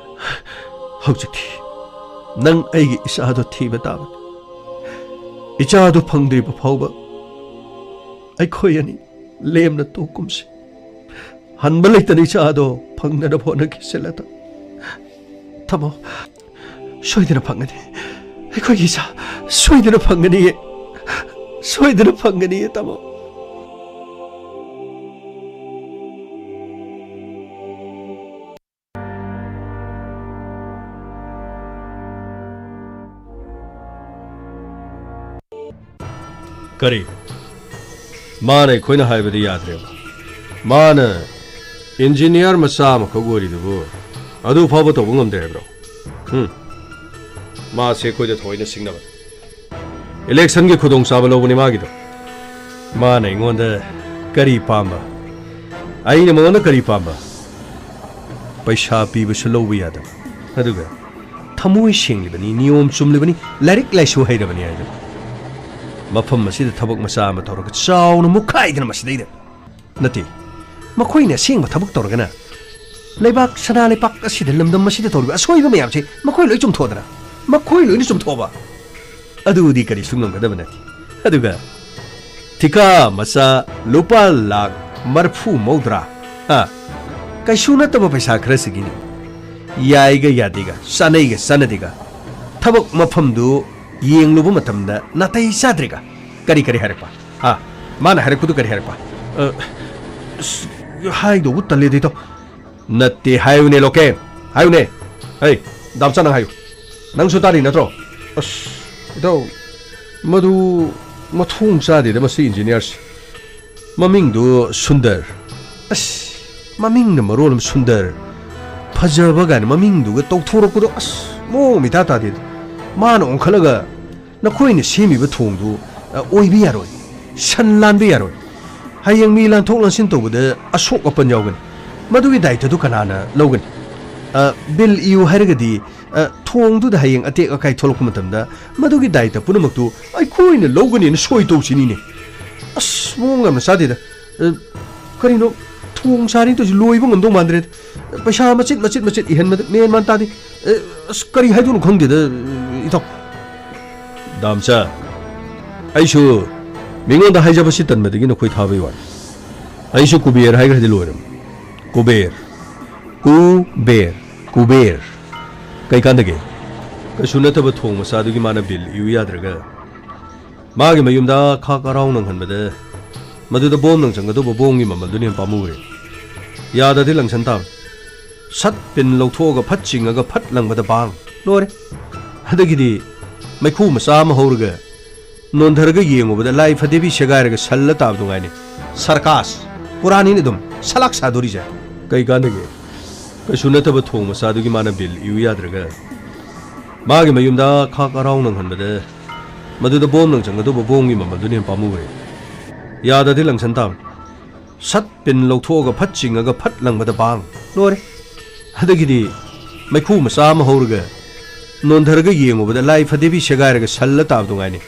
ꯍꯧꯖꯤꯛꯇꯤ ꯅꯪ ꯑꯩꯒꯤ ꯏꯆꯥꯗꯣ ꯊꯤꯕ ꯇꯥꯕꯅꯤ꯫ ꯏꯆꯥꯗꯣ ꯐꯪꯗ꯭ꯔꯤꯕ ꯐꯥꯎꯕ ꯑꯩꯈꯣꯏ ꯑꯅꯤ ꯂꯦꯝꯅ ꯇꯣꯛꯀꯨꯝꯁꯤ꯫ ꯍꯟꯕ ꯂꯩꯇꯅ ꯏꯆꯥꯗꯣ ꯐꯪꯅꯅꯕ ꯍꯣꯠꯅꯈꯤꯁꯦ, ꯂꯇꯥ꯫ ꯇꯥꯃꯣ, ꯁꯣꯏꯗꯅ ꯐꯪꯒꯅꯤ꯫ ꯑꯩꯈꯣꯏꯒꯤ ꯏꯆꯥ ꯁꯣꯏꯗꯅ ꯐꯪꯒꯅꯤꯌꯦ꯫ ꯁꯣꯏꯗꯅ ꯐꯪꯒꯅꯤꯌꯦ, ꯇꯥꯃꯣ꯫ ꯀꯔꯤ? ꯃꯥꯅ ꯑꯩꯈꯣꯏꯅ ꯍꯥꯏꯕꯗꯤ ꯌꯥꯗ꯭ꯔꯦꯕ? ꯃꯥꯅ ꯏꯟꯖꯤꯅꯤꯌꯥꯔ ꯃꯆꯥ ꯑꯃꯈꯛ ꯑꯣꯏꯔꯤꯗꯨꯕꯨ ꯑꯗꯨ ꯐꯥꯎꯕ ꯇꯧꯕ ꯉꯝꯗꯦ ꯍꯥꯏꯕ꯭ꯔꯣ? ꯎꯝ꯫ ꯃꯥꯁꯦ ꯑꯩꯈꯣꯏꯗ ꯊꯑꯣꯏꯅ ꯁꯤꯡꯅꯕꯅꯤ꯫ ꯏꯂꯦꯛꯁꯟꯒꯤ ꯈꯨꯗꯣꯡꯆꯥꯕ ꯂꯧꯕꯅꯤ ꯃꯥꯒꯤꯗꯣ꯫ ꯃꯥꯅ ꯑꯩꯉꯣꯟꯗ ꯀꯔꯤ ꯄꯥꯝꯕ? ꯑꯩꯅ ꯃꯉꯣꯟꯗ ꯀꯔꯤ ꯄꯥꯝꯕ? ꯄꯩꯁꯥ ꯄꯤꯕꯁꯨ ꯂꯧꯕ ꯌꯥꯗꯕ꯫ ꯑꯗꯨꯒ ꯊꯃꯣꯏ ꯁꯦꯡꯂꯤꯕꯅꯤ, ꯅꯤꯌꯣꯝ ꯆꯨꯝꯂꯤꯕꯅꯤ, ꯂꯥꯏꯔꯤꯛ ꯂꯥꯏꯁꯨ ꯍꯩꯔꯕꯅꯤ ꯍꯥꯏꯗꯅ꯫ ꯃꯐꯝ ꯑꯁꯤꯗ ꯊꯕꯛ ꯃꯆꯥ ꯑꯃ ꯇꯧꯔꯒ ꯆꯥꯎꯅ ꯃꯨꯛꯈꯥꯏꯗꯅ ꯃꯁꯤꯗꯩꯗ꯫ ꯅꯠꯇꯦ, ꯃꯈꯣꯏꯅ ꯑꯁꯦꯡꯕ ꯊꯕꯛ ꯇꯧꯔꯒꯅ ꯂꯩꯕꯥꯛ, ꯁꯅꯥ ꯂꯩꯄꯥꯛ ꯑꯁꯤꯗ, ꯂꯝꯗꯝ ꯑꯁꯤꯗ ꯇꯧꯔꯤꯕ ꯑꯁꯣꯏꯕ ꯃꯌꯥꯝꯁꯦ ꯃꯈꯣꯏ ꯂꯣꯏ ꯆꯨꯝꯊꯣꯛꯑꯗꯅ, ꯃꯈꯣꯏ ꯂꯣꯏꯅ ꯆꯨꯝꯊꯣꯛꯑꯕ, ꯑꯗꯨꯗꯤ ꯀꯔꯤꯁꯨ ꯉꯝꯒꯗꯕ ꯅꯠꯇꯦ꯫ ꯑꯗꯨꯒ ꯊꯤꯀꯥ ꯃꯆꯥ ꯂꯨꯄꯥ ꯂꯥꯈ ꯃꯔꯐꯨ ꯃꯧꯗ꯭ꯔꯥ, ꯍꯥ? ꯀꯩꯁꯨ ꯅꯠꯇꯕ ꯄꯩꯁꯥ ꯈꯔꯁꯤꯒꯤꯅꯤ꯫ ꯌꯥꯏꯒ ꯌꯥꯗꯦꯒ, ꯆꯥꯅꯩꯒ ꯆꯥꯅꯗꯦꯒ, ꯊꯕꯛ ꯃꯐꯝꯗꯨ ꯌꯦꯡꯂꯨꯕ ꯃꯇꯝꯗ ꯅꯥꯇꯩ ꯆꯥꯗ꯭ꯔꯦꯒ, ꯀꯔꯤ ꯀꯔꯤ ꯍꯥꯏꯔꯛꯄ? ꯍꯥ? ꯃꯥꯅ ꯍꯥꯏꯔꯛꯄꯗꯨ ꯀꯔꯤ ꯍꯥꯏꯔꯛꯄ? ꯑ, ꯑꯁ, ꯍꯥꯏꯗꯧꯕ ꯇꯜꯂꯦꯗ, ꯏꯇꯥꯎ꯫ ꯅꯠꯇꯦ ꯍꯥꯏꯌꯨꯅꯦ, ꯂꯣꯀꯦꯜ꯫ ꯍꯥꯏꯌꯨꯅꯦ꯫ ꯍꯩ, ꯗꯥꯝꯆꯥ, ꯅꯪ ꯍꯥꯏꯌꯨ꯫ ꯅꯪꯁꯨ ꯇꯥꯔꯤ ꯅꯠꯇ꯭ꯔꯣ? ꯑꯁ, ꯏꯇꯥꯎ, ꯃꯗꯨ ꯃꯊꯣꯡ ꯆꯥꯗꯦꯗ ꯃꯁꯤ ꯏꯟꯖꯤꯅꯤꯌꯥꯔꯁꯦ꯫ ꯃꯃꯤꯡꯗꯨ ꯁꯨꯟꯗꯔ꯫ ꯑꯁ, ꯃꯃꯤꯡꯅ ꯃꯔꯣꯜ ꯑꯃ ꯁꯨꯟꯗꯔ꯫ ꯐꯖꯕ ꯀꯥꯏꯅ ꯃꯃꯤꯡꯗꯨꯒ ꯇꯧꯊꯣꯔꯛꯄꯗꯣ, ꯑꯁ, ꯃꯑꯣꯡ ꯑꯃ ꯏꯇꯥ ꯇꯥꯗꯦꯗ꯫ ꯃꯥꯅ ꯑꯣꯟꯈꯠꯂꯒ ꯅꯈꯣꯏꯅ ꯁꯦꯝꯃꯤꯕ ꯊꯣꯡꯗꯨ, ꯑ, ꯑꯣꯏꯕ ꯌꯥꯔꯣꯏ, ꯁꯟ ꯂꯥꯟꯕ ꯌꯥꯔꯣꯏ, ꯍꯌꯦꯡ ꯃꯤ ꯂꯥꯟꯊꯣꯛ ꯂꯥꯟꯁꯤꯟ ꯇꯧꯕꯗ ꯑꯁꯣꯛ ꯑꯄꯟ ꯌꯥꯎꯒꯅꯤ, ꯃꯗꯨꯒꯤ ꯗꯥꯏꯇꯗꯨ ꯀꯅꯥꯅ ꯂꯧꯒꯅꯤ? ꯑ, ꯕꯤꯜ ꯏꯌꯨ ꯍꯥꯏꯔꯒꯗꯤ, ꯑ, ꯊꯣꯡꯗꯨꯗ ꯍꯌꯦꯡ ꯑꯇꯦꯛ ꯑꯀꯥꯏ ꯊꯣꯛꯂꯛꯄ ꯃꯇꯝꯗ ꯃꯗꯨꯒꯤ ꯗꯥꯏꯇ ꯄꯨꯝꯅꯃꯛꯇꯨ ꯑꯩꯈꯣꯏꯅ ꯂꯧꯒꯅꯤꯅ ꯁꯣꯏ ꯇꯧꯁꯤꯅꯤꯅꯦ꯫ ꯑꯁ, ꯃꯑꯣꯡ ꯌꯥꯝꯅ ꯆꯥꯗꯦꯗ꯫ ꯑ, ꯀꯔꯤꯅꯣ, ꯊꯣꯡ ꯁꯥꯔꯤ ꯇꯧꯔꯤꯁꯤ ꯂꯣꯏꯕ ꯉꯝꯗꯧ ꯃꯥꯟꯗ꯭ꯔꯦꯗ꯫ ꯄꯩꯁꯥ ꯃꯆꯤꯠ ꯃꯆꯤꯠ ꯃꯆꯤꯠ ꯏꯍꯟꯕꯗ ꯃꯦꯟ ꯃꯥꯟ ꯇꯥꯗꯦ꯫ ꯑ, ꯑꯁ, ꯀꯔꯤ ꯍꯥꯏꯗꯣꯏꯅꯣ ꯈꯪꯗꯦꯗ, ꯏꯇꯥꯎ꯫ ꯗꯥꯝꯆꯥ, ꯑꯩꯁꯨ ꯃꯤꯉꯣꯟꯗ ꯍꯥꯏꯖꯕꯁꯤ ꯇꯟꯕꯗꯒꯤ ꯅꯈꯣꯏ ꯊꯥꯕꯩ ꯋꯥꯅꯤ꯫ ꯑꯩꯁꯨ ꯀꯨꯕꯦꯔ ꯍꯥꯏꯈ꯭ꯔꯗꯤ ꯂꯣꯏꯔꯝ꯫ ꯀꯨꯕꯦꯔ꯫ ꯀꯨꯕꯦꯔ꯫ ꯀꯨꯕꯦꯔ꯫ ꯀꯩ ꯀꯥꯟꯗꯒꯦ? ꯀꯩꯁꯨ ꯅꯠꯇꯕ ꯊꯣꯡ ꯃꯆꯥꯗꯨꯒꯤ ꯃꯥꯅ ꯕꯤꯜ ꯏꯌꯨ ꯌꯥꯗ꯭ꯔꯒ ꯃꯥꯒꯤ ꯃꯌꯨꯝꯗ ꯈꯥꯛ ꯑꯔꯥꯎ ꯅꯪꯍꯟꯕꯗ ꯃꯗꯨꯗ ꯕꯣꯝ ꯂꯪꯁꯟꯒꯗꯧꯕ ꯕꯣꯝꯒꯤ ꯃꯃꯜꯗꯨꯅ ꯍꯦꯟꯅ ꯄꯥꯝꯃꯨꯔꯦ꯫ ꯌꯥꯗꯗꯤ ꯂꯪꯁꯟ ꯇꯥꯕꯅꯤ꯫ ꯁꯠ ꯄꯤꯟ ꯂꯧꯊꯣꯛꯑꯒ ꯐꯠ ꯆꯤꯡꯉꯒ ꯐꯠ ꯂꯪꯕꯗ ꯕꯥꯡ! ꯂꯣꯏꯔꯦ꯫ ꯑꯗꯒꯤꯗꯤ ꯃꯩꯈꯨ ꯃꯆꯥ ꯑꯃ ꯍꯧꯔꯒ ꯅꯣꯟꯊꯔꯒ ꯌꯦꯡꯉꯨꯕꯗ ꯂꯥꯏ ꯐꯗꯦꯕꯤ ꯁꯦꯒꯥꯏꯔꯒ ꯁꯜꯂ ꯇꯥꯕꯗꯨ ꯉꯥꯏꯅꯤ꯫ ꯁꯔꯀꯥꯁ! ꯄꯨꯔꯥꯅꯤꯅꯦ ꯑꯗꯨꯝ ꯁꯂꯥꯛ ꯁꯥꯗꯣꯔꯤꯁꯦ꯫ ꯀꯩ ꯀꯥꯟꯗꯒꯦ? ꯀꯩꯁꯨ ꯅꯠꯇꯕ ꯊꯣꯡ ꯃꯆꯥꯗꯨꯒꯤ ꯃꯥꯅ ꯕꯤꯜ ꯏꯌꯨ ꯌꯥꯗ꯭ꯔꯒ ꯃꯥꯒꯤ ꯃꯌꯨꯝꯗ ꯈꯥꯛ ꯑꯔꯥꯎ ꯅꯪꯍꯟꯕꯗ ꯃꯗꯨꯗ ꯕꯣꯝ ꯂꯪꯁꯟꯒꯗꯧꯕ ꯕꯣꯝꯒꯤ ꯃꯃꯜꯗꯨꯅ ꯍꯦꯟꯅ ꯄꯥꯝꯃꯨꯈ꯭ꯔꯦ꯫ ꯌꯥꯗꯗꯤ ꯂꯪꯁꯟ ꯇꯥꯕꯅꯤ꯫ ꯁꯠ ꯄꯤꯟ ꯂꯧꯊꯣꯛꯑꯒ ꯐꯠ ꯆꯤꯡꯉꯒ ꯐꯠ ꯂꯪꯕꯗ ꯕꯥꯡ! ꯂꯣꯏꯔꯦ꯫ ꯑꯗꯒꯤꯗꯤ ꯃꯩꯈꯨ ꯃꯆꯥ ꯑꯃ ꯍꯧꯔꯒ ꯅꯣꯟꯊꯔꯒ ꯌꯦꯡꯉꯨꯕꯗ ꯂꯥꯏ ꯐꯗꯦꯕꯤ ꯁꯦꯒꯥꯏꯔꯒ ꯁꯜꯂ ꯇꯥꯕꯗꯨ ꯉꯥꯏꯅꯤ꯫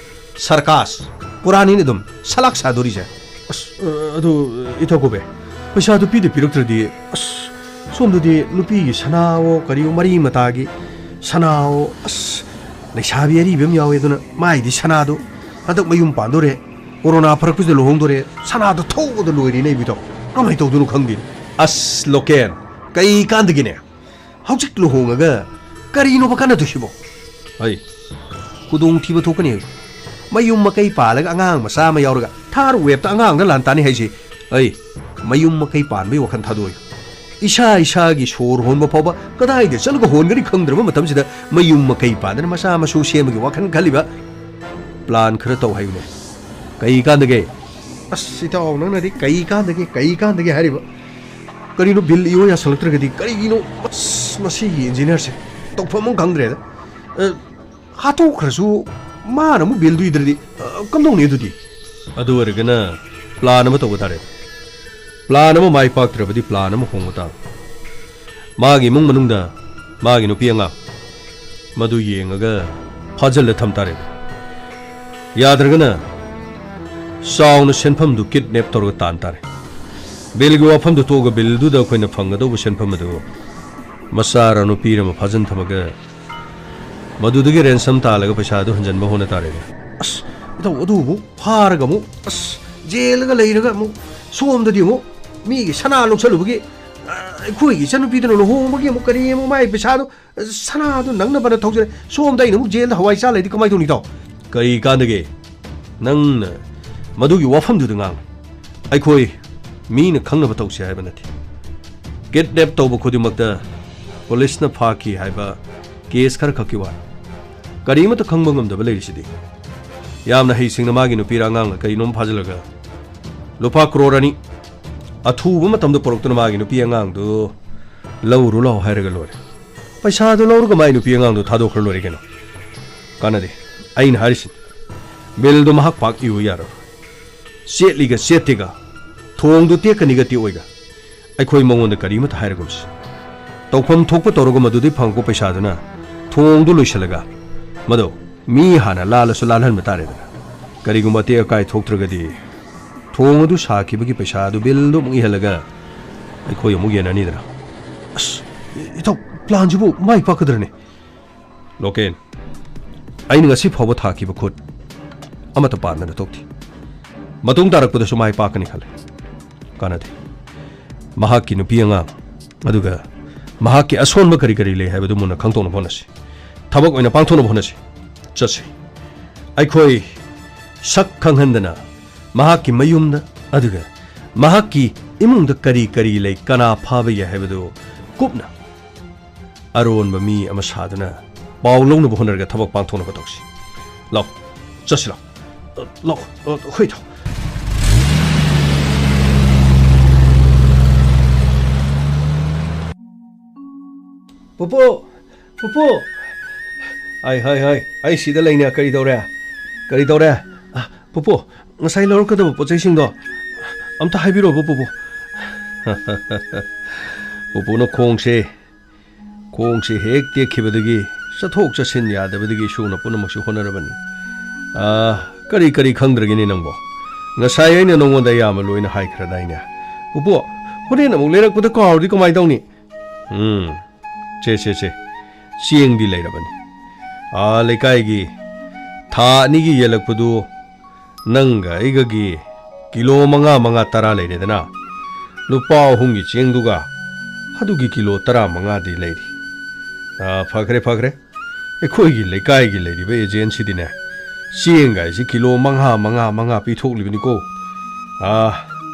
ꯁꯔꯀꯥꯁ! ꯀꯨꯔꯥꯟꯅꯤꯅꯦ ꯑꯗꯨꯝ ꯁꯂꯥꯛ ꯁꯥꯗꯣꯔꯤꯁꯦ꯫ ꯑꯁ, ꯑ, ꯑꯗꯨ, ꯏꯊꯛ ꯀꯨꯕꯦ, ꯄꯩꯁꯥꯗꯨ ꯄꯤꯗ ꯄꯤꯔꯛꯇ꯭ꯔꯗꯤ, ꯑꯁ, ꯁꯣꯝꯗꯗꯤ ꯅꯨꯄꯤꯒꯤ ꯁꯅꯥꯋꯣ ꯀꯔꯤꯋꯣ ꯃꯔꯤ ꯃꯇꯥꯒꯤ ꯁꯅꯥꯋꯣ, ꯑꯁ, ꯂꯩꯁꯥꯕꯤ ꯑꯔꯤꯕꯤ ꯑꯃ ꯌꯥꯎꯋꯦ, ꯑꯗꯨꯅ ꯃꯥꯏꯗꯤ ꯁꯅꯥꯗꯨ ꯍꯟꯗꯛ ꯃꯌꯨꯝ ꯄꯥꯟꯗꯣꯔꯦ, ꯀꯣꯔꯣꯅꯥ ꯐꯔꯛꯄꯁꯤꯗ ꯂꯨꯍꯣꯡꯗꯣꯔꯦ, ꯁꯅꯥꯗꯣ ꯊꯧꯕꯗ ꯂꯣꯏꯔꯦꯅꯦ ꯏꯕꯤꯗꯣ꯫ ꯀꯃꯥꯏꯅ ꯇꯧꯗꯣꯏꯅꯣ ꯈꯪꯗꯦ꯫ ꯑꯁ, ꯂꯣꯀꯦꯟ, ꯀꯩ ꯀꯥꯟꯗꯒꯤꯅꯦ? ꯍꯧꯖꯤꯛ ꯂꯨꯍꯣꯡꯉꯒ ꯀꯔꯤꯅꯣꯕ ꯀꯥꯟꯅꯗꯣꯏꯁꯤꯕꯣ? ꯑꯩ ꯈꯨꯗꯣꯡꯊꯤꯕ ꯊꯣꯛꯀꯅꯤ꯫ ꯃꯌꯨꯝ ꯃꯀꯩ ꯄꯥꯜꯂꯒ ꯑꯉꯥꯡ ꯃꯆꯥ ꯑꯃ ꯌꯥꯎꯔꯒ ꯊꯥꯔ ꯋꯦꯞꯇ ꯑꯉꯥꯡꯗ ꯂꯥꯟ ꯇꯥꯅꯤ ꯍꯥꯏꯁꯤ꯫ ꯑꯩ ꯃꯌꯨꯝ ꯃꯀꯩ ꯄꯥꯟꯕꯒꯤ ꯋꯥꯈꯜ ꯊꯥꯗꯣꯛꯑꯣꯏ꯫ ꯏꯁꯥ ꯏꯁꯥꯒꯤ ꯁꯣꯔ ꯍꯣꯟꯕ ꯐꯥꯎꯕ ꯀꯗꯥꯏꯗ ꯆꯠꯂꯒ ꯍꯣꯟꯒꯅꯤ ꯈꯪꯗ꯭ꯔꯕ ꯃꯇꯝꯁꯤꯗ ꯃꯌꯨꯝ ꯃꯀꯩ ꯄꯥꯟꯗꯅ ꯃꯆꯥ ꯃꯁꯨ ꯁꯦꯝꯕꯒꯤ ꯋꯥꯈꯜ ꯈꯜꯂꯤꯕ꯫ ꯄ꯭ꯂꯥꯟ ꯈꯔ ꯇꯧ ꯍꯥꯏꯕꯅꯦ꯫ ꯀꯩ ꯀꯥꯟꯗꯒꯦ? ꯑꯁ, ꯏꯇꯥꯎ, ꯅꯪꯅꯗꯤ ꯀꯩ ꯀꯥꯟꯗꯒꯦ, ꯀꯩ ꯀꯥꯟꯗꯒꯦ ꯍꯥꯏꯔꯤꯕ? ꯀꯔꯤꯅꯣ, ꯕꯤꯜ ꯏꯌꯣ ꯌꯥꯁꯜꯂꯛꯇ꯭ꯔꯒꯗꯤ ꯀꯔꯤꯒꯤꯅꯣ? ꯑꯁ, ꯃꯁꯤꯒꯤ ꯏꯟꯖꯤꯅꯤꯌꯔꯁꯦ ꯇꯧꯐꯝ ꯑꯃ ꯈꯪꯗ꯭ꯔꯦꯗ꯫ ꯑ, ꯍꯥꯠꯇꯣꯛꯈ꯭ꯔꯁꯨ ꯃꯥꯅ ꯑꯃꯨꯛ ꯕꯤꯜꯗꯨ ꯏꯗ꯭ꯔꯗꯤ, ꯑ, ꯀꯝꯗꯧꯅꯤ ꯑꯗꯨꯗꯤ? ꯑꯗꯨ ꯑꯣꯏꯔꯒꯅ ꯄ꯭ꯂꯥꯟ ꯑꯃ ꯇꯧꯕ ꯇꯥꯔꯦ꯫ ꯄ꯭ꯂꯥꯟ ꯑꯃ ꯃꯥꯏ ꯄꯥꯛꯇ꯭ꯔꯕꯗꯤ ꯄ꯭ꯂꯥꯟ ꯑꯃ ꯍꯣꯡꯕ ꯇꯥꯕ꯫ ꯃꯥꯒꯤ ꯏꯃꯨꯡ ꯃꯅꯨꯡꯗ ꯃꯥꯒꯤ ꯅꯨꯄꯤ ꯑꯉꯥꯡ ꯃꯗꯨ ꯌꯦꯡꯉꯒ ꯐꯥꯖꯤꯜꯂ ꯊꯝ ꯇꯥꯔꯦ꯫ ꯌꯥꯗ꯭ꯔꯒꯅ ꯆꯥꯎꯅ ꯁꯦꯟꯐꯝꯗꯨ ꯀꯤꯠꯅꯦꯞ ꯇꯧꯔꯒ ꯇꯥꯟ ꯇꯥꯔꯦ꯫ ꯕꯤꯜꯒꯤ ꯋꯥꯐꯝꯗꯨ ꯇꯣꯛꯑꯒ ꯕꯤꯜꯗꯨꯗ ꯑꯩꯈꯣꯏꯅ ꯐꯪꯒꯗꯧꯕ ꯁꯦꯟꯐꯝ ꯑꯗꯨ ꯃꯆꯥꯔ ꯅꯨꯄꯤꯔ ꯑꯃ ꯐꯥꯖꯤꯟ ꯊꯝꯃꯒ ꯃꯗꯨꯗꯒꯤ ꯔꯦꯟꯁꯝ ꯇꯥꯜꯂꯒ ꯄꯩꯁꯥꯗꯨ ꯍꯟꯖꯤꯟꯕ ꯍꯣꯠꯅ ꯇꯥꯔꯦꯅꯦ꯫ ꯑꯁ, ꯏꯇꯥꯎ, ꯑꯗꯨꯕꯨ ꯐꯥꯔꯒ ꯑꯃꯨꯛ, ꯑꯁ, ꯖꯦꯜꯗꯒ ꯂꯩꯔꯒ ꯑꯃꯨꯛ, ꯁꯣꯝꯗꯗꯤ ꯑꯃꯨꯛ ꯃꯤꯒꯤ ꯁꯅꯥ ꯂꯧꯁꯜꯂꯨꯕꯒꯤ, ꯑ, ꯑꯩꯈꯣꯏꯒꯤ ꯏꯆꯟꯅꯨꯄꯤꯗꯨꯅ ꯂꯨꯍꯣꯡꯕꯒꯤ ꯑꯃꯨꯛ ꯀꯔꯤ ꯑꯃꯨꯛ ꯃꯥꯏ ꯄꯩꯁꯥꯗꯣ, ꯑ, ꯁꯅꯥꯗꯣ ꯅꯪꯅꯕꯅ ꯊꯧꯖꯔꯦ꯫ ꯁꯣꯝꯗ ꯑꯩꯅ ꯑꯃꯨꯛ ꯖꯦꯜꯗ ꯍꯋꯥꯏ ꯆꯥ ꯂꯩꯗꯤ ꯀꯃꯥꯏꯅ ꯇꯧꯅꯤ, ꯏꯇꯥꯎ? ꯀꯔꯤ ꯀꯥꯟꯗꯒꯦ? ꯅꯪꯅ ꯃꯗꯨꯒꯤ ꯋꯥꯐꯝꯗꯨꯗ ꯉꯥꯡꯉꯨ꯫ ꯑꯩꯈꯣꯏ ꯃꯤꯅ ꯈꯪꯅꯕ ꯇꯧꯁꯤ ꯍꯥꯏꯕ ꯅꯠꯇꯦ꯫ ꯀꯤꯠꯅꯦꯞ ꯇꯧꯕ ꯈꯨꯗꯤꯡꯃꯛꯇ ꯄꯨꯂꯤꯁꯅ ꯐꯥꯈꯤ ꯍꯥꯏꯕ ꯀꯦꯁ ꯈꯔ ꯈꯛꯀꯤ ꯋꯥꯅꯤ꯫ ꯀꯔꯤꯃꯠꯇ ꯈꯪꯕ ꯉꯝꯗꯕ ꯂꯩꯔꯤꯁꯤꯗꯤ꯫ ꯌꯥꯝꯅ ꯍꯩꯁꯤꯡꯅ ꯃꯥꯒꯤ ꯅꯨꯄꯤꯔ ꯑꯉꯥꯡꯂ ꯀꯔꯤꯅꯣꯝ ꯐꯥꯖꯤꯜꯂꯒ ꯂꯨꯄꯥ ꯀ꯭ꯔꯣꯔ ꯑꯅꯤ ꯑꯊꯨꯕ ꯃꯇꯝꯗ ꯄꯨꯔꯛꯇꯨꯅ ꯃꯥꯒꯤ ꯅꯨꯄꯤ ꯑꯉꯥꯡꯗꯨ ꯂꯧꯔꯨ ꯂꯥꯎ ꯍꯥꯏꯔꯒ ꯂꯣꯏꯔꯦ꯫ ꯄꯩꯁꯥꯗꯨ ꯂꯧꯔꯒ ꯃꯥꯏ ꯅꯨꯄꯤ ꯑꯉꯥꯡꯗꯣ ꯊꯥꯗꯣꯛꯈ꯭ꯔ ꯂꯣꯏꯔꯦ ꯀꯩꯅꯣ꯫ ꯀꯥꯟꯅꯗꯦ꯫ ꯑꯩꯅ ꯍꯥꯏꯔꯤꯁꯤꯅꯤ, ꯕꯤꯜꯗꯣ ꯃꯍꯥꯛ ꯄꯥꯛ ꯏꯌꯨ ꯌꯥꯔꯣꯏ꯫ ꯆꯦꯠꯂꯤꯒ ꯆꯦꯠꯇꯦꯒ, ꯊꯣꯡꯗꯨ ꯇꯦꯛꯀꯅꯤꯒ ꯇꯦꯛꯑꯣꯏꯒ, ꯑꯩꯈꯣꯏ ꯃꯉꯣꯟꯗ ꯀꯔꯤꯃꯠꯇ ꯍꯥꯏꯔꯒꯨꯝꯁꯤ꯫ ꯇꯧꯐꯝ ꯊꯣꯛꯄ ꯇꯧꯔꯒ ꯃꯗꯨꯗꯩ ꯐꯪꯉꯛꯄ ꯄꯩꯁꯥꯗꯨꯅ ꯊꯣꯡꯗꯨ ꯂꯣꯏꯁꯤꯜꯂꯒ ꯃꯗꯨ ꯃꯤ ꯍꯥꯟꯅ ꯂꯥꯜꯂꯁꯨ ꯂꯥꯜꯍꯟꯕ ꯇꯥꯔꯦꯗꯅ꯫ ꯀꯔꯤꯒꯨꯝꯕ ꯑꯇꯦꯛ ꯑꯀꯥꯏ ꯊꯣꯛꯇ꯭ꯔꯒꯗꯤ ꯊꯣꯡ ꯑꯗꯨ ꯁꯥꯈꯤꯕꯒꯤ ꯄꯩꯁꯥ ꯑꯗꯨ ꯕꯤꯜꯗꯨ ꯑꯃꯨꯛ ꯏꯍꯜꯂꯒ ꯑꯩꯈꯣꯏ ꯑꯃꯨꯛ ꯌꯦꯟꯅꯅꯤꯗꯅ꯫ ꯑꯁ, ꯏ-, ꯏꯇꯥꯎ, ꯄ꯭ꯂꯥꯟꯁꯤꯕꯨ ꯃꯥꯏ ꯄꯥꯛꯀꯗ꯭ꯔꯅꯦ? ꯂꯣꯀꯦꯟ, ꯑꯩꯅ ꯉꯁꯤ ꯐꯥꯎꯕ ꯊꯥꯈꯤꯕ ꯈꯨꯠ ꯑꯃꯠꯇ ꯄꯥꯟꯗꯅ ꯇꯣꯛꯇꯦ꯫ ꯃꯇꯨꯡ ꯇꯥꯔꯛꯄꯗꯁꯨ ꯃꯥꯏ ꯄꯥꯛꯀꯅꯤ ꯈꯜꯂꯦ꯫ ꯀꯥꯟꯅꯗꯦ꯫ ꯃꯍꯥꯛꯀꯤ ꯅꯨꯄꯤ ꯑꯉꯥꯡ, ꯑꯗꯨꯒ ꯃꯍꯥꯛꯀꯤ ꯑꯁꯣꯟꯕ ꯀꯔꯤ ꯀꯔꯤ ꯂꯩ ꯍꯥꯏꯕꯗꯨ ꯃꯨꯟꯅ ꯈꯪꯗꯣꯛꯅꯕ ꯍꯣꯠꯅꯁꯤ꯫ ꯊꯕꯛ ꯑꯣꯏꯅ ꯄꯥꯡꯊꯣꯛꯅꯕ ꯍꯣꯠꯅꯁꯤ꯫ ꯆꯠꯁꯤ꯫ ꯑꯩꯈꯣꯏ ꯁꯛ ꯈꯪꯍꯟꯗꯅ ꯃꯍꯥꯛꯀꯤ ꯃꯌꯨꯝꯗ, ꯑꯗꯨꯒ ꯃꯍꯥꯛꯀꯤ ꯏꯃꯨꯡꯗ ꯀꯔꯤ ꯀꯔꯤ ꯂꯩ, ꯀꯅꯥ ꯐꯥꯕ ꯌꯥꯏ ꯍꯥꯏꯕꯗꯨ ꯀꯨꯞꯅ ꯑꯔꯣꯟꯕ ꯃꯤ ꯑꯃ ꯁꯥꯗꯨꯅ ꯄꯥꯎ ꯂꯧꯅꯕ ꯍꯣꯠꯅꯔꯒ ꯊꯕꯛ ꯄꯥꯡꯊꯣꯛꯅꯕ ꯇꯧꯁꯤ꯫ ꯂꯥꯎ, ꯆꯠꯁꯤ ꯂꯥꯎ꯫ ꯂꯥꯎ, ꯍꯣꯏ, ꯂꯥꯎ꯫ ꯄꯨꯄꯨ! ꯄꯨꯄꯨ! ꯍꯥꯏ, ꯍꯥꯏ, ꯍꯥꯏ, ꯑꯩ ꯁꯤꯗ ꯂꯩꯅꯦ꯫ ꯀꯔꯤ ꯇꯧꯔꯦ? ꯀꯔꯤ ꯇꯧꯔꯦ? ꯑ, ꯄꯨꯄꯨ, ꯉꯁꯥꯏ ꯂꯧꯔꯛꯀꯗꯕ ꯄꯣꯠ ꯆꯩꯁꯤꯡꯗꯣ ꯑꯝꯇ ꯍꯥꯏꯕꯤꯔꯣꯕ, ꯄꯨꯄꯨ꯫ ꯄꯨꯄꯨꯅ ꯈꯣꯡꯁꯦ, ꯈꯣꯡꯁꯦ ꯍꯦꯛ ꯇꯦꯛꯈꯤꯕꯗꯒꯤ ꯆꯠꯊꯣꯛ ꯆꯠꯁꯤꯟ ꯌꯥꯗꯕꯗꯒꯤ ꯏꯁꯨꯅ ꯄꯨꯝꯅꯃꯛꯁꯨ ꯍꯣꯠꯅꯔꯕꯅꯤ꯫ ꯑ, ꯀꯔꯤ, ꯀꯔꯤ ꯈꯪꯗ꯭ꯔꯒꯦꯅꯦ ꯅꯪꯕꯣ? ꯉꯁꯥꯏ ꯑꯩꯅ ꯅꯉꯣꯟꯗ ꯑꯌꯥꯝꯕ ꯂꯣꯏꯅ ꯍꯥꯏꯈ꯭ꯔꯗꯥꯏꯅꯦ? ꯄꯨꯄꯨ, ꯍꯣꯔꯦꯟ ꯑꯃꯨꯛ ꯂꯩꯔꯛꯄꯗ ꯀꯥꯎꯔꯗꯤ ꯀꯃꯥꯏ ꯇꯧꯅꯤ? ꯎꯝ, ꯁꯦ, ꯁꯦ, ꯁꯦ, ꯆꯦꯡꯗꯤ ꯂꯩꯔꯕꯅꯤ꯫ ꯑꯥ, ꯂꯩꯀꯥꯏꯒꯤ ꯊꯥ ꯑꯅꯤꯒꯤ ꯌꯦꯜꯂꯛꯄꯗꯨ ꯅꯪꯒ ꯑꯩꯒꯒꯤ ꯀꯤꯂꯣ ꯃꯉꯥ, ꯃꯉꯥ, ꯇꯔꯥ ꯂꯩꯔꯦꯗꯅ꯫ ꯂꯨꯄꯥ ꯑꯍꯨꯝꯒꯤ ꯆꯦꯡꯗꯨꯒ ꯑꯗꯨꯒꯤ ꯀꯤꯂꯣ ꯇꯔꯥꯃꯉꯥꯗꯤ ꯂꯩꯔꯤ꯫ ꯑꯥ, ꯐꯈ꯭ꯔꯦ, ꯐꯈ꯭ꯔꯦ꯫ ꯑꯩꯈꯣꯏꯒꯤ ꯂꯩꯀꯥꯏꯒꯤ ꯂꯩꯔꯤꯕ ꯑꯦꯖꯦꯟꯁꯤꯗꯤꯅꯦ, ꯆꯦꯡꯒꯥꯏꯁꯤ ꯀꯤꯂꯣ ꯃꯉꯥ, ꯃꯉꯥ, ꯃꯉꯥ ꯄꯤꯊꯣꯛꯂꯤꯕꯅꯤꯀꯣ꯫ ꯑꯥ,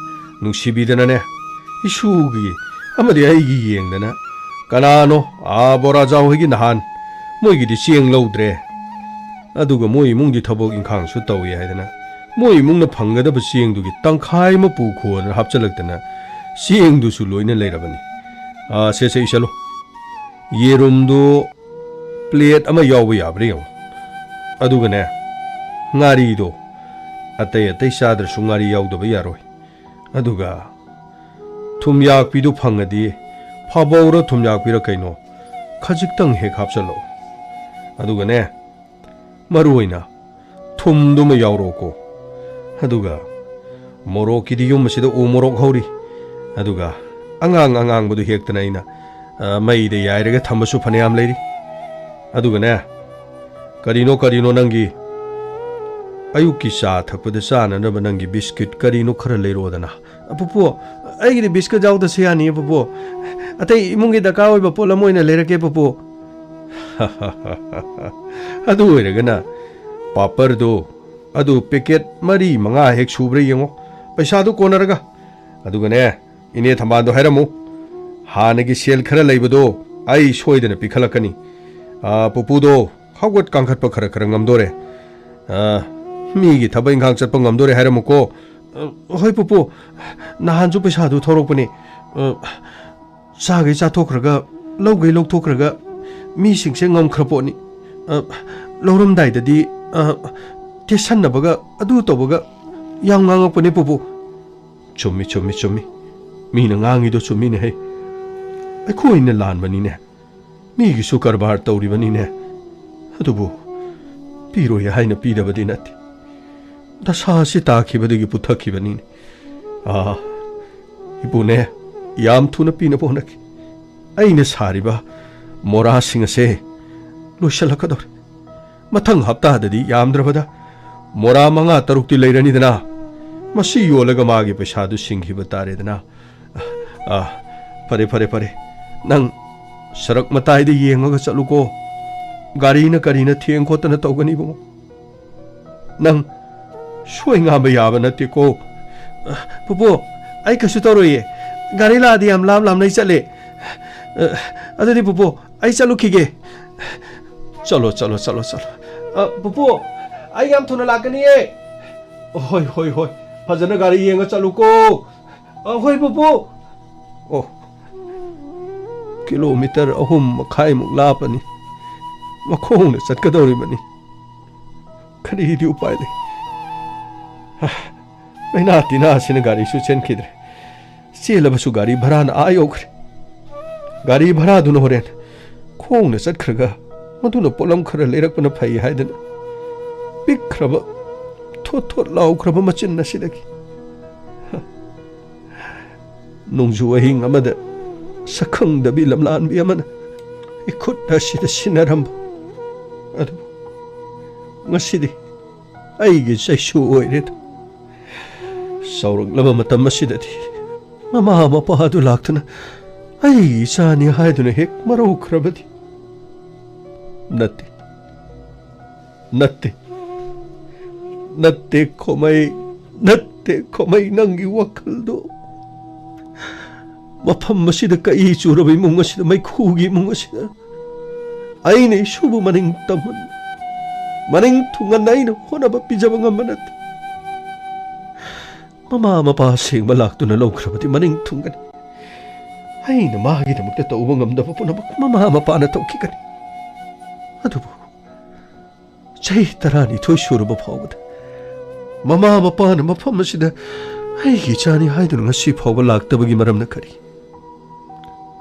ꯅꯨꯡꯁꯤꯕꯤꯗꯅꯅꯦ, ꯏꯁꯨꯒꯤ ꯑꯃꯗꯤ ꯑꯩꯒꯤ ꯌꯦꯡꯗꯅ, ꯀꯅꯥꯅꯣ, ꯑꯥ, ꯕꯣꯔꯥꯖꯥꯎ ꯍꯣꯏꯒꯤ ꯅꯍꯥꯟ ꯃꯣꯏꯒꯤꯗꯤ ꯆꯦꯡ ꯂꯧꯗ꯭ꯔꯦ, ꯑꯗꯨꯒ ꯃꯣꯏ ꯏꯃꯨꯡꯗꯤ ꯊꯕꯛ ꯏꯪꯈꯥꯡꯁꯨ ꯇꯧꯏ ꯍꯥꯏꯗꯅ, ꯃꯣꯏ ꯏꯃꯨꯡꯅ ꯐꯪꯒꯗꯕ ꯆꯦꯡꯗꯨꯒꯤ ꯇꯪꯈꯥꯏ ꯑꯃ ꯄꯨꯈꯣꯗꯅ ꯍꯥꯞꯆꯤꯜꯂꯛꯇꯅ, ꯆꯦꯡꯗꯨꯁꯨ ꯂꯣꯏꯅ ꯂꯩꯔꯕꯅꯤ꯫ ꯑꯥ, ꯁꯦ, ꯁꯦ, ꯏꯁꯜꯂꯨ꯫ ꯌꯦꯔꯨꯝꯗꯨ ꯄ꯭ꯂꯦꯠ ꯑꯃ ꯌꯥꯎꯕ ꯌꯥꯕ꯭ꯔꯥ ꯌꯦꯡꯉꯨ꯫ ꯑꯗꯨꯒꯅꯦ, ꯉꯥꯔꯤꯗꯣ ꯑꯇꯩ ꯑꯇꯩ ꯆꯥꯗ꯭ꯔꯁꯨ ꯉꯥꯔꯤ ꯌꯥꯎꯗꯕ ꯌꯥꯔꯣꯏ꯫ ꯑꯗꯨꯒ ꯊꯨꯝ ꯌꯥꯛꯄꯤꯗꯨ ꯐꯪꯉꯗꯤ, ꯐꯥꯕꯧꯔ ꯊꯨꯝ ꯌꯥꯛꯄꯤꯔ ꯀꯩꯅꯣ, ꯈꯖꯤꯛꯇꯪ ꯍꯦꯛ ꯍꯥꯞꯆꯜꯂꯛꯑꯣ꯫ ꯑꯗꯨꯒꯅꯦ, ꯃꯔꯨ ꯑꯣꯏꯅ ꯊꯨꯝꯗꯨꯃ ꯌꯥꯎꯔꯛꯑꯣꯀꯣ꯫ ꯑꯗꯨꯒ ꯃꯣꯔꯣꯛꯀꯤꯗꯤ ꯌꯨꯝ ꯑꯁꯤꯗ ꯎ ꯃꯣꯔꯣꯛ ꯍꯧꯔꯤ꯫ ꯑꯗꯨꯒ ꯑꯉꯥꯡ ꯑꯉꯥꯡꯕꯗꯨ ꯍꯦꯛꯇꯅ ꯑꯩꯅ, ꯑ, ꯃꯩꯗ ꯌꯥꯏꯔꯒ ꯊꯝꯕꯁꯨ ꯐꯅꯌꯥꯝ ꯂꯩꯔꯤ꯫ ꯑꯗꯨꯒꯅꯦ, ꯀꯔꯤꯅꯣ, ꯀꯔꯤꯅꯣ ꯅꯪꯒꯤ ꯑꯌꯨꯛꯀꯤ ꯆꯥ ꯊꯛꯄꯗ ꯆꯥꯅꯅꯕ ꯅꯪꯒꯤ ꯕꯤꯁꯀꯤꯠ ꯀꯔꯤꯅꯣ ꯈꯔ ꯂꯩꯔꯛꯑꯣꯗꯅ꯫ "ꯄꯨꯄꯨ, ꯑꯩꯒꯤꯗꯤ ꯕꯤꯁꯀꯤꯠ ꯌꯥꯎꯗꯁꯨ ꯌꯥꯅꯤꯌꯦ, ꯄꯨꯄꯨ꯫ ꯑꯇꯩ ꯏꯃꯨꯡꯒꯤ ꯗꯔꯀꯥꯔ ꯑꯣꯏꯕ ꯄꯣꯠ ꯑꯃ ꯑꯣꯏꯅ ꯂꯩꯔꯛꯀꯦ, ꯄꯨꯄꯨ꯫" ꯑꯗꯨ ꯑꯣꯏꯔꯒꯅ ꯄꯥꯄꯔꯗꯣ ꯑꯗꯨ ꯄꯦꯀꯦꯠ ꯃꯔꯤ ꯃꯉꯥ ꯍꯦꯛ ꯁꯨꯕ꯭ꯔꯥ ꯌꯦꯡꯉꯣ, ꯄꯩꯁꯥꯗꯨ ꯀꯣꯟꯅꯔꯒ꯫ ꯑꯗꯨꯒꯅꯦ, ꯏꯅꯦ ꯊꯝꯕꯥꯜꯗꯣ ꯍꯥꯏꯔꯝꯃꯨ, ꯍꯥꯟꯅꯒꯤ ꯁꯦꯜ ꯈꯔ ꯂꯩꯕꯗꯣ ꯑꯩ ꯁꯣꯏꯗꯅ ꯄꯤꯈꯠꯂꯛꯀꯅꯤ꯫ ꯑꯥ, ꯄꯨꯄꯨꯗꯣ ꯍꯧꯒꯠ ꯀꯥꯡꯈꯠꯄ ꯈꯔ ꯈꯔ ꯉꯝꯗꯣꯔꯦ꯫ ꯑꯥ, ꯃꯤꯒꯤ ꯊꯕꯛ ꯏꯪꯈꯥꯡ ꯆꯠꯄ ꯉꯝꯗꯣꯔꯦ ꯍꯥꯏꯔꯝꯃꯨꯀꯣ꯫ ꯑ, ꯍꯣꯏ ꯄꯨꯄꯨ, ꯅꯍꯥꯟꯁꯨ ꯄꯩꯁꯥꯗꯨ ꯊꯧꯔꯛꯄꯅꯤ꯫ ꯑ, ꯆꯥꯈꯩ ꯆꯥꯊꯣꯛꯈ꯭ꯔꯒ, ꯂꯧꯈꯩ ꯂꯧꯊꯣꯛꯈ꯭ꯔꯒ, ꯃꯤꯁꯤꯡꯁꯦ ꯉꯝꯈ꯭ꯔ ꯄꯣꯠꯅꯤ꯫ ꯑ, ꯂꯧꯔꯝꯗꯥꯏꯗꯗꯤ, ꯑ, ꯇꯦꯠꯁꯟꯅꯕꯒ ꯑꯗꯨ ꯇꯧꯕꯒ ꯌꯥꯝ ꯉꯥꯡꯉꯛꯄꯅꯦ ꯄꯨꯄꯨ꯫ ꯆꯨꯝꯃꯤ, ꯆꯨꯝꯃꯤ, ꯆꯨꯝꯃꯤ꯫ ꯃꯤꯅ ꯉꯥꯡꯉꯤꯗꯣ ꯆꯨꯝꯃꯤꯅꯦꯍꯦ꯫ ꯑꯩꯈꯣꯏꯅ ꯂꯥꯟꯕꯅꯤꯅꯦ꯫ ꯃꯤꯒꯤꯁꯨ ꯀꯔꯕꯥꯔ ꯇꯧꯔꯤꯕꯅꯤꯅꯦ꯫ ꯑꯗꯨꯕꯨ ꯄꯤꯔꯣꯏ ꯍꯥꯏꯅ ꯄꯤꯗꯕꯗꯤ ꯅꯠꯇꯦ꯫ ꯗꯁꯥ ꯑꯁꯤ ꯇꯥꯈꯤꯕꯗꯒꯤ ꯄꯨꯊꯛꯈꯤꯕꯅꯤꯅꯦ꯫ ꯑꯥ, ꯏꯄꯨꯅꯦ, ꯌꯥꯝ ꯊꯨꯅ ꯄꯤꯅꯕ ꯍꯣꯠꯅꯈꯤ꯫ ꯑꯩꯅ ꯁꯥꯔꯤꯕ ꯃꯣꯔꯥꯁꯤꯡ ꯑꯁꯦ ꯂꯣꯏꯁꯤꯜꯂꯛꯀꯗꯧꯔꯦ꯫ ꯃꯊꯪ ꯍꯞꯇꯥꯗꯗꯤ ꯌꯥꯝꯗ꯭ꯔꯕꯗ ꯃꯣꯔꯥ ꯃꯉꯥ ꯇꯔꯨꯛꯇꯤ ꯂꯩꯔꯅꯤꯗꯅ꯫ ꯃꯁꯤ ꯌꯣꯜꯂꯒ ꯃꯥꯒꯤ ꯄꯩꯁꯥꯗꯨ ꯁꯤꯡꯈꯤꯕ ꯇꯥꯔꯦꯗꯅ꯫ ꯑꯥ, ꯐꯔꯦ, ꯐꯔꯦ, ꯐꯔꯦ꯫ ꯅꯪ ꯁꯔꯛ ꯃꯇꯥꯏꯗ ꯌꯦꯡꯉꯒ ꯆꯠꯂꯨꯀꯣ꯫ ꯒꯥꯔꯤꯅ ꯀꯔꯤꯅ ꯊꯦꯡ ꯈꯣꯠꯇꯅ ꯇꯧꯒꯅꯤ, ꯏꯕꯨꯡꯉꯣ꯫ ꯅꯪ ꯁꯣꯏ ꯉꯥꯝꯕ ꯌꯥꯕ ꯅꯠꯇꯦꯀꯣ꯫ ꯄꯨꯄꯨ, ꯑꯩ ꯀꯩꯁꯨ ꯇꯧꯔꯣꯏꯌꯦ꯫ ꯒꯥꯔꯤ ꯂꯥꯛꯑꯗꯤ ꯌꯥꯝ ꯂꯥꯞ ꯂꯥꯞꯅ ꯑꯩ ꯆꯠꯂꯦ꯫ ꯑꯗꯨꯗꯤ ꯄꯨꯄꯨ, ꯑꯩ ꯆꯠꯂꯨꯈꯤꯒꯦ꯫ ꯆꯠꯂꯣ, ꯆꯠꯂꯣ, ꯆꯠꯂꯣ, ꯆꯠꯂꯣ꯫ ꯑ, ꯄꯨꯄꯨ, ꯑꯩ ꯌꯥꯝ ꯊꯨꯅ ꯂꯥꯛꯀꯅꯤꯌꯦ꯫ ꯍꯣꯏ, ꯍꯣꯏ, ꯍꯣꯏ꯫ ꯐꯖꯅ ꯒꯥꯔꯤ ꯌꯦꯡꯉ ꯆꯠꯂꯨꯀꯣ꯫ ꯑ, ꯍꯣꯏ, ꯄꯨꯄꯨ꯫ ꯑꯣ꯫ ꯀꯤꯂꯣꯃꯤꯇꯔ ꯑꯍꯨꯝ ꯃꯈꯥꯏꯃꯨꯛ ꯂꯥꯞꯄꯅꯤ꯫ ꯃꯈꯣꯡꯅ ꯆꯠꯀꯗꯧꯔꯤꯕꯅꯤ꯫ ꯀꯔꯤꯗꯤ ꯎꯄꯥꯏ ꯂꯩ? ꯍꯥ, ꯂꯥꯏꯅꯥ ꯇꯤꯟꯅꯥ ꯑꯁꯤꯅ ꯒꯥꯔꯤꯁꯨ ꯆꯦꯟꯈꯤꯗ꯭ꯔꯦ꯫ ꯆꯦꯜꯂꯕꯁꯨ ꯒꯥꯔꯤ ꯚꯔꯥꯅ ꯑꯥ ꯌꯧꯈ꯭ꯔꯦ꯫ ꯒꯥꯔꯤ ꯚꯔꯥꯗꯨꯅ ꯍꯣꯔꯦꯟ ꯈꯣꯡꯅ ꯆꯠꯈ꯭ꯔꯒ ꯃꯗꯨꯅ ꯄꯣꯠꯂꯝ ꯈꯔ ꯂꯩꯔꯛꯄꯅ ꯐꯩ ꯍꯥꯏꯗꯅ ꯄꯤꯛꯈ꯭ꯔꯕ, ꯊꯣꯠ ꯊꯣꯠ ꯂꯥꯎꯈ꯭ꯔꯕ ꯃꯆꯤꯟ ꯑꯁꯤꯗꯒꯤ ꯅꯣꯡꯖꯨ ꯑꯍꯤꯡ ꯑꯃꯗ ꯁꯛꯈꯪꯗꯕꯤ ꯂꯝꯂꯥꯟꯕꯤ ꯑꯃꯅ ꯏꯈꯨꯠ ꯑꯁꯤꯗ ꯁꯤꯟꯅꯔꯝꯕ ꯑꯗꯨ ꯉꯁꯤꯗꯤ ꯑꯩꯒꯤ ꯆꯩꯁꯨ ꯑꯣꯏꯔꯦꯗ꯫ ꯆꯥꯎꯔꯛꯂꯕ ꯃꯇꯝ ꯑꯁꯤꯗꯗꯤ ꯃꯃꯥ ꯃꯄꯥ ꯑꯗꯨ ꯂꯥꯛꯇꯨꯅ ꯑꯩꯒꯤ ꯏꯆꯥꯅꯤ ꯍꯥꯏꯗꯨꯅ ꯍꯦꯛ ꯃꯔꯧꯈ꯭ꯔꯕꯗꯤ ꯅꯠꯇꯦ, ꯅꯠꯇꯦ, ꯅꯠꯇꯦ ꯈꯣꯃꯩ, ꯅꯠꯇꯦ ꯈꯣꯃꯩ, ꯅꯪꯒꯤ ꯋꯥꯈꯜꯗꯣ꯫ ꯃꯐꯝ ꯑꯁꯤꯗ ꯀꯛꯏ ꯆꯨꯔꯕ ꯏꯃꯨꯡ ꯑꯁꯤꯗ, ꯃꯩꯈꯨꯒꯤ ꯏꯃꯨꯡ ꯑꯁꯤꯗ ꯑꯩꯅ ꯏꯁꯨꯕꯨ ꯃꯅꯤꯡ ꯇꯝꯍꯟ, ꯃꯅꯤꯡ ꯊꯨꯡꯍꯟ ꯑꯩꯅ ꯍꯣꯠꯅꯕ ꯄꯤꯖꯕ ꯉꯝꯕ ꯅꯠꯇꯦ꯫ ꯃꯃꯥ ꯃꯄꯥ ꯑꯁꯦꯡꯕ ꯂꯥꯛꯇꯨꯅ ꯂꯧꯈ꯭ꯔꯕꯗꯤ ꯃꯅꯤꯡ ꯊꯨꯡꯒꯅꯤ꯫ ꯑꯩꯅ ꯃꯥꯒꯤꯗꯃꯛꯇ ꯇꯧꯕ ꯉꯝꯗꯕ ꯄꯨꯝꯅꯃꯛ ꯃꯃꯥ ꯃꯄꯥꯅ ꯇꯧꯈꯤꯒꯅꯤ꯫ ꯑꯗꯨꯕꯨ ꯆꯍꯤ ꯇꯔꯥꯅꯤꯊꯣꯏ ꯁꯨꯔꯕ ꯐꯥꯎꯕꯗ ꯃꯃꯥ ꯃꯄꯥꯅ ꯃꯐꯝ ꯑꯁꯤꯗ ꯑꯩꯒꯤ ꯏꯆꯥꯅꯤ ꯍꯥꯏꯗꯨꯅ ꯉꯁꯤ ꯐꯥꯎꯕ ꯂꯥꯛꯇꯕꯒꯤ ꯃꯔꯝꯅ ꯀꯔꯤ?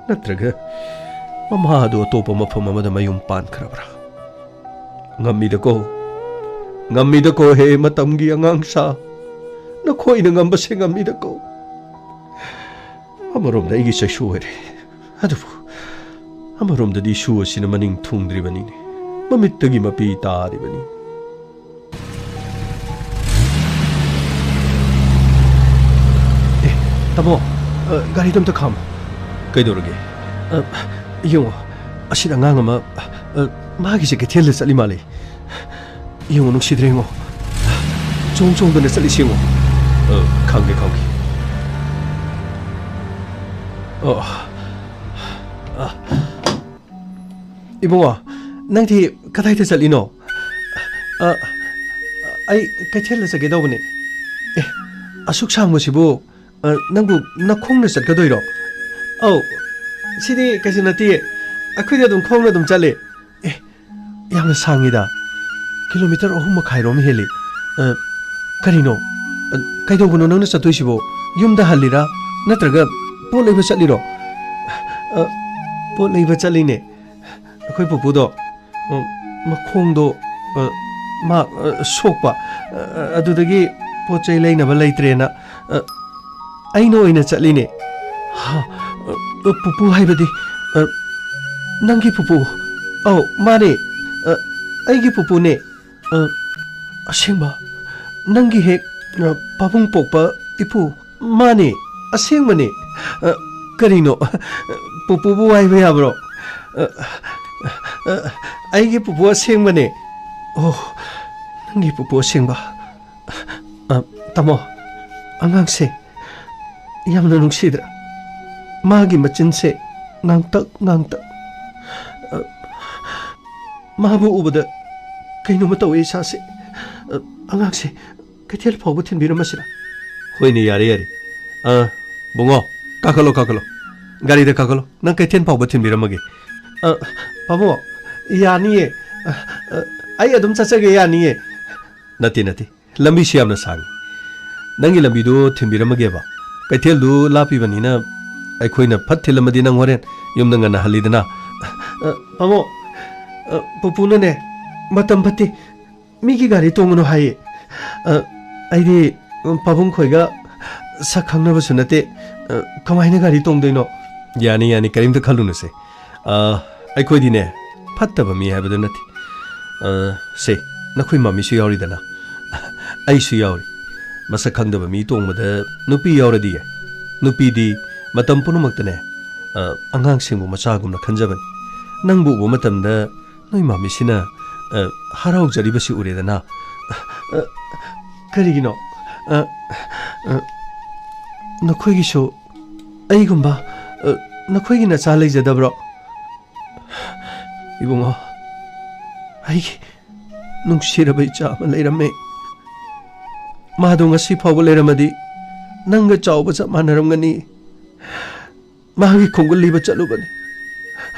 ꯅꯠꯇ꯭ꯔꯒ ꯃꯃꯥ ꯑꯗꯨ ꯑꯇꯣꯞꯄ ꯃꯐꯝ ꯑꯃꯗ ꯃꯌꯨꯝ ꯄꯥꯟꯈ꯭ꯔꯕ꯭ꯔꯥ? ꯉꯝꯃꯤꯗꯀꯣ, ꯉꯝꯃꯤꯗꯀꯣ, ꯍꯦ ꯃꯇꯝꯒꯤ ꯑꯉꯥꯡꯁꯥ, ꯅꯈꯣꯏꯅ ꯉꯝꯕꯁꯦ ꯉꯝꯃꯤꯗꯀꯣ꯫ ꯑꯃꯔꯣꯝꯗ ꯑꯩꯒꯤ ꯆꯩꯁꯨ ꯑꯣꯏꯔꯦ, ꯑꯗꯨꯕꯨ ꯑꯃꯔꯣꯝꯗꯗꯤ ꯏꯁꯨ ꯑꯁꯤꯅ ꯃꯅꯤꯡ ꯊꯨꯡꯗ꯭ꯔꯤꯕꯅꯤꯅꯦ, ꯃꯃꯤꯠꯇꯒꯤ ꯃꯄꯤ ꯇꯥꯔꯤꯕꯅꯤ꯫ ꯑꯦ, ꯇꯥꯃꯣ, ꯑ, ꯒꯥꯔꯤꯗꯣ ꯑꯝꯇ ꯈꯥꯝꯃꯣ꯫ ꯀꯩꯗꯧꯔꯒꯦ? ꯑ, ꯌꯦꯡꯉꯣ, ꯑꯁꯤꯗ ꯑꯉꯥꯡ ꯑꯃ, ꯑ, ꯃꯥꯒꯤꯁꯦ ꯀꯩꯊꯦꯜꯗ ꯆꯠꯂꯤ ꯃꯥꯜꯂꯤ꯫ ꯌꯦꯡꯉꯣ, ꯅꯨꯡꯁꯤꯗ꯭ꯔꯦ, ꯌꯦꯡꯉꯣ꯫ ꯆꯣꯡ ꯆꯣꯡꯗꯅ ꯆꯠꯂꯤꯁꯤ ꯌꯦꯡꯉꯣ꯫ ꯑ, ꯈꯪꯒꯦ, ꯈꯪꯒꯦ꯫ ꯑ, ꯑ, ꯏꯕꯨꯡꯉꯣ, ꯅꯪꯗꯤ ꯀꯗꯥꯏꯗ ꯆꯠꯂꯤꯅꯣ? ꯑ, ꯑꯩ ꯀꯩꯊꯦꯜꯗ ꯆꯠꯀꯦ ꯇꯧꯕꯅꯦ꯫ ꯑꯦ, ꯑꯁꯨꯛ ꯁꯥꯡꯕꯁꯤꯕꯨ, ꯑ, ꯅꯪꯕꯨ ꯅꯈꯣꯡꯅ ꯆꯠꯀꯗꯣꯏꯔꯣ? ꯑꯧ, ꯁꯤꯗꯤ ꯀꯩꯁꯨ ꯅꯠꯇꯦ, ꯑꯩꯈꯣꯏꯗꯤ ꯑꯗꯨꯝ ꯈꯣꯡꯅ ꯑꯗꯨꯝ ꯆꯠꯂꯦ꯫ ꯑꯦ, ꯌꯥꯝꯅ ꯁꯥꯡꯉꯤꯗ, ꯀꯤꯂꯣꯃꯤꯇꯔ ꯑꯍꯨꯝ ꯃꯈꯥꯏꯔꯣꯝ ꯍꯦꯜꯂꯤ꯫ ꯑ, ꯀꯔꯤꯅꯣ? ꯑ, ꯀꯩꯗꯧꯕꯅꯣ ꯅꯪꯅ ꯆꯠꯇꯣꯏꯁꯤꯕꯣ? ꯌꯨꯝꯗ ꯍꯜꯂꯤꯔꯥ? ꯅꯠꯇ꯭ꯔꯒ ꯄꯣꯠ ꯂꯩꯕ ꯆꯠꯂꯤꯔꯣ? ꯑ, ꯄꯣꯠ ꯂꯩꯕ ꯆꯠꯂꯤꯅꯦ꯫ ꯑꯩꯈꯣꯏ ꯄꯨꯄꯨꯗꯣ, ꯎꯝ, ꯃꯈꯣꯡꯗꯣ, ꯑ, ꯃꯥ, ꯑ, ꯁꯣꯛꯄ, ꯑ, ꯑꯗꯨꯗꯒꯤ ꯄꯣꯠ ꯆꯩ ꯂꯩꯅꯕ ꯂꯩꯇ꯭ꯔꯦꯅ, ꯑ, ꯑꯩꯅ ꯑꯣꯏꯅ ꯆꯠꯂꯤꯅꯦ꯫ ꯍꯥ, ꯑ, ꯄꯨꯄꯨ ꯍꯥꯏꯕꯗꯤ, ꯑ, ꯅꯪꯒꯤ ꯄꯨꯄꯨ? ꯑꯧ, ꯃꯥꯅꯦ꯫ ꯑ, ꯑꯩꯒꯤ ꯄꯨꯄꯨꯅꯦ꯫ ꯑ, ꯑꯁꯦꯡꯕ? ꯅꯪꯒꯤ ꯍꯦꯛ, ꯑ, ꯄꯥꯕꯨꯡ ꯄꯣꯛꯄ ꯏꯄꯨ? ꯃꯥꯅꯦ, ꯑꯁꯦꯡꯕꯅꯦ꯫ ꯑ, ꯀꯔꯤꯅꯣ? ꯄꯨꯄꯨꯕꯨ ꯋꯥꯏꯕ ꯌꯥꯕ꯭ꯔꯣ? ꯑ, ꯑ, ꯑꯩꯒꯤ ꯄꯨꯄꯨ ꯑꯁꯦꯡꯕꯅꯦ꯫ ꯑꯣ, ꯅꯪꯒꯤ ꯄꯨꯄꯨ ꯑꯁꯦꯡꯕ꯫ ꯑ, ꯇꯥꯃꯣ, ꯑꯉꯥꯡꯁꯦ ꯌꯥꯝꯅ ꯅꯨꯡꯁꯤꯗ꯭ꯔꯥ? ꯃꯥꯒꯤ ꯃꯆꯤꯟꯁꯦ ꯉꯥꯡꯇꯛ ꯉꯥꯡꯇꯛ꯫ ꯑ, ꯃꯥꯕꯨ ꯎꯕꯗ ꯀꯩꯅꯣꯝꯃ ꯇꯧꯋꯦ ꯏꯁꯥꯁꯦ꯫ ꯑ, ꯑꯉꯥꯡꯁꯦ ꯀꯩꯊꯦꯜ ꯐꯥꯎꯕ ꯊꯤꯟꯕꯤꯔꯝꯃꯁꯤꯔꯥ? ꯍꯣꯏꯅꯦ, ꯌꯥꯔꯦ, ꯌꯥꯔꯦ꯫ ꯑ, ꯕꯨꯡꯉꯣ, ꯀꯥꯈꯠꯂꯣ, ꯀꯥꯈꯠꯂꯣ꯫ ꯒꯥꯔꯤꯗ ꯀꯥꯈꯠꯂꯣ꯫ ꯅꯪ ꯀꯩꯊꯦꯜ ꯐꯥꯎꯕ ꯊꯤꯟꯕꯤꯔꯝꯃꯒꯦ꯫ ꯑ, ꯄꯥꯕꯨꯡ, ꯌꯥꯅꯤꯌꯦ꯫ ꯑ, ꯑ, ꯑꯩ ꯑꯗꯨꯝ ꯆꯠꯆꯒꯦ, ꯌꯥꯅꯤꯌꯦ꯫ ꯅꯠꯇꯦ, ꯅꯠꯇꯦ꯫ ꯂꯝꯕꯤꯁꯤ ꯌꯥꯝꯅ ꯁꯥꯡꯉꯤ꯫ ꯅꯪꯒꯤ ꯂꯝꯕꯤꯗꯨ ꯊꯤꯟꯕꯤꯔꯝꯃꯒꯦꯕ꯫ ꯀꯩꯊꯦꯜꯗꯨ ꯂꯥꯞꯄꯤꯕꯅꯤꯅ ꯑꯩꯈꯣꯏꯅ ꯐꯠ ꯊꯤꯜꯂꯝꯃꯗꯤ ꯅꯪ ꯍꯣꯔꯦꯟ ꯌꯨꯝꯗ ꯉꯟꯅ ꯍꯜꯂꯤꯗꯅ꯫ ꯑ, ꯄꯥꯕꯨꯡ, ꯑ, ꯄꯨꯄꯨꯅꯅꯦ, ꯃꯇꯝ ꯐꯠꯇꯦ꯫ ꯃꯤꯒꯤ ꯒꯥꯔꯤ ꯇꯣꯡꯒꯅꯨ ꯍꯥꯏꯌꯦ꯫ ꯑ, ꯑꯩꯗꯤ, ꯎꯝ, ꯄꯥꯕꯨꯡ ꯈꯣꯏꯒ ꯁꯛ ꯈꯪꯅꯕꯁꯨ ꯅꯠꯇꯦ꯫ ꯑ, ꯀꯃꯥꯏꯅ ꯒꯥꯔꯤ ꯇꯣꯡꯗꯣꯏꯅꯣ? ꯌꯥꯅꯤ, ꯌꯥꯅꯤ, ꯀꯔꯤꯝꯇ ꯈꯜꯂꯨꯅꯨꯁꯦ꯫ ꯑ, ꯑꯩꯈꯣꯏꯗꯤꯅꯦ, ꯐꯠꯇꯕ ꯃꯤ ꯍꯥꯏꯕꯗꯨ ꯅꯠꯇꯦ꯫ ꯑ, ꯁꯦ, ꯅꯈꯣꯏ ꯃꯃꯤꯁꯨ ꯌꯥꯎꯔꯤꯗꯅ, ꯑꯩꯁꯨ ꯌꯥꯎꯔꯤ꯫ ꯃꯁꯛ ꯈꯪꯗꯕ ꯃꯤ ꯇꯣꯡꯕꯗ ꯅꯨꯄꯤ ꯌꯥꯎꯔꯗꯤ ꯌꯥꯏ꯫ ꯅꯨꯄꯤꯗꯤ ꯃꯇꯝ ꯄꯨꯝꯅꯃꯛꯇꯅꯦ, ꯑ, ꯑꯉꯥꯡꯁꯤꯡꯕꯨ ꯃꯆꯥꯒꯨꯝꯅ ꯈꯟꯖꯕꯅꯤ꯫ ꯅꯪꯕꯨ ꯎꯕ ꯃꯇꯝꯗ ꯅꯣꯏ ꯃꯥꯃꯤꯁꯤꯅ, ꯑ, ꯍꯔꯥꯎꯖꯔꯤꯕꯁꯤ ꯎꯔꯦꯗꯅ꯫ ꯑ, ꯀꯔꯤꯒꯤꯅꯣ? ꯑ, ꯑ, ꯅꯈꯣꯏꯒꯤꯁꯨ ꯑꯩꯒꯨꯝꯕ, ꯑ, ꯅꯈꯣꯏꯒꯤ ꯅꯆꯥ ꯂꯩꯖꯗꯕ꯭ꯔꯣ? ꯏꯕꯨꯡꯉꯣ, ꯑꯩꯒꯤ ꯅꯨꯡꯁꯤꯔꯕ ꯏꯆꯥ ꯑꯃ ꯂꯩꯔꯝꯃꯦ꯫ ꯃꯥꯗꯣ ꯉꯁꯤ ꯐꯥꯎꯕ ꯂꯩꯔꯝꯃꯗꯤ ꯅꯪꯒ ꯆꯥꯎꯕ ꯆꯞ ꯃꯥꯟꯅꯔꯝꯒꯅꯤ꯫ ꯃꯥꯒꯤ ꯈꯣꯡꯒꯨꯜ ꯂꯤꯕ ꯆꯠꯂꯨꯕꯅꯤ꯫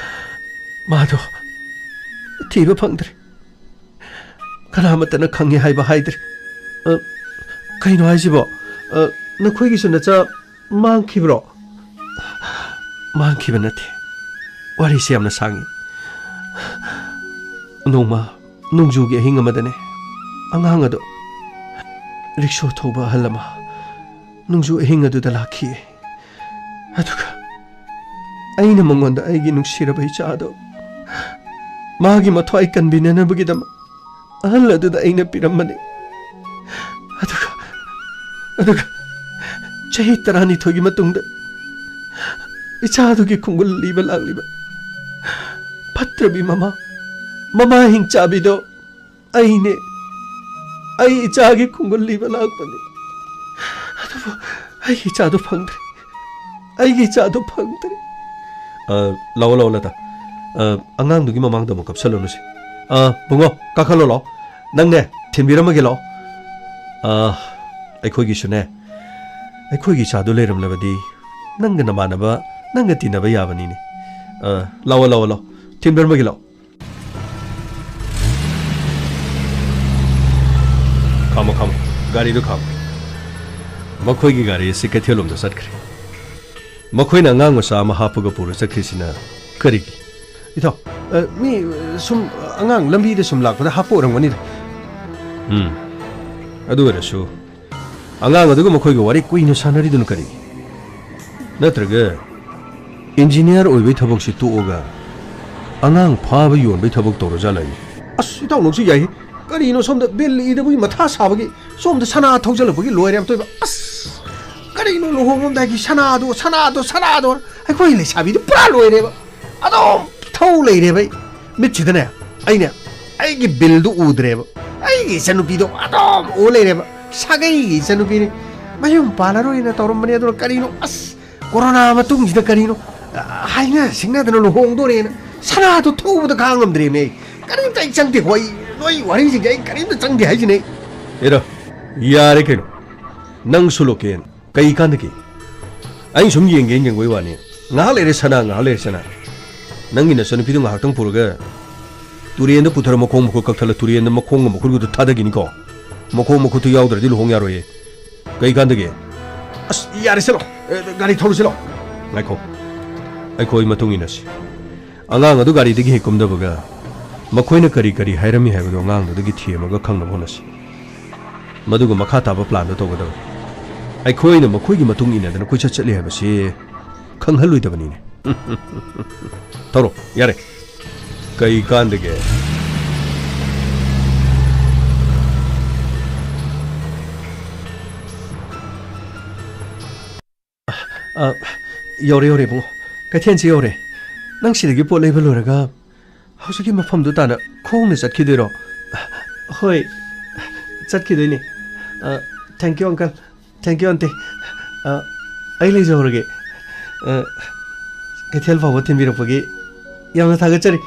ꯃꯥꯗꯣ ꯊꯤꯕ ꯐꯪꯗ꯭ꯔꯦ꯫ ꯀꯅꯥꯃꯠꯇꯅ ꯈꯪꯉꯤ ꯍꯥꯏꯕ ꯍꯥꯏꯗ꯭ꯔꯦ꯫ ꯑ, ꯀꯩꯅꯣ ꯍꯥꯏꯁꯤꯕꯣ? ꯑ, ꯅꯈꯣꯏꯒꯤꯁꯨ ꯅꯆꯥ ꯃꯥꯡꯈꯤꯕ꯭ꯔꯣ? ꯃꯥꯡꯈꯤꯕ ꯅꯠꯇꯦ꯫ ꯋꯥꯔꯤꯁꯦ ꯌꯥꯝꯅ ꯁꯥꯡꯉꯤ꯫ ꯅꯣꯡꯃ ꯅꯣꯡꯖꯨꯒꯤ ꯑꯍꯤꯡ ꯑꯃꯗꯅꯦ, ꯑꯉꯥꯡ ꯑꯗꯣ ꯔꯤꯛꯁꯣ ꯊꯧꯕ ꯑꯍꯜ ꯑꯃ ꯅꯣꯡꯖꯨ ꯑꯍꯤꯡ ꯑꯗꯨꯗ ꯂꯥꯛꯈꯤꯌꯦ꯫ ꯑꯗꯨꯒ ꯑꯩꯅ ꯃꯉꯣꯟꯗ ꯑꯩꯒꯤ ꯅꯨꯡꯁꯤꯔꯕ ꯏꯆꯥꯗꯣ ꯃꯥꯒꯤ ꯃꯊ꯭ꯋꯥꯏ ꯀꯟꯕꯤꯅꯅꯕꯒꯤꯗꯃꯛ ꯑꯍꯜ ꯑꯗꯨꯗ ꯑꯩꯅ ꯄꯤꯔꯝꯕꯅꯤ꯫ ꯑꯗꯨꯒ, ꯑꯗꯨꯒ ꯆꯍꯤ ꯇꯔꯥꯅꯤꯊꯣꯏꯒꯤ ꯃꯇꯨꯡꯗ ꯏꯆꯥꯗꯨꯒꯤ ꯈꯣꯡꯒꯨꯜ ꯂꯤꯕ ꯂꯥꯛꯂꯤꯕ ꯐꯠꯇ꯭ꯔꯕꯤ ꯃꯃꯥ, ꯃꯃꯥ ꯍꯤꯡꯆꯥꯕꯤꯗꯣ ꯑꯩꯅꯦ꯫ ꯑꯩ ꯏꯆꯥꯒꯤ ꯈꯣꯡꯒꯨꯜ ꯂꯤꯕ ꯂꯥꯛꯄꯅꯤ꯫ ꯑꯗꯨꯕꯨ ꯑꯩꯒꯤ ꯏꯆꯥꯗꯣ ꯐꯪꯗ꯭ꯔꯦ꯫ ꯑꯩꯒꯤ ꯏꯆꯥꯗꯣ ꯐꯪꯗ꯭ꯔꯦ꯫ ꯑ, ꯂꯥꯛꯑꯣ, ꯂꯥꯛꯑꯣ, ꯂꯇꯥ꯫ ꯑ, ꯑꯉꯥꯡꯗꯨꯒꯤ ꯃꯃꯥꯡꯗ ꯑꯃꯨꯛ ꯀꯞꯁꯜꯂꯨꯅꯨꯁꯦ꯫ ꯑ, ꯕꯨꯡꯉꯣ, ꯀꯥꯈꯠꯂꯣ, ꯂꯥꯛꯑꯣ꯫ ꯅꯪꯅꯦ, ꯊꯤꯟꯕꯤꯔꯝꯃꯒꯦ, ꯂꯥꯛꯑꯣ꯫ ꯑ, ꯑꯩꯈꯣꯏꯒꯤꯁꯨꯅꯦ, ꯑꯩꯈꯣꯏꯒꯤ ꯏꯆꯥꯗꯣ ꯂꯩꯔꯝꯂꯕꯗꯤ ꯅꯪꯒ ꯅꯃꯥꯟꯅꯕ, ꯅꯪꯒ ꯇꯤꯟꯅꯕ ꯌꯥꯕꯅꯤꯅꯦ꯫ ꯑ, ꯂꯥꯛꯑꯣ, ꯂꯥꯛꯑꯣ, ꯂꯥꯛꯑꯣ꯫ ꯊꯤꯟꯕꯤꯔꯝꯃꯒꯦ, ꯂꯥꯛꯑꯣ꯫ ꯈꯥꯝꯃꯣ, ꯈꯥꯝꯃꯣ꯫ ꯒꯥꯔꯤꯗꯨ ꯈꯥꯝꯃꯣ꯫ ꯃꯈꯣꯏꯒꯤ ꯒꯥꯔꯤ ꯑꯁꯤ ꯀꯩꯊꯦꯜꯂꯣꯝꯗ ꯆꯠꯈ꯭ꯔꯦ꯫ ꯃꯈꯣꯏꯅ ꯑꯉꯥꯡ ꯃꯆꯥ ꯑꯃ ꯍꯥꯞꯄꯒ ꯄꯨꯔ ꯆꯠꯈ꯭ꯔꯤꯁꯤꯅ ꯀꯔꯤꯒꯤ? ꯏꯇꯥꯎ, ꯑ, ꯃꯤ, ꯑ, ꯁꯨꯝ, ꯑ, ꯑꯉꯥꯡ ꯂꯝꯕꯤꯗ ꯁꯨꯝ ꯂꯥꯛꯄꯗ ꯍꯥꯞꯄ ꯑꯣꯏꯔꯝꯒꯅꯤꯗ꯫ ꯎꯝ꯫ ꯑꯗꯨ ꯑꯣꯏꯔꯁꯨ ꯑꯉꯥꯡ ꯑꯗꯨꯒ ꯃꯈꯣꯏꯒ ꯋꯥꯔꯤ ꯀꯨꯏꯅ ꯁꯥꯟꯅꯔꯤꯗꯨꯅ ꯀꯔꯤꯒꯤ? ꯅꯠꯇ꯭ꯔꯒ ꯏꯟꯖꯤꯅꯤꯌꯥꯔ ꯑꯣꯏꯕꯩ ꯊꯕꯛꯁꯤ ꯇꯣꯛꯑꯒ ꯑꯉꯥꯡ ꯐꯥꯕ ꯌꯣꯟꯕꯩ ꯊꯕꯛ ꯇꯧꯔꯖꯥꯠꯂꯅꯦ? ꯑꯁ, ꯏꯇꯥꯎ ꯅꯪꯁꯨ ꯌꯥꯏꯍꯦ꯫ ꯀꯔꯤꯅꯣ ꯁꯣꯝꯗ ꯕꯤꯜ ꯏꯗꯕꯒꯤ ꯃꯊꯥ ꯁꯥꯕꯒꯤ ꯁꯣꯝꯗ ꯁꯅꯥ ꯊꯧꯖꯜꯂꯛꯄꯒꯤ ꯂꯣꯏꯔꯦ ꯑꯝꯇꯣꯏꯕ꯫ ꯑꯁ, ꯀꯔꯤꯅꯣ ꯂꯨꯍꯣꯡꯉꯝꯗꯥꯏꯒꯤ ꯁꯅꯥꯗꯣ, ꯁꯅꯥꯗꯣ, ꯁꯅꯥꯗꯣ? ꯑꯩꯈꯣꯏ ꯂꯩꯁꯥꯕꯤꯗꯣ ꯄꯨꯔꯥ ꯂꯣꯏꯔꯦꯕ꯫ ꯑꯗꯨꯝ ꯊꯧ ꯂꯩꯔꯦꯕ ꯑꯩ ꯃꯤꯠꯁꯤꯗꯅꯦ꯫ ꯑꯩꯅ ꯑꯩꯒꯤ ꯕꯤꯜꯗꯨ ꯎꯗ꯭ꯔꯦꯕ꯫ ꯑꯩꯒꯤ ꯏꯆꯟꯅꯨꯄꯤꯗꯣ ꯑꯗꯨꯝ ꯎ ꯂꯩꯔꯦꯕ꯫ ꯁꯥꯒꯩꯒꯤ ꯏꯆꯟꯅꯨꯄꯤꯅꯤ꯫ ꯃꯌꯨꯝ ꯄꯥꯜꯂꯔꯣꯏꯅ ꯇꯧꯔꯝꯕꯅꯦ꯫ ꯑꯗꯨꯅ ꯀꯔꯤꯅꯣ, ꯑꯁ, ꯀꯣꯔꯣꯅꯥ ꯃꯇꯨꯡꯁꯤꯗ ꯀꯔꯤꯅꯣ, ꯑ, ꯍꯥꯏꯅ ꯁꯤꯡꯅꯗꯅ ꯂꯨꯍꯣꯡꯗꯣꯔꯦꯅ ꯁꯅꯥꯗꯣ ꯊꯧꯕꯗ ꯈꯥꯡ ꯉꯝꯗ꯭ꯔꯦꯃꯦ ꯑꯩ꯫ ꯀꯔꯤꯝꯇ ꯑꯩ ꯆꯪꯗꯦꯀꯣ꯫ ꯑꯩ ꯅꯣꯏ ꯋꯥꯔꯤꯁꯤꯡꯁꯦ ꯑꯩ ꯀꯔꯤꯝꯇ ꯆꯪꯗꯦ ꯍꯥꯏꯁꯤꯅꯦ ꯑꯩ꯫ ꯑꯦꯔꯥ, ꯌꯥꯔꯦ ꯀꯩꯅꯣ꯫ ꯅꯪꯁꯨ ꯂꯣꯀꯦꯟ꯫ ꯀꯩ ꯀꯥꯟꯗꯒꯦ? ꯑꯩ ꯁꯨꯝ ꯌꯦꯡꯒꯦꯅ ꯌꯦꯡꯕꯩ ꯋꯥꯅꯤ꯫ ꯉꯥꯏꯍꯥꯛ ꯂꯩꯔꯦ ꯁꯅꯥ, ꯉꯥꯏꯍꯥꯛ ꯂꯩꯔꯦ ꯁꯅꯥ꯫ ꯅꯪꯒꯤ ꯅꯆꯟꯅꯨꯄꯤꯗꯨ ꯉꯥꯏꯍꯥꯛꯇꯪ ꯄꯨꯔꯒ ꯇꯨꯔꯦꯟꯗ ꯄꯨꯊꯔ ꯃꯈꯣꯡ ꯃꯈꯨꯠ ꯀꯛꯊꯠꯂ ꯇꯨꯔꯦꯟꯗ ꯃꯈꯣꯡꯒ ꯃꯈꯨꯠꯀꯗꯨ ꯊꯥꯗꯈꯤꯅꯤꯀꯣ꯫ ꯃꯈꯣꯡ ꯃꯈꯨꯠꯇꯨ ꯌꯥꯎꯗ꯭ꯔꯗꯤ ꯂꯨꯍꯣꯡ ꯌꯥꯔꯣꯏꯌꯦ꯫ ꯀꯩ ꯀꯥꯟꯗꯒꯦ? ꯑꯁ, ꯌꯥꯔꯦ, ꯆꯠꯂꯣ꯫ ꯑꯦ, ꯒꯥꯔꯤ ꯊꯧꯔꯨ, ꯆꯠꯂꯣ꯫ ꯉꯥꯏꯈꯣ꯫ ꯑꯩꯈꯣꯏ ꯃꯇꯨꯡ ꯏꯟꯅꯁꯤ꯫ ꯑꯉꯥꯡ ꯑꯗꯨ ꯒꯥꯔꯤꯗꯒꯤ ꯍꯦꯛ ꯀꯨꯝꯗꯕꯒ ꯃꯈꯣꯏꯅ ꯀꯔꯤ ꯀꯔꯤ ꯍꯥꯏꯔꯝꯃꯤ ꯍꯥꯏꯕꯗꯨ ꯑꯉꯥꯡꯗꯨꯗꯒꯤ ꯊꯤꯔꯝꯃꯒ ꯈꯪꯅꯕ ꯍꯣꯠꯅꯁꯤ꯫ ꯃꯗꯨꯒ ꯃꯈꯥ ꯇꯥꯕ ꯄ꯭ꯂꯥꯟꯗꯨ ꯇꯧꯒꯗꯕꯅꯤ꯫ ꯑꯩꯈꯣꯏꯅ ꯃꯈꯣꯏꯒꯤ ꯃꯇꯨꯡ ꯏꯟꯅꯗꯅ ꯀꯣꯏꯆꯠ ꯆꯠꯂꯤ ꯍꯥꯏꯕꯁꯤ ꯈꯪꯍꯜꯂꯣꯏꯗꯕꯅꯤꯅꯦ꯫ ꯊꯧꯔꯣ, ꯌꯥꯔꯦ꯫ ꯀꯩ ꯀꯥꯟꯗꯒꯦ? ꯑ, ꯌꯧꯔꯦ, ꯌꯧꯔꯦ, ꯏꯕꯨꯡꯉꯣ꯫ ꯀꯩꯊꯦꯜꯁꯤ ꯌꯧꯔꯦ꯫ ꯅꯪ ꯁꯤꯗꯒꯤ ꯄꯣꯠ ꯂꯩꯕ ꯂꯣꯏꯔꯒ ꯍꯧꯖꯤꯛꯀꯤ ꯃꯐꯝꯗꯨ ꯇꯥꯅ ꯈꯣꯡꯅ ꯆꯠꯈꯤꯗꯣꯏꯔꯣ? ꯍꯣꯏ, ꯆꯠꯈꯤꯗꯣꯏꯅꯦ꯫ ꯑ, thank you, uncle꯫ Thank you, aunty꯫ ꯑ, ꯑꯩ ꯂꯩꯖꯍꯧꯔꯒꯦ꯫ ꯑ, ꯀꯩꯊꯦꯜ ꯐꯥꯎꯕ ꯊꯤꯟꯕꯤꯔꯛꯄꯒꯤ ꯌꯥꯝꯅ ꯊꯥꯒꯠꯆꯔꯤ꯫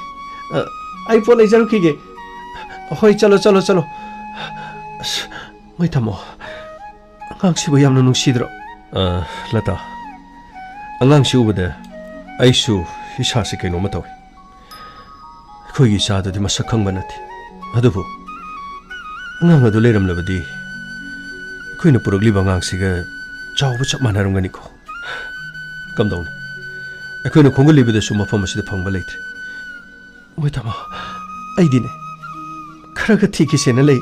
ꯑ, ꯑꯩ ꯄꯣꯠ ꯂꯩꯖꯔꯨꯈꯤꯒꯦ꯫ ꯍꯣꯏ, ꯆꯠꯂꯣ, ꯆꯠꯂꯣ, ꯆꯠꯂꯣ꯫ ꯑꯁ, ꯃꯣꯏ ꯊꯝꯃꯣ꯫ ꯑꯉꯥꯡꯁꯤꯕꯨ ꯌꯥꯝꯅ ꯅꯨꯡꯁꯤꯗ꯭ꯔꯣ? ꯑ, ꯂꯇꯥ, ꯑꯉꯥꯡꯁꯤ ꯎꯕꯗ ꯑꯩꯁꯨ ꯏꯁꯥꯁꯤ ꯀꯩꯅꯣꯝꯃ ꯇꯧꯏ꯫ ꯑꯩꯈꯣꯏꯒꯤ ꯏꯆꯥꯗꯨꯗꯤ ꯃꯁꯛ ꯈꯪꯕ ꯅꯠꯇꯦ꯫ ꯑꯗꯨꯕꯨ ꯑꯉꯥꯡ ꯑꯗꯨ ꯂꯩꯔꯝꯂꯕꯗꯤ ꯑꯩꯈꯣꯏꯅ ꯄꯨꯔꯛꯂꯤꯕ ꯑꯉꯥꯡꯁꯤꯒ ꯆꯥꯎꯕ ꯆꯞ ꯃꯥꯟꯅꯔꯝꯒꯅꯤꯀꯣ꯫ ꯀꯝꯗꯧꯅꯤ? ꯑꯩꯈꯣꯏꯅ ꯈꯣꯝꯒꯠꯂꯤꯕꯗꯁꯨ ꯃꯐꯝ ꯑꯁꯤꯗ ꯐꯪꯕ ꯂꯩꯇ꯭ꯔꯦ꯫ ꯃꯣꯏ ꯇꯥꯃꯣ, ꯑꯩꯗꯤꯅꯦ, ꯈꯔꯒ ꯊꯤꯈꯤꯁꯦꯅ ꯂꯩ꯫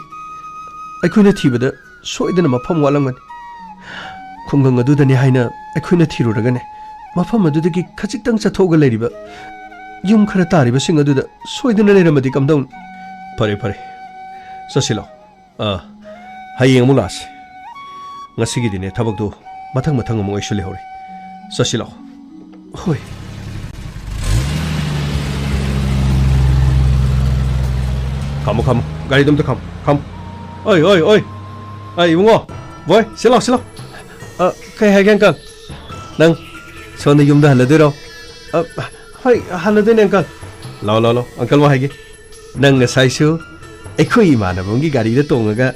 ꯑꯩꯈꯣꯏꯅ ꯊꯤꯕꯗ ꯁꯣꯏꯗꯅ ꯃꯐꯝ ꯋꯥꯠꯂꯝꯒꯅꯤ꯫ ꯈꯨꯡꯒꯪ ꯑꯗꯨꯗꯅꯤ ꯍꯥꯏꯅ ꯑꯩꯈꯣꯏꯅ ꯊꯤꯔꯨꯔꯒꯅꯦ, ꯃꯐꯝ ꯑꯗꯨꯗꯒꯤ ꯈꯖꯤꯛꯇꯪ ꯆꯠꯊꯣꯛꯑꯒ ꯂꯩꯔꯤꯕ ꯌꯨꯝ ꯈꯔ ꯇꯥꯔꯤꯕꯁꯤꯡ ꯑꯗꯨꯗ ꯁꯣꯏꯗꯅ ꯂꯩꯔꯝꯃꯗꯤ ꯀꯝꯗꯧꯅꯤ? ꯐꯔꯦ, ꯐꯔꯦ꯫ ꯆꯠꯁꯤ ꯂꯥꯛꯑꯣ꯫ ꯑꯥ, ꯍꯌꯦꯡ ꯑꯃꯨꯛ ꯂꯥꯛꯑꯁꯤ꯫ ꯉꯁꯤꯒꯤꯗꯤꯅꯦ, ꯊꯕꯛꯇꯨ ꯃꯊꯪ ꯃꯊꯪ ꯑꯃꯨꯛ ꯑꯩꯁꯨ ꯂꯩꯍꯧꯔꯤ꯫ ꯆꯠꯁꯤ ꯂꯥꯛꯑꯣ꯫ ꯍꯣꯏ꯫ ꯈꯥꯝꯃꯣ, ꯈꯥꯝꯃꯣ꯫ ꯒꯥꯔꯤꯗꯣ ꯑꯝꯇ ꯈꯥꯝꯃꯣ, ꯈꯥꯝꯃꯣ꯫ ꯑꯣꯏ, ꯑꯣꯏ, ꯑꯣꯏ꯫ ꯑꯩ ꯏꯕꯨꯡꯉꯣ, ꯕꯣꯏ, ꯁꯤ ꯂꯥꯎ, ꯁꯤ ꯂꯥꯎ꯫ ꯑ, ꯀꯩ ꯍꯥꯏꯒꯦ, uncle? ꯅꯪ ꯁꯣꯝꯗ ꯌꯨꯝꯗ ꯍꯜꯂꯗꯣꯏꯔꯣ? ꯑ, ꯍꯣꯏ, ꯍꯜꯂꯗꯣꯏꯅꯦ, uncle꯫ ꯂꯥꯎ, ꯂꯥꯎ, ꯂꯥꯎ꯫ Uncle ꯋꯥ ꯍꯥꯏꯒꯦ꯫ ꯅꯪ ꯉꯁꯥꯏꯁꯨ ꯑꯩꯈꯣꯏ ꯏꯃꯥꯟꯅꯕ ꯑꯃꯒꯤ ꯒꯥꯔꯤꯗ ꯇꯣꯡꯉꯒ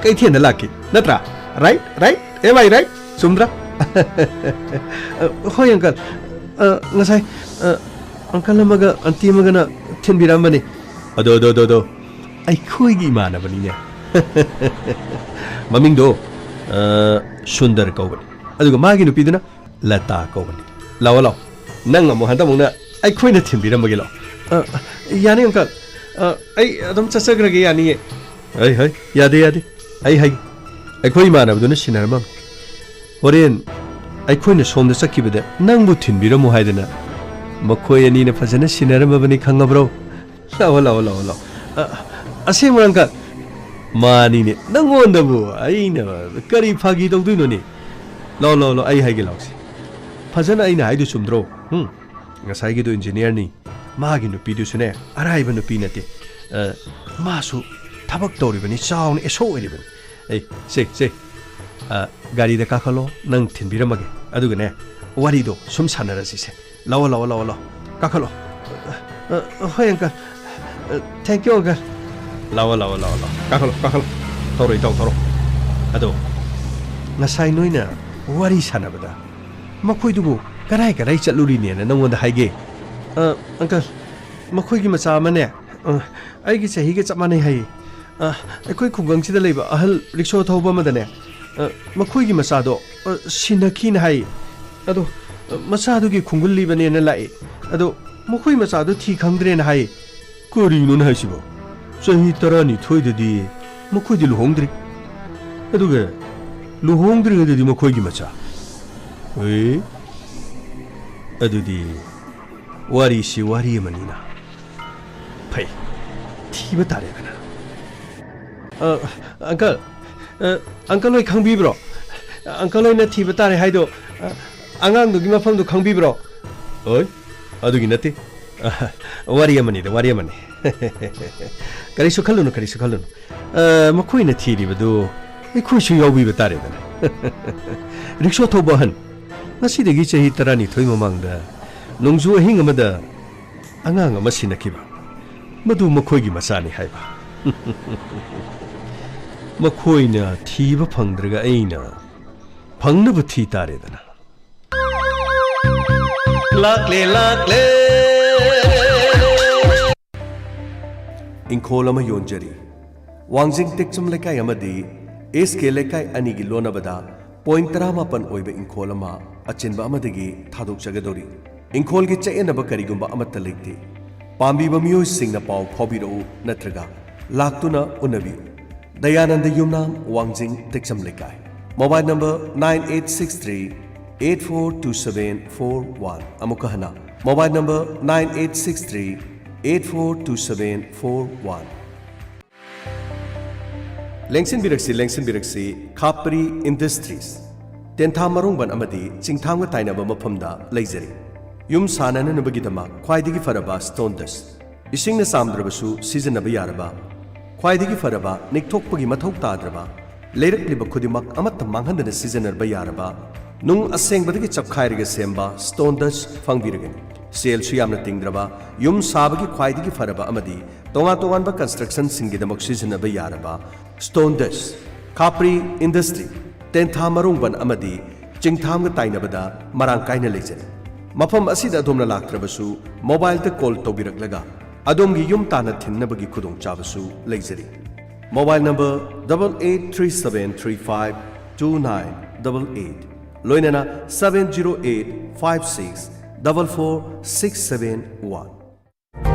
ꯀꯩꯊꯦꯜꯗ ꯂꯥꯛꯈꯤ, ꯅꯠꯇ꯭ꯔꯥ? Right? Right? Am I right? ꯆꯨꯝꯗ꯭ꯔꯥ? ꯑ, ꯍꯣꯏ, uncle꯫ ꯑ, ꯉꯁꯥꯏ, ꯑ, uncle ꯑꯃꯒ aunty ꯑꯃꯒꯅ ꯊꯤꯟꯕꯤꯔꯝꯕꯅꯤ꯫ ꯑꯗꯣ, ꯑꯗꯣ, ꯑꯗꯣ, ꯑꯗꯣ, ꯑꯩꯈꯣꯏꯒꯤ ꯏꯃꯥꯟꯅꯕꯅꯤꯅꯦ꯫ ꯃꯃꯤꯡꯗꯣ, ꯑ, ꯁꯨꯟꯗꯔ ꯀꯧꯕꯅꯤ꯫ ꯑꯗꯨꯒ ꯃꯥꯒꯤ ꯅꯨꯄꯤꯗꯨꯅ ꯂꯇꯥ ꯀꯧꯕꯅꯤ꯫ ꯂꯥꯛꯑꯣ, ꯂꯥꯛꯑꯣ꯫ ꯅꯪ ꯑꯃꯨꯛ ꯍꯟꯗꯛꯃꯨꯛꯅ ꯑꯩꯈꯣꯏꯅ ꯊꯤꯟꯕꯤꯔꯝꯃꯒꯦ, ꯂꯥꯛꯑꯣ꯫ ꯑ, ꯌꯥꯅꯤ, uncle꯫ ꯑ, ꯑꯩ ꯑꯗꯨꯝ ꯆꯠꯆꯈ꯭ꯔꯒꯦ, ꯌꯥꯅꯤꯌꯦ꯫ ꯍꯩ, ꯍꯩ, ꯌꯥꯗꯦ, ꯌꯥꯗꯦ꯫ ꯑꯩ ꯍꯥꯏꯒꯦ꯫ ꯑꯩꯈꯣꯏ ꯏꯃꯥꯟꯅꯕꯗꯨꯅ ꯁꯤꯟꯅꯔꯝꯃꯝꯃꯤ꯫ ꯍꯣꯔꯦꯟ ꯑꯩꯈꯣꯏꯅ ꯁꯣꯝꯗ ꯆꯠꯈꯤꯕꯗ ꯅꯪꯕꯨ ꯊꯤꯟꯕꯤꯔꯝꯃꯨ ꯍꯥꯏꯗꯅ ꯃꯈꯣꯏ ꯑꯅꯤꯅ ꯐꯖꯅ ꯁꯤꯟꯅꯔꯝꯃꯕꯅꯤ, ꯈꯪꯉꯕ꯭ꯔꯣ? ꯂꯥꯛꯑꯣ, ꯂꯥꯛꯑꯣ, ꯂꯥꯛꯑꯣ, ꯂꯥꯛꯑꯣ꯫ ꯑ, ꯑꯁꯦꯡꯕ, uncle? ꯃꯥꯅꯤꯅꯦ, ꯅꯪꯉꯣꯟꯗꯕꯨ ꯑꯩꯅ ꯀꯔꯤ ꯐꯥꯒꯤ ꯇꯧꯗꯣꯏꯅꯣꯅꯦ? ꯂꯥꯛꯑꯣ, ꯂꯥꯛꯑꯣ, ꯂꯥꯛꯑꯣ, ꯑꯩ ꯍꯥꯏꯒꯦ, ꯂꯥꯛꯑꯣꯁꯦ꯫ ꯐꯖꯅ ꯑꯩꯅ ꯍꯥꯏꯗꯨ ꯆꯨꯝꯗ꯭ꯔꯣ? ꯍꯨꯝ? ꯉꯁꯥꯏꯒꯤꯗꯣ engineerꯅꯤ, ꯃꯥꯒꯤ ꯅꯨꯄꯤꯗꯨꯁꯨꯅꯦ, ꯑꯔꯥꯏꯕ ꯅꯨꯄꯤ ꯅꯠꯇꯦ꯫ ꯑ, ꯃꯥꯁꯨ ꯊꯕꯛ ꯇꯧꯔꯤꯕꯅꯤ, ꯆꯥꯎꯅ ꯑꯦꯁꯣ ꯑꯣꯏꯔꯤꯕꯅꯤ꯫ ꯑꯩ, ꯁꯦ, ꯁꯦ, ꯑ, ꯒꯥꯔꯤꯗ ꯀꯥꯈꯠꯂꯣ, ꯅꯪ ꯊꯤꯟꯕꯤꯔꯝꯃꯒꯦ꯫ ꯑꯗꯨꯒꯅꯦ, ꯋꯥꯔꯤꯗꯣ ꯁꯨꯝ ꯁꯥꯟꯅꯔꯁꯤꯁꯦ꯫ ꯂꯥꯛꯑꯣ, ꯂꯥꯛꯑꯣ, ꯂꯥꯛꯑꯣ, ꯂꯥꯛꯑꯣ꯫ ꯀꯥꯈꯠꯂꯣ꯫ ꯑ, ꯑ, ꯍꯣꯏ, uncle꯫ ꯑ, thank you, uncle꯫ ꯂꯥꯛꯑꯣ, ꯂꯥꯛꯑꯣ, ꯂꯥꯛꯑꯣ, ꯂꯥꯛꯑꯣ꯫ ꯀꯥꯈꯠꯂꯣ, ꯀꯥꯈꯠꯂꯣ꯫ ꯊꯧꯔꯣ, ꯏꯇꯥꯎ, ꯊꯧꯔꯣ꯫ ꯑꯗꯣ, ꯉꯁꯥꯏ ꯅꯣꯏꯅ ꯋꯥꯔꯤ ꯁꯥꯟꯅꯕꯗ ꯃꯈꯣꯏꯗꯨꯕꯨ ꯀꯗꯥꯏ ꯀꯗꯥꯏ ꯆꯠꯂꯨꯔꯤꯅꯦꯅ ꯅꯪꯉꯣꯟꯗ ꯍꯥꯏꯒꯦ? ꯑ, uncle, ꯃꯈꯣꯏꯒꯤ ꯃꯆꯥ ꯑꯃꯅꯦ, ꯑ, ꯑꯩꯒꯤ ꯆꯍꯤꯒ ꯆꯞ ꯃꯥꯟꯅꯩ ꯍꯥꯏꯌꯦ꯫ ꯑ, ꯑꯩꯈꯣꯏ ꯈꯨꯡꯒꯪꯁꯤꯗ ꯂꯩꯕ ꯑꯍꯜ ꯔꯤꯛꯁꯣ ꯊꯧꯕ ꯑꯃꯗꯅꯦ, ꯑ, ꯃꯈꯣꯏꯒꯤ ꯃꯆꯥꯗꯣ, ꯑ, ꯁꯤꯟꯅꯈꯤꯅ ꯍꯥꯏꯌꯦ꯫ ꯑꯗꯣ, ꯑ, ꯃꯆꯥꯗꯨꯒꯤ ꯈꯣꯡꯒꯨꯜ ꯂꯤꯕꯅꯦꯅ ꯂꯥꯛꯑꯦ꯫ ꯑꯗꯣ ꯃꯈꯣꯏ ꯃꯆꯥꯗꯣ ꯊꯤ ꯈꯪꯗ꯭ꯔꯦꯅ ꯍꯥꯏꯌꯦ꯫ ꯀꯔꯤꯅꯣꯅꯦ ꯍꯥꯏꯁꯤꯕꯣ? ꯆꯍꯤ ꯇꯔꯥꯅꯤꯊꯣꯏꯗꯗꯤ ꯃꯈꯣꯏꯗꯤ ꯂꯨꯍꯣꯡꯗ꯭ꯔꯤ꯫ ꯑꯗꯨꯒ ꯂꯨꯍꯣꯡꯗ꯭ꯔꯤꯉꯩꯗꯗꯤ ꯃꯈꯣꯏꯒꯤ ꯃꯆꯥ꯫ ꯑꯦ? ꯑꯗꯨꯗꯤ ꯋꯥꯔꯤꯁꯤ ꯋꯥꯔꯤ ꯑꯃꯅꯤꯅ꯫ ꯐꯩ꯫ ꯊꯤꯕ ꯇꯥꯔꯦꯗꯅ꯫ ꯑ, uncle, ꯑ, uncle ꯍꯣꯏ ꯈꯪꯕꯤꯕ꯭ꯔꯣ? Uncle ꯍꯣꯏꯅ ꯊꯤꯕ ꯇꯥꯔꯦ ꯍꯥꯏꯗꯣ, ꯑ, ꯑꯉꯥꯡꯗꯨꯒꯤ ꯃꯐꯝꯗꯨ ꯈꯪꯕꯤꯕ꯭ꯔꯣ? ꯍꯣꯏ, ꯑꯗꯨꯒꯤ ꯅꯠꯇꯦ꯫ ꯑ, ꯋꯥꯔꯤ ꯑꯃꯅꯤꯗ, ꯋꯥꯔꯤ ꯑꯃꯅꯤ꯫ ꯀꯔꯤꯁꯨ ꯈꯜꯂꯨꯅꯨ, ꯀꯔꯤꯁꯨ ꯈꯜꯂꯨꯅꯨ꯫ ꯑ, ꯃꯈꯣꯏꯅ ꯊꯤꯔꯤꯕꯗꯨ ꯑꯩꯈꯣꯏꯁꯨ ꯌꯥꯎꯕꯤꯕ ꯇꯥꯔꯦꯗꯅ꯫ ꯔꯤꯛꯁꯣ ꯊꯧꯕ ꯑꯍꯟ, ꯉꯁꯤꯗꯒꯤ ꯆꯍꯤ ꯇꯔꯥꯅꯤꯊꯣꯏ ꯃꯃꯥꯡꯗ ꯅꯣꯡꯖꯨ ꯑꯍꯤꯡ ꯑꯃꯗ ꯑꯉꯥꯡ ꯑꯃ ꯁꯤꯟꯅꯈꯤꯕ, ꯃꯗꯨ ꯃꯈꯣꯏꯒꯤ ꯃꯆꯥꯅꯤ ꯍꯥꯏꯕ꯫ ꯃꯈꯣꯏꯅ ꯊꯤꯕ ꯐꯪꯗ꯭ꯔꯒ ꯑꯩꯅ ꯐꯪꯅꯕ ꯊꯤ ꯇꯥꯔꯦꯗꯅ꯫ ꯂꯥꯛꯂꯦ, ꯂꯥꯛꯂꯦ꯫ ꯏꯪꯈꯣꯜ ꯑꯃ ꯌꯣꯟꯖꯔꯤ꯫ ꯋꯥꯡꯖꯤꯡ ꯇꯦꯛꯆꯝ ꯂꯩꯀꯥꯏ ꯑꯃꯗꯤ ꯑꯦꯁ ꯀꯦ ꯂꯩꯀꯥꯏ ꯑꯅꯤꯒꯤ ꯂꯣꯟꯅꯕꯗ ꯄꯣꯏꯟ ꯇꯔꯥꯃꯥꯄꯟ ꯑꯣꯏꯕ ꯏꯪꯈꯣꯜ ꯑꯃ ꯑꯆꯤꯟꯕ ꯑꯃꯗꯒꯤ ꯊꯥꯗꯣꯛꯆꯒꯗꯧꯔꯤ꯫ ꯏꯪꯈꯣꯜꯒꯤ ꯆꯌꯦꯠꯅꯕ ꯀꯔꯤꯒꯨꯝꯕ ꯑꯃꯠꯇ ꯂꯩꯇꯦ꯫ ꯄꯥꯝꯕꯤꯕ ꯃꯤꯑꯣꯏꯁꯤꯡꯅ ꯄꯥꯎ ꯐꯥꯎꯕꯤꯔꯛꯎ ꯅꯠꯇ꯭ꯔꯒ ꯂꯥꯛꯇꯨꯅ ꯎꯅꯕꯤꯌꯨ꯫ ꯗꯌꯥꯅꯟꯗ ꯌꯨꯝꯅꯥꯝ, ꯋꯥꯡꯖꯤꯡ ꯇꯦꯛꯆꯝ ꯂꯩꯀꯥꯏ꯫ Mobile number nine eight six three eight four two seven four one꯫ ꯑꯃꯨꯛꯀ ꯍꯟꯅ, mobile number nine eight six three eight four two seven four one꯫ ꯂꯦꯡꯁꯤꯟꯕꯤꯔꯛꯁꯤ, ꯂꯦꯡꯁꯤꯟꯕꯤꯔꯛꯁꯤ, ꯈꯥꯞꯄꯔꯤ ꯏꯟꯗꯁꯇ꯭ꯔꯤꯁ꯫ ꯇꯦꯟꯊꯥ ꯃꯔꯣꯡꯕꯟ ꯑꯃꯗꯤ ꯆꯤꯡꯊꯥꯡꯒ ꯇꯥꯏꯅꯕ ꯃꯐꯝꯗ ꯂꯩꯖꯔꯤ꯫ ꯌꯨꯝ ꯁꯥꯅꯅꯕꯒꯤꯗꯃꯛ ꯈ꯭ꯋꯥꯏꯗꯒꯤ ꯐꯔꯕ ꯁ꯭ꯇꯣꯟ ꯗꯁ꯫ ꯏꯁꯤꯡꯅ ꯆꯥꯝꯗ꯭ꯔꯕꯁꯨ ꯁꯤꯖꯤꯟꯅꯕ ꯌꯥꯔꯕ, ꯈ꯭ꯋꯥꯏꯗꯒꯤ ꯐꯔꯕ, ꯅꯤꯛꯊꯣꯛꯄꯒꯤ ꯃꯊꯧ ꯇꯥꯗ꯭ꯔꯕ, ꯂꯩꯔꯛꯂꯤꯕ ꯈꯨꯗꯤꯡꯃꯛ ꯑꯃꯠꯇ ꯃꯥꯡꯍꯟꯗꯅ ꯁꯤꯖꯤꯟꯅꯕ ꯌꯥꯔꯕ, ꯅꯨꯡ ꯑꯁꯦꯡꯕꯗꯒꯤ ꯆꯞꯈꯥꯏꯔꯒ ꯁꯦꯝꯕ ꯁ꯭ꯇꯣꯟ ꯗꯁ ꯐꯪꯕꯤꯔꯒꯅꯤ꯫ ꯁꯦꯜꯁꯨ ꯌꯥꯝꯅ ꯇꯤꯡꯗ꯭ꯔꯕ, ꯌꯨꯝ ꯁꯥꯕꯒꯤ ꯈ꯭ꯋꯥꯏꯗꯒꯤ ꯐꯔꯕ ꯑꯃꯗꯤ ꯇꯣꯉꯥꯟ ꯇꯣꯉꯥꯟꯕ ꯀꯟꯁꯇ꯭ꯔꯛꯁꯟꯁꯤꯡꯒꯤꯗꯃꯛ ꯁꯤꯖꯤꯟꯅꯕ ꯌꯥꯔꯕ ꯁ꯭ꯇꯣꯟ ꯗꯁ꯫ ꯈꯥꯄ꯭ꯔꯤ ꯏꯟꯗꯁꯇ꯭ꯔꯤ, ꯇꯦꯟꯊꯥ ꯃꯔꯣꯡꯕꯟ ꯑꯃꯗꯤ ꯆꯤꯡꯊꯥꯝꯒ ꯇꯥꯏꯅꯕꯗ ꯃꯔꯥꯡ ꯀꯥꯏꯅ ꯂꯩꯖꯔꯤ꯫ ꯃꯐꯝ ꯑꯁꯤꯗ ꯑꯗꯣꯝꯅ ꯂꯥꯛꯇ꯭ꯔꯕꯁꯨ ꯃꯣꯕꯥꯏꯜꯗ ꯀꯣꯜ ꯇꯧꯕꯤꯔꯛꯂꯒ ꯑꯗꯣꯝꯒꯤ ꯌꯨꯝ ꯇꯥꯟꯅ ꯊꯤꯟꯅꯕꯒꯤ ꯈꯨꯗꯣꯡꯆꯥꯕꯁꯨ ꯂꯩꯖꯔꯤ꯫ Mobile number double eight three seven three five two nine double eight, ꯂꯣꯏꯅꯅ seven zero eight five six double four six seven one꯫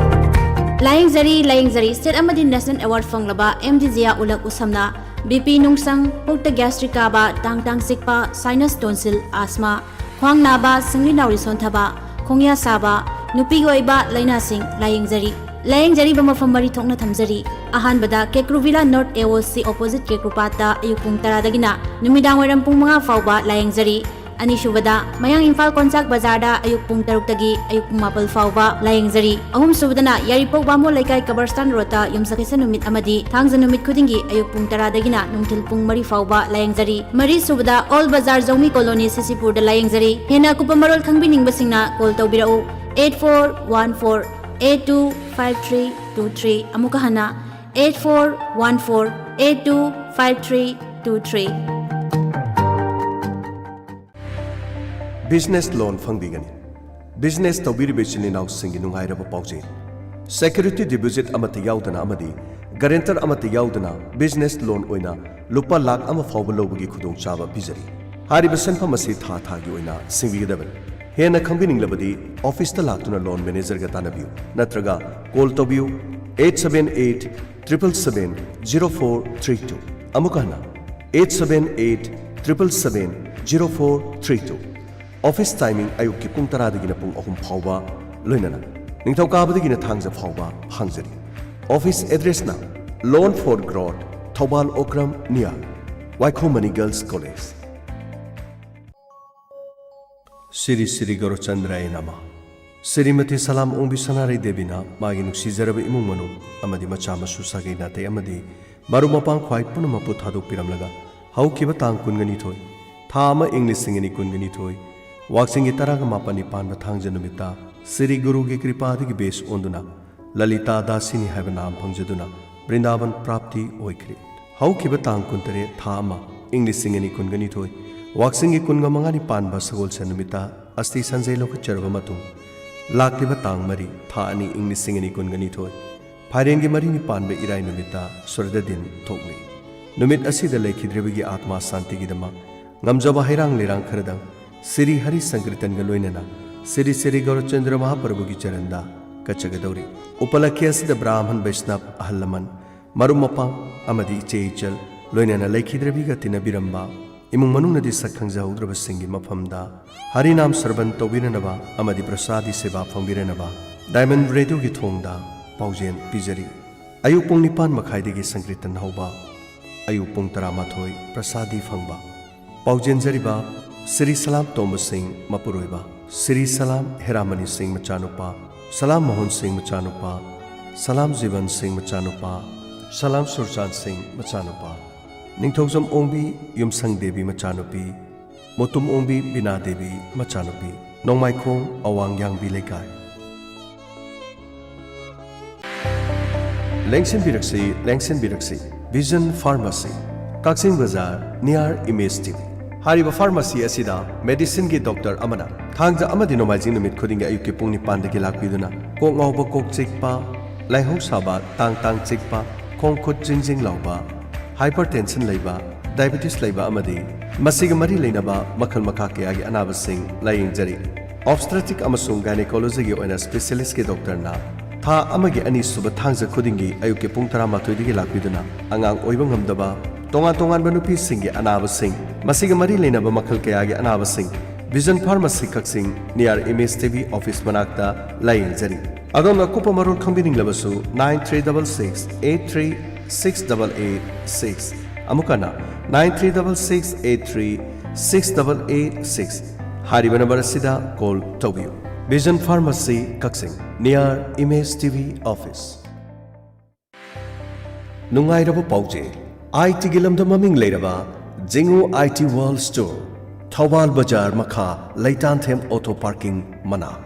ꯂꯥꯌꯦꯡꯖꯔꯤ, ꯂꯥꯌꯦꯡꯖꯔꯤ꯫ ꯁ꯭ꯇꯦꯠ ꯑꯃꯗꯤ ꯅꯦꯁꯅꯦꯜ ꯑꯦꯋꯥꯔꯗ ꯐꯪꯂꯕ ꯑꯦꯝ ꯗꯤ ꯖꯤꯌꯥ ꯎꯂꯛ ꯎꯁꯝꯅ ꯕꯤ ꯄꯤ ꯅꯨꯡꯁꯪ, ꯄꯨꯛꯇ ꯒ꯭ꯌꯥꯁꯇ꯭ꯔꯤꯛ ꯀꯥꯕ, ꯇꯥꯡ ꯇꯥꯡ ꯆꯤꯛꯄ, ꯁꯥꯏꯅꯁ ꯇꯣꯟꯁꯤꯜ, ꯑꯁꯃꯥ, ꯈ꯭ꯋꯥꯡ ꯅꯥꯕ, ꯁꯤꯡꯂꯤ ꯅꯥꯎꯔꯤ ꯁꯣꯟꯊꯕ, ꯈꯣꯡꯌꯥ ꯁꯥꯕ, ꯅꯨꯄꯤꯒꯤ ꯑꯣꯏꯕ ꯂꯥꯏꯅꯥꯁꯤꯡ ꯂꯥꯌꯦꯡꯖꯔꯤ꯫ ꯂꯥꯌꯦꯡꯖꯔꯤꯕ ꯃꯐꯝ ꯃꯔꯤ ꯊꯣꯛꯅ ꯊꯝꯖꯔꯤ꯫ ꯑꯍꯥꯟꯕꯗ ꯀꯦꯀ꯭ꯔꯨ ꯚꯤꯂꯥ ꯅꯣꯔꯠ ꯑꯦ ꯑꯣ ꯁꯤ ꯑꯣꯄꯣꯖꯤꯠ ꯀꯦꯀ꯭ꯔꯨꯄꯥꯠꯇ ꯑꯌꯨꯛ ꯄꯨꯡ ꯇꯔꯥꯗꯒꯤꯅ ꯅꯨꯃꯤꯗꯥꯡ ꯋꯥꯏꯔꯝ ꯄꯨꯡ ꯃꯉꯥ ꯐꯥꯎꯕ ꯂꯥꯌꯦꯡꯖꯔꯤ꯫ ꯑꯅꯤꯁꯨꯕꯗ ꯃꯌꯥꯡ ꯏꯝꯐꯥꯜ ꯀꯣꯟꯆꯥꯛ ꯕꯖꯥꯔꯗ ꯑꯌꯨꯛ ꯄꯨꯡ ꯇꯔꯨꯛꯇꯒꯤ ꯑꯌꯨꯛ ꯄꯨꯡ ꯃꯥꯄꯜ ꯐꯥꯎꯕ ꯂꯥꯌꯦꯡꯖꯔꯤ꯫ ꯑꯍꯨꯝꯁꯨꯕꯗꯅ ꯌꯥꯏꯔꯤꯄꯣꯛ ꯕꯥꯃꯣꯟ ꯂꯩꯀꯥꯏ ꯀꯕꯔꯁꯇꯥꯟ ꯔꯣꯗꯇ ꯌꯨꯝꯁꯀꯩꯁ ꯅꯨꯃꯤꯠ ꯑꯃꯗꯤ ꯊꯥꯡꯖ ꯅꯨꯃꯤꯠ ꯈꯨꯗꯤꯡꯒꯤ ꯑꯌꯨꯛ ꯄꯨꯡ ꯇꯔꯥꯗꯒꯤꯅ ꯅꯨꯡꯊꯤꯜ ꯄꯨꯡ ꯃꯔꯤ ꯐꯥꯎꯕ ꯂꯥꯌꯦꯡꯖꯔꯤ꯫ ꯃꯔꯤꯁꯨꯕꯗ ꯑꯣꯜ ꯕꯖꯥꯔ ꯖꯧꯃꯤ ꯀꯣꯂꯣꯅꯤ ꯁꯤꯁꯤꯄꯨꯔꯗ ꯂꯥꯌꯦꯡꯖꯔꯤ꯫ ꯍꯦꯟꯅ ꯑꯀꯨꯞꯄ ꯃꯔꯣꯜ ꯈꯪꯕꯤꯅꯤꯡꯕꯁꯤꯡꯅ ꯀꯣꯜ ꯇꯧꯕꯤꯔꯛꯎ, eight four one four eight two five three two three꯫ ꯑꯃꯨꯛꯀ ꯍꯟꯅ, eight four one four eight two five three two three꯫ Business loan ꯐꯪꯕꯤꯒꯅꯤ꯫ ꯕꯤꯖꯤꯅꯦꯁ ꯇꯧꯕꯤꯔꯤꯕ ꯏꯆꯤꯜ ꯏꯅꯥꯎꯁꯤꯡꯒꯤ ꯅꯨꯡꯉꯥꯏꯔꯕ ꯄꯥꯎꯖꯦꯜ꯫ ꯁꯦꯀ꯭ꯌꯨꯔꯤꯇꯤ ꯗꯤꯄꯣꯖꯤꯠ ꯑꯃꯠꯇ ꯌꯥꯎꯗꯅ ꯑꯃꯗꯤ ꯒꯥꯔꯦꯟꯇꯔ ꯑꯃꯠꯇ ꯌꯥꯎꯗꯅ ꯕꯤꯖꯤꯅꯦꯁ ꯂꯣꯟ ꯑꯣꯏꯅ ꯂꯨꯄꯥ ꯂꯥꯈ ꯑꯃ ꯐꯥꯎꯕ ꯂꯧꯕꯒꯤ ꯈꯨꯗꯣꯡꯆꯥꯕ ꯄꯤꯖꯔꯤ꯫ ꯍꯥꯏꯔꯤꯕ ꯁꯦꯟꯐꯝ ꯑꯁꯤ ꯊꯥ ꯊꯥꯒꯤ ꯑꯣꯏꯅ ꯁꯤꯡꯕꯤꯒꯗꯕꯅꯤ꯫ ꯍꯦꯟꯅ ꯈꯪꯕꯤꯅꯤꯡꯂꯕꯗꯤ ꯑꯣꯐꯤꯁꯇ ꯂꯥꯛꯇꯨꯅ ꯂꯣꯟ ꯃꯦꯅꯦꯖꯔꯒ ꯇꯥꯟꯅꯕꯤꯌꯨ ꯅꯠꯇ꯭ꯔꯒ ꯀꯣꯜ ꯇꯧꯕꯤꯌꯨ eight seven eight triple seven zero four three two꯫ ꯑꯃꯨꯛ ꯍꯟꯅ eight seven eight triple seven zero four three two꯫ Office timing ꯑꯌꯨꯛꯀꯤ ꯄꯨꯡ ꯇꯔꯥꯗꯒꯤꯅ ꯄꯨꯡ ꯑꯍꯨꯝ ꯐꯥꯎꯕ, ꯂꯣꯏꯅꯅ ꯅꯤꯡꯊꯧꯀꯥꯕꯗꯒꯤꯅ ꯊꯥꯡꯖ ꯐꯥꯎꯕ ꯍꯥꯡꯖꯔꯤ꯫ ꯑꯣꯐꯤꯁ ꯑꯦꯗ꯭ꯔꯦꯁꯅ Loan for Growth, Thoubal Okram near Waikhom Mani girls college. Shri Shri ꯒꯧꯔꯆꯟꯗ꯭ꯔꯥꯌ ꯅꯃ꯫ ꯁ꯭ꯔꯤꯃꯇꯤ ꯁꯂꯥꯝ ꯑꯣꯡꯕꯤ ꯁꯅꯥꯔꯩ ꯗꯦꯕꯤꯅ ꯃꯥꯒꯤ ꯅꯨꯡꯁꯤꯖꯔꯕ ꯏꯃꯨꯡ ꯃꯅꯨꯡ ꯑꯃꯗꯤ ꯃꯆꯥ ꯃꯁꯨ ꯁꯥꯒꯩ ꯅꯥꯇꯩ ꯑꯃꯗꯤ ꯃꯔꯨꯞ ꯃꯄꯥꯡ ꯈ꯭ꯋꯥꯏ ꯄꯨꯝꯅꯃꯛꯄꯨ ꯊꯥꯗꯣꯛꯄꯤꯔꯝꯂꯒ ꯍꯧꯈꯤꯕ ꯇꯥꯡ ꯀꯨꯟꯒ ꯅꯤꯊꯣꯏ, ꯊꯥ ꯑꯃ, ꯏꯪ ꯂꯤꯁꯤꯡ ꯑꯅꯤ ꯀꯨꯟꯒ ꯅꯤꯊꯣꯏ, ꯋꯥꯛꯆꯤꯡꯒꯤ ꯇꯔꯥꯒ ꯃꯥꯄꯟꯅꯤ ꯄꯥꯟꯕ ꯊꯥꯡꯖ ꯅꯨꯃꯤꯠꯇ ꯁ꯭ꯔꯤ ꯒꯨꯔꯨꯒꯤ ꯀ꯭ꯔꯤꯄꯥꯗꯒꯤ ꯕꯦꯁ ꯑꯣꯟꯗꯨꯅ ꯂꯂꯤꯇꯥ ꯗꯥꯁꯤꯅꯤ ꯍꯥꯏꯕ ꯅꯥꯝ ꯐꯪꯖꯗꯨꯅ ꯕ꯭ꯔꯤꯟꯗꯥꯕꯟ ꯄ꯭ꯔꯥꯞꯇꯤ ꯑꯣꯏꯈ꯭ꯔꯦ꯫ ꯍꯧꯈꯤꯕ ꯇꯥꯡ ꯀꯨꯟꯇꯔꯦꯠ, ꯊꯥ ꯑꯃ, ꯏꯪ ꯂꯤꯁꯤꯡ ꯑꯅꯤ ꯀꯨꯟꯒ ꯅꯤꯊꯣꯏ, ꯋꯥꯛꯆꯤꯡꯒꯤ ꯀꯨꯟꯒ ꯃꯉꯥꯅꯤ ꯄꯥꯟꯕ ꯁꯒꯣꯜꯁꯦꯟ ꯅꯨꯃꯤꯠꯇ ꯑꯁꯇꯤ ꯁꯟꯖꯩ ꯂꯧꯈꯠꯆꯔꯕ ꯃꯇꯨꯡ, ꯂꯥꯛꯂꯤꯕ ꯇꯥꯡ ꯃꯔꯤ, ꯊꯥ ꯑꯅꯤ, ꯏꯪ ꯂꯤꯁꯤꯡ ꯑꯅꯤ ꯀꯨꯟꯒ ꯅꯤꯊꯣꯏ, ꯐꯥꯏꯔꯦꯟꯒꯤ ꯃꯔꯤꯅꯤ ꯄꯥꯟꯕ ꯏꯔꯥꯏ ꯅꯨꯃꯤꯠꯇ ꯁ꯭ꯔꯗ ꯗꯤꯟ ꯊꯣꯛꯂꯤ꯫ ꯅꯨꯃꯤꯠ ꯑꯁꯤꯗ ꯂꯩꯈꯤꯗ꯭ꯔꯤꯕꯒꯤ ꯑꯥꯠꯃꯥ ꯁꯥꯟꯇꯤꯒꯤꯗꯃꯛ ꯉꯝꯖꯕ ꯍꯩꯔꯥꯡ ꯂꯩꯔꯥꯡ ꯈꯔꯗꯪ ꯁ꯭ꯔꯤ ꯍꯔꯤ ꯁꯪꯀꯤꯔꯇꯟꯒ ꯂꯣꯏꯅꯅ ꯁ꯭ꯔꯤ ꯁ꯭ꯔꯤ ꯒꯧꯔꯆꯟꯗ꯭ꯔ ꯃꯍꯥꯄ꯭ꯔꯚꯨꯒꯤ ꯆꯔꯟꯗ ꯀꯠꯆꯒꯗꯧꯔꯤ꯫ ꯎꯄꯂꯛꯈ꯭ꯌ ꯑꯁꯤꯗ ꯕ꯭ꯔꯥꯍꯃꯟ ꯕꯩꯁꯅꯕ, ꯑꯍꯜ ꯂꯃꯟ, ꯃꯔꯨꯞ ꯃꯄꯥꯡ ꯑꯃꯗꯤ ꯏꯆꯦ ꯏꯆꯜ, ꯂꯣꯏꯅꯅ ꯂꯩꯈꯤꯗ꯭ꯔꯕꯤꯒ ꯇꯤꯟꯅꯕꯤꯔꯝꯕ ꯏꯃꯨꯡ ꯃꯅꯨꯡꯅꯗꯤ ꯁꯛ ꯈꯪꯖꯍꯧꯗ꯭ꯔꯕꯁꯤꯡꯒꯤ ꯃꯐꯝꯗ ꯍꯔꯤꯅꯥꯝ ꯁ꯭ꯔꯕꯟ ꯇꯧꯕꯤꯅꯅꯕ ꯑꯃꯗꯤ ꯄ꯭ꯔꯁꯥꯗꯤ ꯁꯦꯕꯥ ꯐꯪꯕꯤꯔꯅꯕ ꯗꯥꯏꯃꯟ ꯔꯦꯗꯤꯑꯣꯒꯤ ꯊꯣꯡꯗ ꯄꯥꯎꯖꯦꯜ ꯄꯤꯖꯔꯤ꯫ ꯑꯌꯨꯛ ꯄꯨꯡ ꯅꯤꯄꯥꯟ ꯃꯈꯥꯏꯗꯒꯤ ꯁꯪꯀ꯭ꯔꯤꯇꯟ ꯍꯧꯕ, ꯑꯌꯨꯛ ꯄꯨꯡ ꯇꯔꯥꯃꯥꯊꯣꯏ ꯄ꯭ꯔꯁꯥꯗꯤ ꯐꯪꯕ꯫ ꯄꯥꯎꯖꯦꯟꯖꯔꯤꯕ ꯁ꯭ꯔꯤ ꯁꯂꯥꯝ ꯇꯣꯝꯕ ꯁꯤꯡ ꯃꯄꯨꯔꯣꯏꯕ, ꯁ꯭ꯔꯤ ꯁꯂꯥꯝ ꯍꯦꯔꯥꯃꯅꯤ ꯁꯤꯡ ꯃꯆꯥꯅꯨꯄꯥ, ꯁꯂꯥꯝ ꯃꯣꯍꯟ ꯁꯤꯡ ꯃꯆꯥꯅꯨꯄꯥ, ꯁꯂꯥꯝ ꯖꯤꯕꯟ ꯁꯤꯡ ꯃꯆꯥꯅꯨꯄꯥ, ꯁꯂꯥꯝ ꯁꯨꯔꯆꯥꯟ ꯁꯤꯡ ꯃꯆꯥꯅꯨꯄꯥ, ꯅꯤꯡꯊꯧꯖꯝ ꯑꯣꯡꯕꯤ ꯌꯨꯝꯁꯪ ꯗꯦꯕꯤ ꯃꯆꯥꯅꯨꯄꯤ, ꯃꯣꯇꯨꯝ ꯑꯣꯡꯕꯤ ꯕꯤꯅꯥ ꯗꯦꯕꯤ ꯃꯆꯥꯅꯨꯄꯤ, ꯅꯣꯡꯃꯥꯏꯈꯣꯡ ꯑꯋꯥꯡ ꯌꯥꯡꯕꯤ ꯂꯩꯀꯥꯏ꯫ ꯂꯦꯡꯁꯤꯟꯕꯤꯔꯛꯁꯤ, ꯂꯦꯡꯁꯤꯟꯕꯤꯔꯛꯁꯤ, ꯚꯤꯖꯟ ꯐꯥꯔꯃꯥꯁꯤ, ꯀꯛꯆꯤꯡ ꯕꯖꯥꯔ, near Image T V꯫ ꯍꯥꯏꯔꯤꯕ ꯐꯥꯔꯃꯥꯁꯤ ꯑꯁꯤꯗ ꯃꯦꯗꯤꯁꯤꯟꯒꯤ ꯗꯣꯛꯇꯔ ꯑꯃꯅ ꯊꯥꯡꯖ ꯑꯃꯗꯤ ꯅꯣꯡꯃꯥꯏꯖꯤꯡ ꯅꯨꯃꯤꯠ ꯈꯨꯗꯤꯡꯒꯤ ꯑꯌꯨꯛꯀꯤ ꯄꯨꯡ ꯅꯤꯄꯥꯟꯗꯒꯤ ꯂꯥꯛꯄꯤꯗꯨꯅ ꯀꯣꯛ ꯉꯥꯎꯕ, ꯀꯣꯛ ꯆꯤꯛꯄ, ꯂꯥꯏꯍꯧ ꯁꯥꯕ, ꯇꯥꯡ ꯇꯥꯡ ꯆꯤꯛꯄ, ꯈꯣꯡ ꯈꯨꯠ ꯖꯤꯡ ꯖꯤꯡ ꯂꯥꯎꯕ, ꯍꯥꯏꯄꯔꯇꯦꯟꯁꯟ ꯂꯩꯕ, ꯗꯥꯏꯕꯦꯇꯤꯁ ꯂꯩꯕ ꯑꯃꯗꯤ ꯃꯁꯤꯒ ꯃꯔꯤ ꯂꯩꯅꯕ ꯃꯈꯜ ꯃꯈꯥ ꯀꯌꯥꯒꯤ ꯑꯅꯥꯕꯁꯤꯡ ꯂꯥꯌꯦꯡꯖꯔꯤ꯫ ꯑꯣꯕꯁꯇ꯭ꯔꯦꯇꯤꯛ ꯑꯃꯁꯨꯡ ꯒꯥꯏꯅꯤꯀꯣꯂꯣꯖꯤꯒꯤ ꯑꯣꯏꯅ ꯁ꯭ꯄꯦꯁꯤꯌꯦꯂꯤꯁ꯭ꯠꯀꯤ ꯗꯣꯛꯇꯔꯅ ꯊꯥ ꯑꯃꯒꯤ ꯑꯅꯤꯁꯨꯕ ꯊꯥꯡꯖ ꯈꯨꯗꯤꯡꯒꯤ ꯑꯌꯨꯛꯀꯤ ꯄꯨꯡ ꯇꯔꯥꯃꯥꯊꯣꯏꯗꯒꯤ ꯂꯥꯛꯄꯤꯗꯨꯅ ꯑꯉꯥꯡ ꯑꯣꯏꯕ ꯉꯝꯗꯕ, ꯇꯣꯉꯥꯟ ꯇꯣꯉꯥꯟꯕ ꯅꯨꯄꯤꯁꯤꯡꯒꯤ ꯑꯅꯥꯕꯁꯤꯡ, ꯃꯁꯤꯒ ꯃꯔꯤ ꯂꯩꯅꯕ ꯃꯈꯜ ꯀꯌꯥꯒꯤ ꯑꯅꯥꯕꯁꯤꯡ ꯚꯤꯖꯟ ꯐꯥꯔꯃꯥꯁꯤ ꯀꯛꯆꯤꯡ, near ꯏꯃꯦꯖ ꯇꯤꯚꯤ ꯑꯣꯐꯤꯁ ꯃꯅꯥꯛꯇ ꯂꯥꯌꯦꯡꯖꯔꯤ꯫ ꯑꯗꯣꯝꯅ ꯑꯀꯨꯞꯄ ꯃꯔꯣꯜ ꯈꯪꯕꯤꯅꯤꯡꯂꯕꯁꯨ nine three double six eight three six double eight six, ꯑꯃꯨꯛ ꯍꯟꯅ nine three double six eight three six double eight six ꯍꯥꯏꯔꯤꯕ ꯅꯝꯕꯔ ꯑꯁꯤꯗ ꯀꯣꯜ ꯇꯧꯕꯤꯌꯨ꯫ ꯚꯤꯖꯟ ꯐꯥꯔꯃꯥꯁꯤ ꯀꯛꯆꯤꯡ, near ꯏꯃꯦꯖ ꯇꯤꯚꯤ ꯑꯣꯐꯤꯁ꯫ ꯅꯨꯡꯉꯥꯏꯔꯕ ꯄꯥꯎꯖꯦꯜ, ꯑꯥꯏ ꯇꯤꯒꯤ ꯂꯝꯗ ꯃꯃꯤꯡ ꯂꯩꯔꯕ ꯖꯤꯡꯉꯨ I T world store, Thoubal ꯕꯖꯥꯔ ꯃꯈꯥ, ꯂꯩꯇꯥꯟꯊꯦꯝ ꯑꯣꯇꯣ ꯄꯥꯔꯀꯤꯡ ꯃꯅꯥꯛ꯫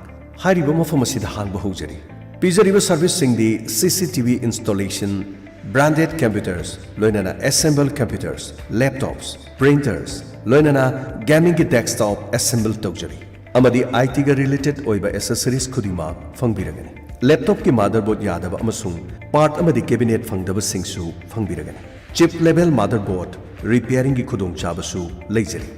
ꯍꯥꯏꯔꯤꯕ ꯃꯐꯝ ꯑꯁꯤꯗ ꯍꯥꯡꯕ ꯍꯧꯖꯔꯤ꯫ ꯄꯤꯖꯔꯤꯕ ꯁꯔꯚꯤꯁꯁꯤꯡꯗꯤ ꯁꯤ C T V installation, branded computers, ꯂꯣꯏꯅꯅ ꯑꯦꯁꯦꯝꯕꯜ ꯀꯝꯄ꯭ꯌꯨꯇꯔꯁ, ꯂꯦꯞꯇꯣꯞꯁ, ꯄ꯭ꯔꯤꯟꯇꯔꯁ, ꯂꯣꯏꯅꯅ ꯒꯦꯃꯤꯡꯒꯤ ꯗꯦꯁꯛꯇꯣꯞ ꯑꯦꯁꯦꯝꯕꯜ ꯇꯧꯖꯔꯤ꯫ ꯑꯃꯗꯤ ꯑꯥꯏ ꯇꯤꯒ ꯔꯤꯂꯦꯇꯦꯗ ꯑꯣꯏꯕ ꯑꯦꯁꯦꯁꯔꯤꯁ ꯈꯨꯗꯤꯡꯃꯛ ꯐꯪꯕꯤꯔꯒꯅꯤ꯫ ꯂꯦꯞꯇꯣꯞꯀꯤ ꯃꯥꯗꯔꯕꯣꯔꯗ ꯌꯥꯗꯕ ꯑꯃꯁꯨꯡ ꯄꯥꯔꯠ ꯑꯃꯗꯤ ꯀꯦꯕꯤꯅꯦꯠ ꯐꯪꯗꯕꯁꯤꯡꯁꯨ ꯐꯪꯕꯤꯔꯒꯅꯤ꯫ ꯆꯤꯞ ꯂꯦꯚꯦꯜ ꯃꯥꯗꯔꯕꯣꯔꯗ ꯔꯤꯄꯤꯌꯥꯔꯤꯡꯒꯤ ꯈꯨꯗꯣꯡꯆꯥꯕꯁꯨ ꯂꯩꯖꯔꯤ꯫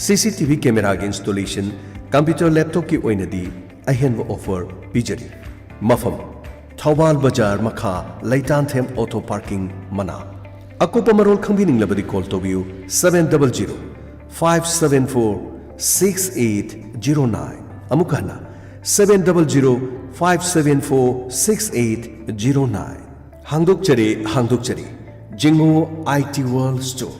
ꯁꯤ ꯁꯤ ꯇꯤ ꯚꯤ ꯀꯦꯃꯦꯔꯥꯒꯤ ꯏꯟꯁꯇꯣꯂꯦꯁꯟ, ꯀꯝꯄ꯭ꯌꯨꯇꯔ ꯂꯦꯞꯇꯣꯞꯀꯤ ꯑꯣꯏꯅꯗꯤ ꯑꯍꯦꯟꯕ ꯑꯣꯐꯔ ꯄꯤꯖꯔꯤ꯫ ꯃꯐꯝ: ꯊꯧꯕꯥꯜ ꯕꯖꯥꯔ ꯃꯈꯥ, ꯂꯩꯇꯥꯟꯊꯦꯝ ꯑꯣꯇꯣ ꯄꯥꯔꯀꯤꯡ ꯃꯅꯥꯛ꯫ ꯑꯀꯨꯞꯄ ꯃꯔꯣꯜ ꯈꯪꯕꯤꯅꯤꯡꯂꯕꯗꯤ ꯀꯣꯜ ꯇꯧꯕꯤꯌꯨ seven double zero five seven four six eight zero nine꯫ ꯑꯃꯨꯛ ꯍꯟꯅ, seven double zero five seven four six eight zero nine꯫ ꯍꯥꯡꯗꯣꯛꯆꯔꯤ, ꯍꯥꯡꯗꯣꯛꯆꯔꯤ, ꯖꯤꯡꯉꯨ ꯑꯥꯏ ꯇꯤ ꯋꯥꯔꯜꯗ ꯁ꯭ꯇꯣꯔ꯫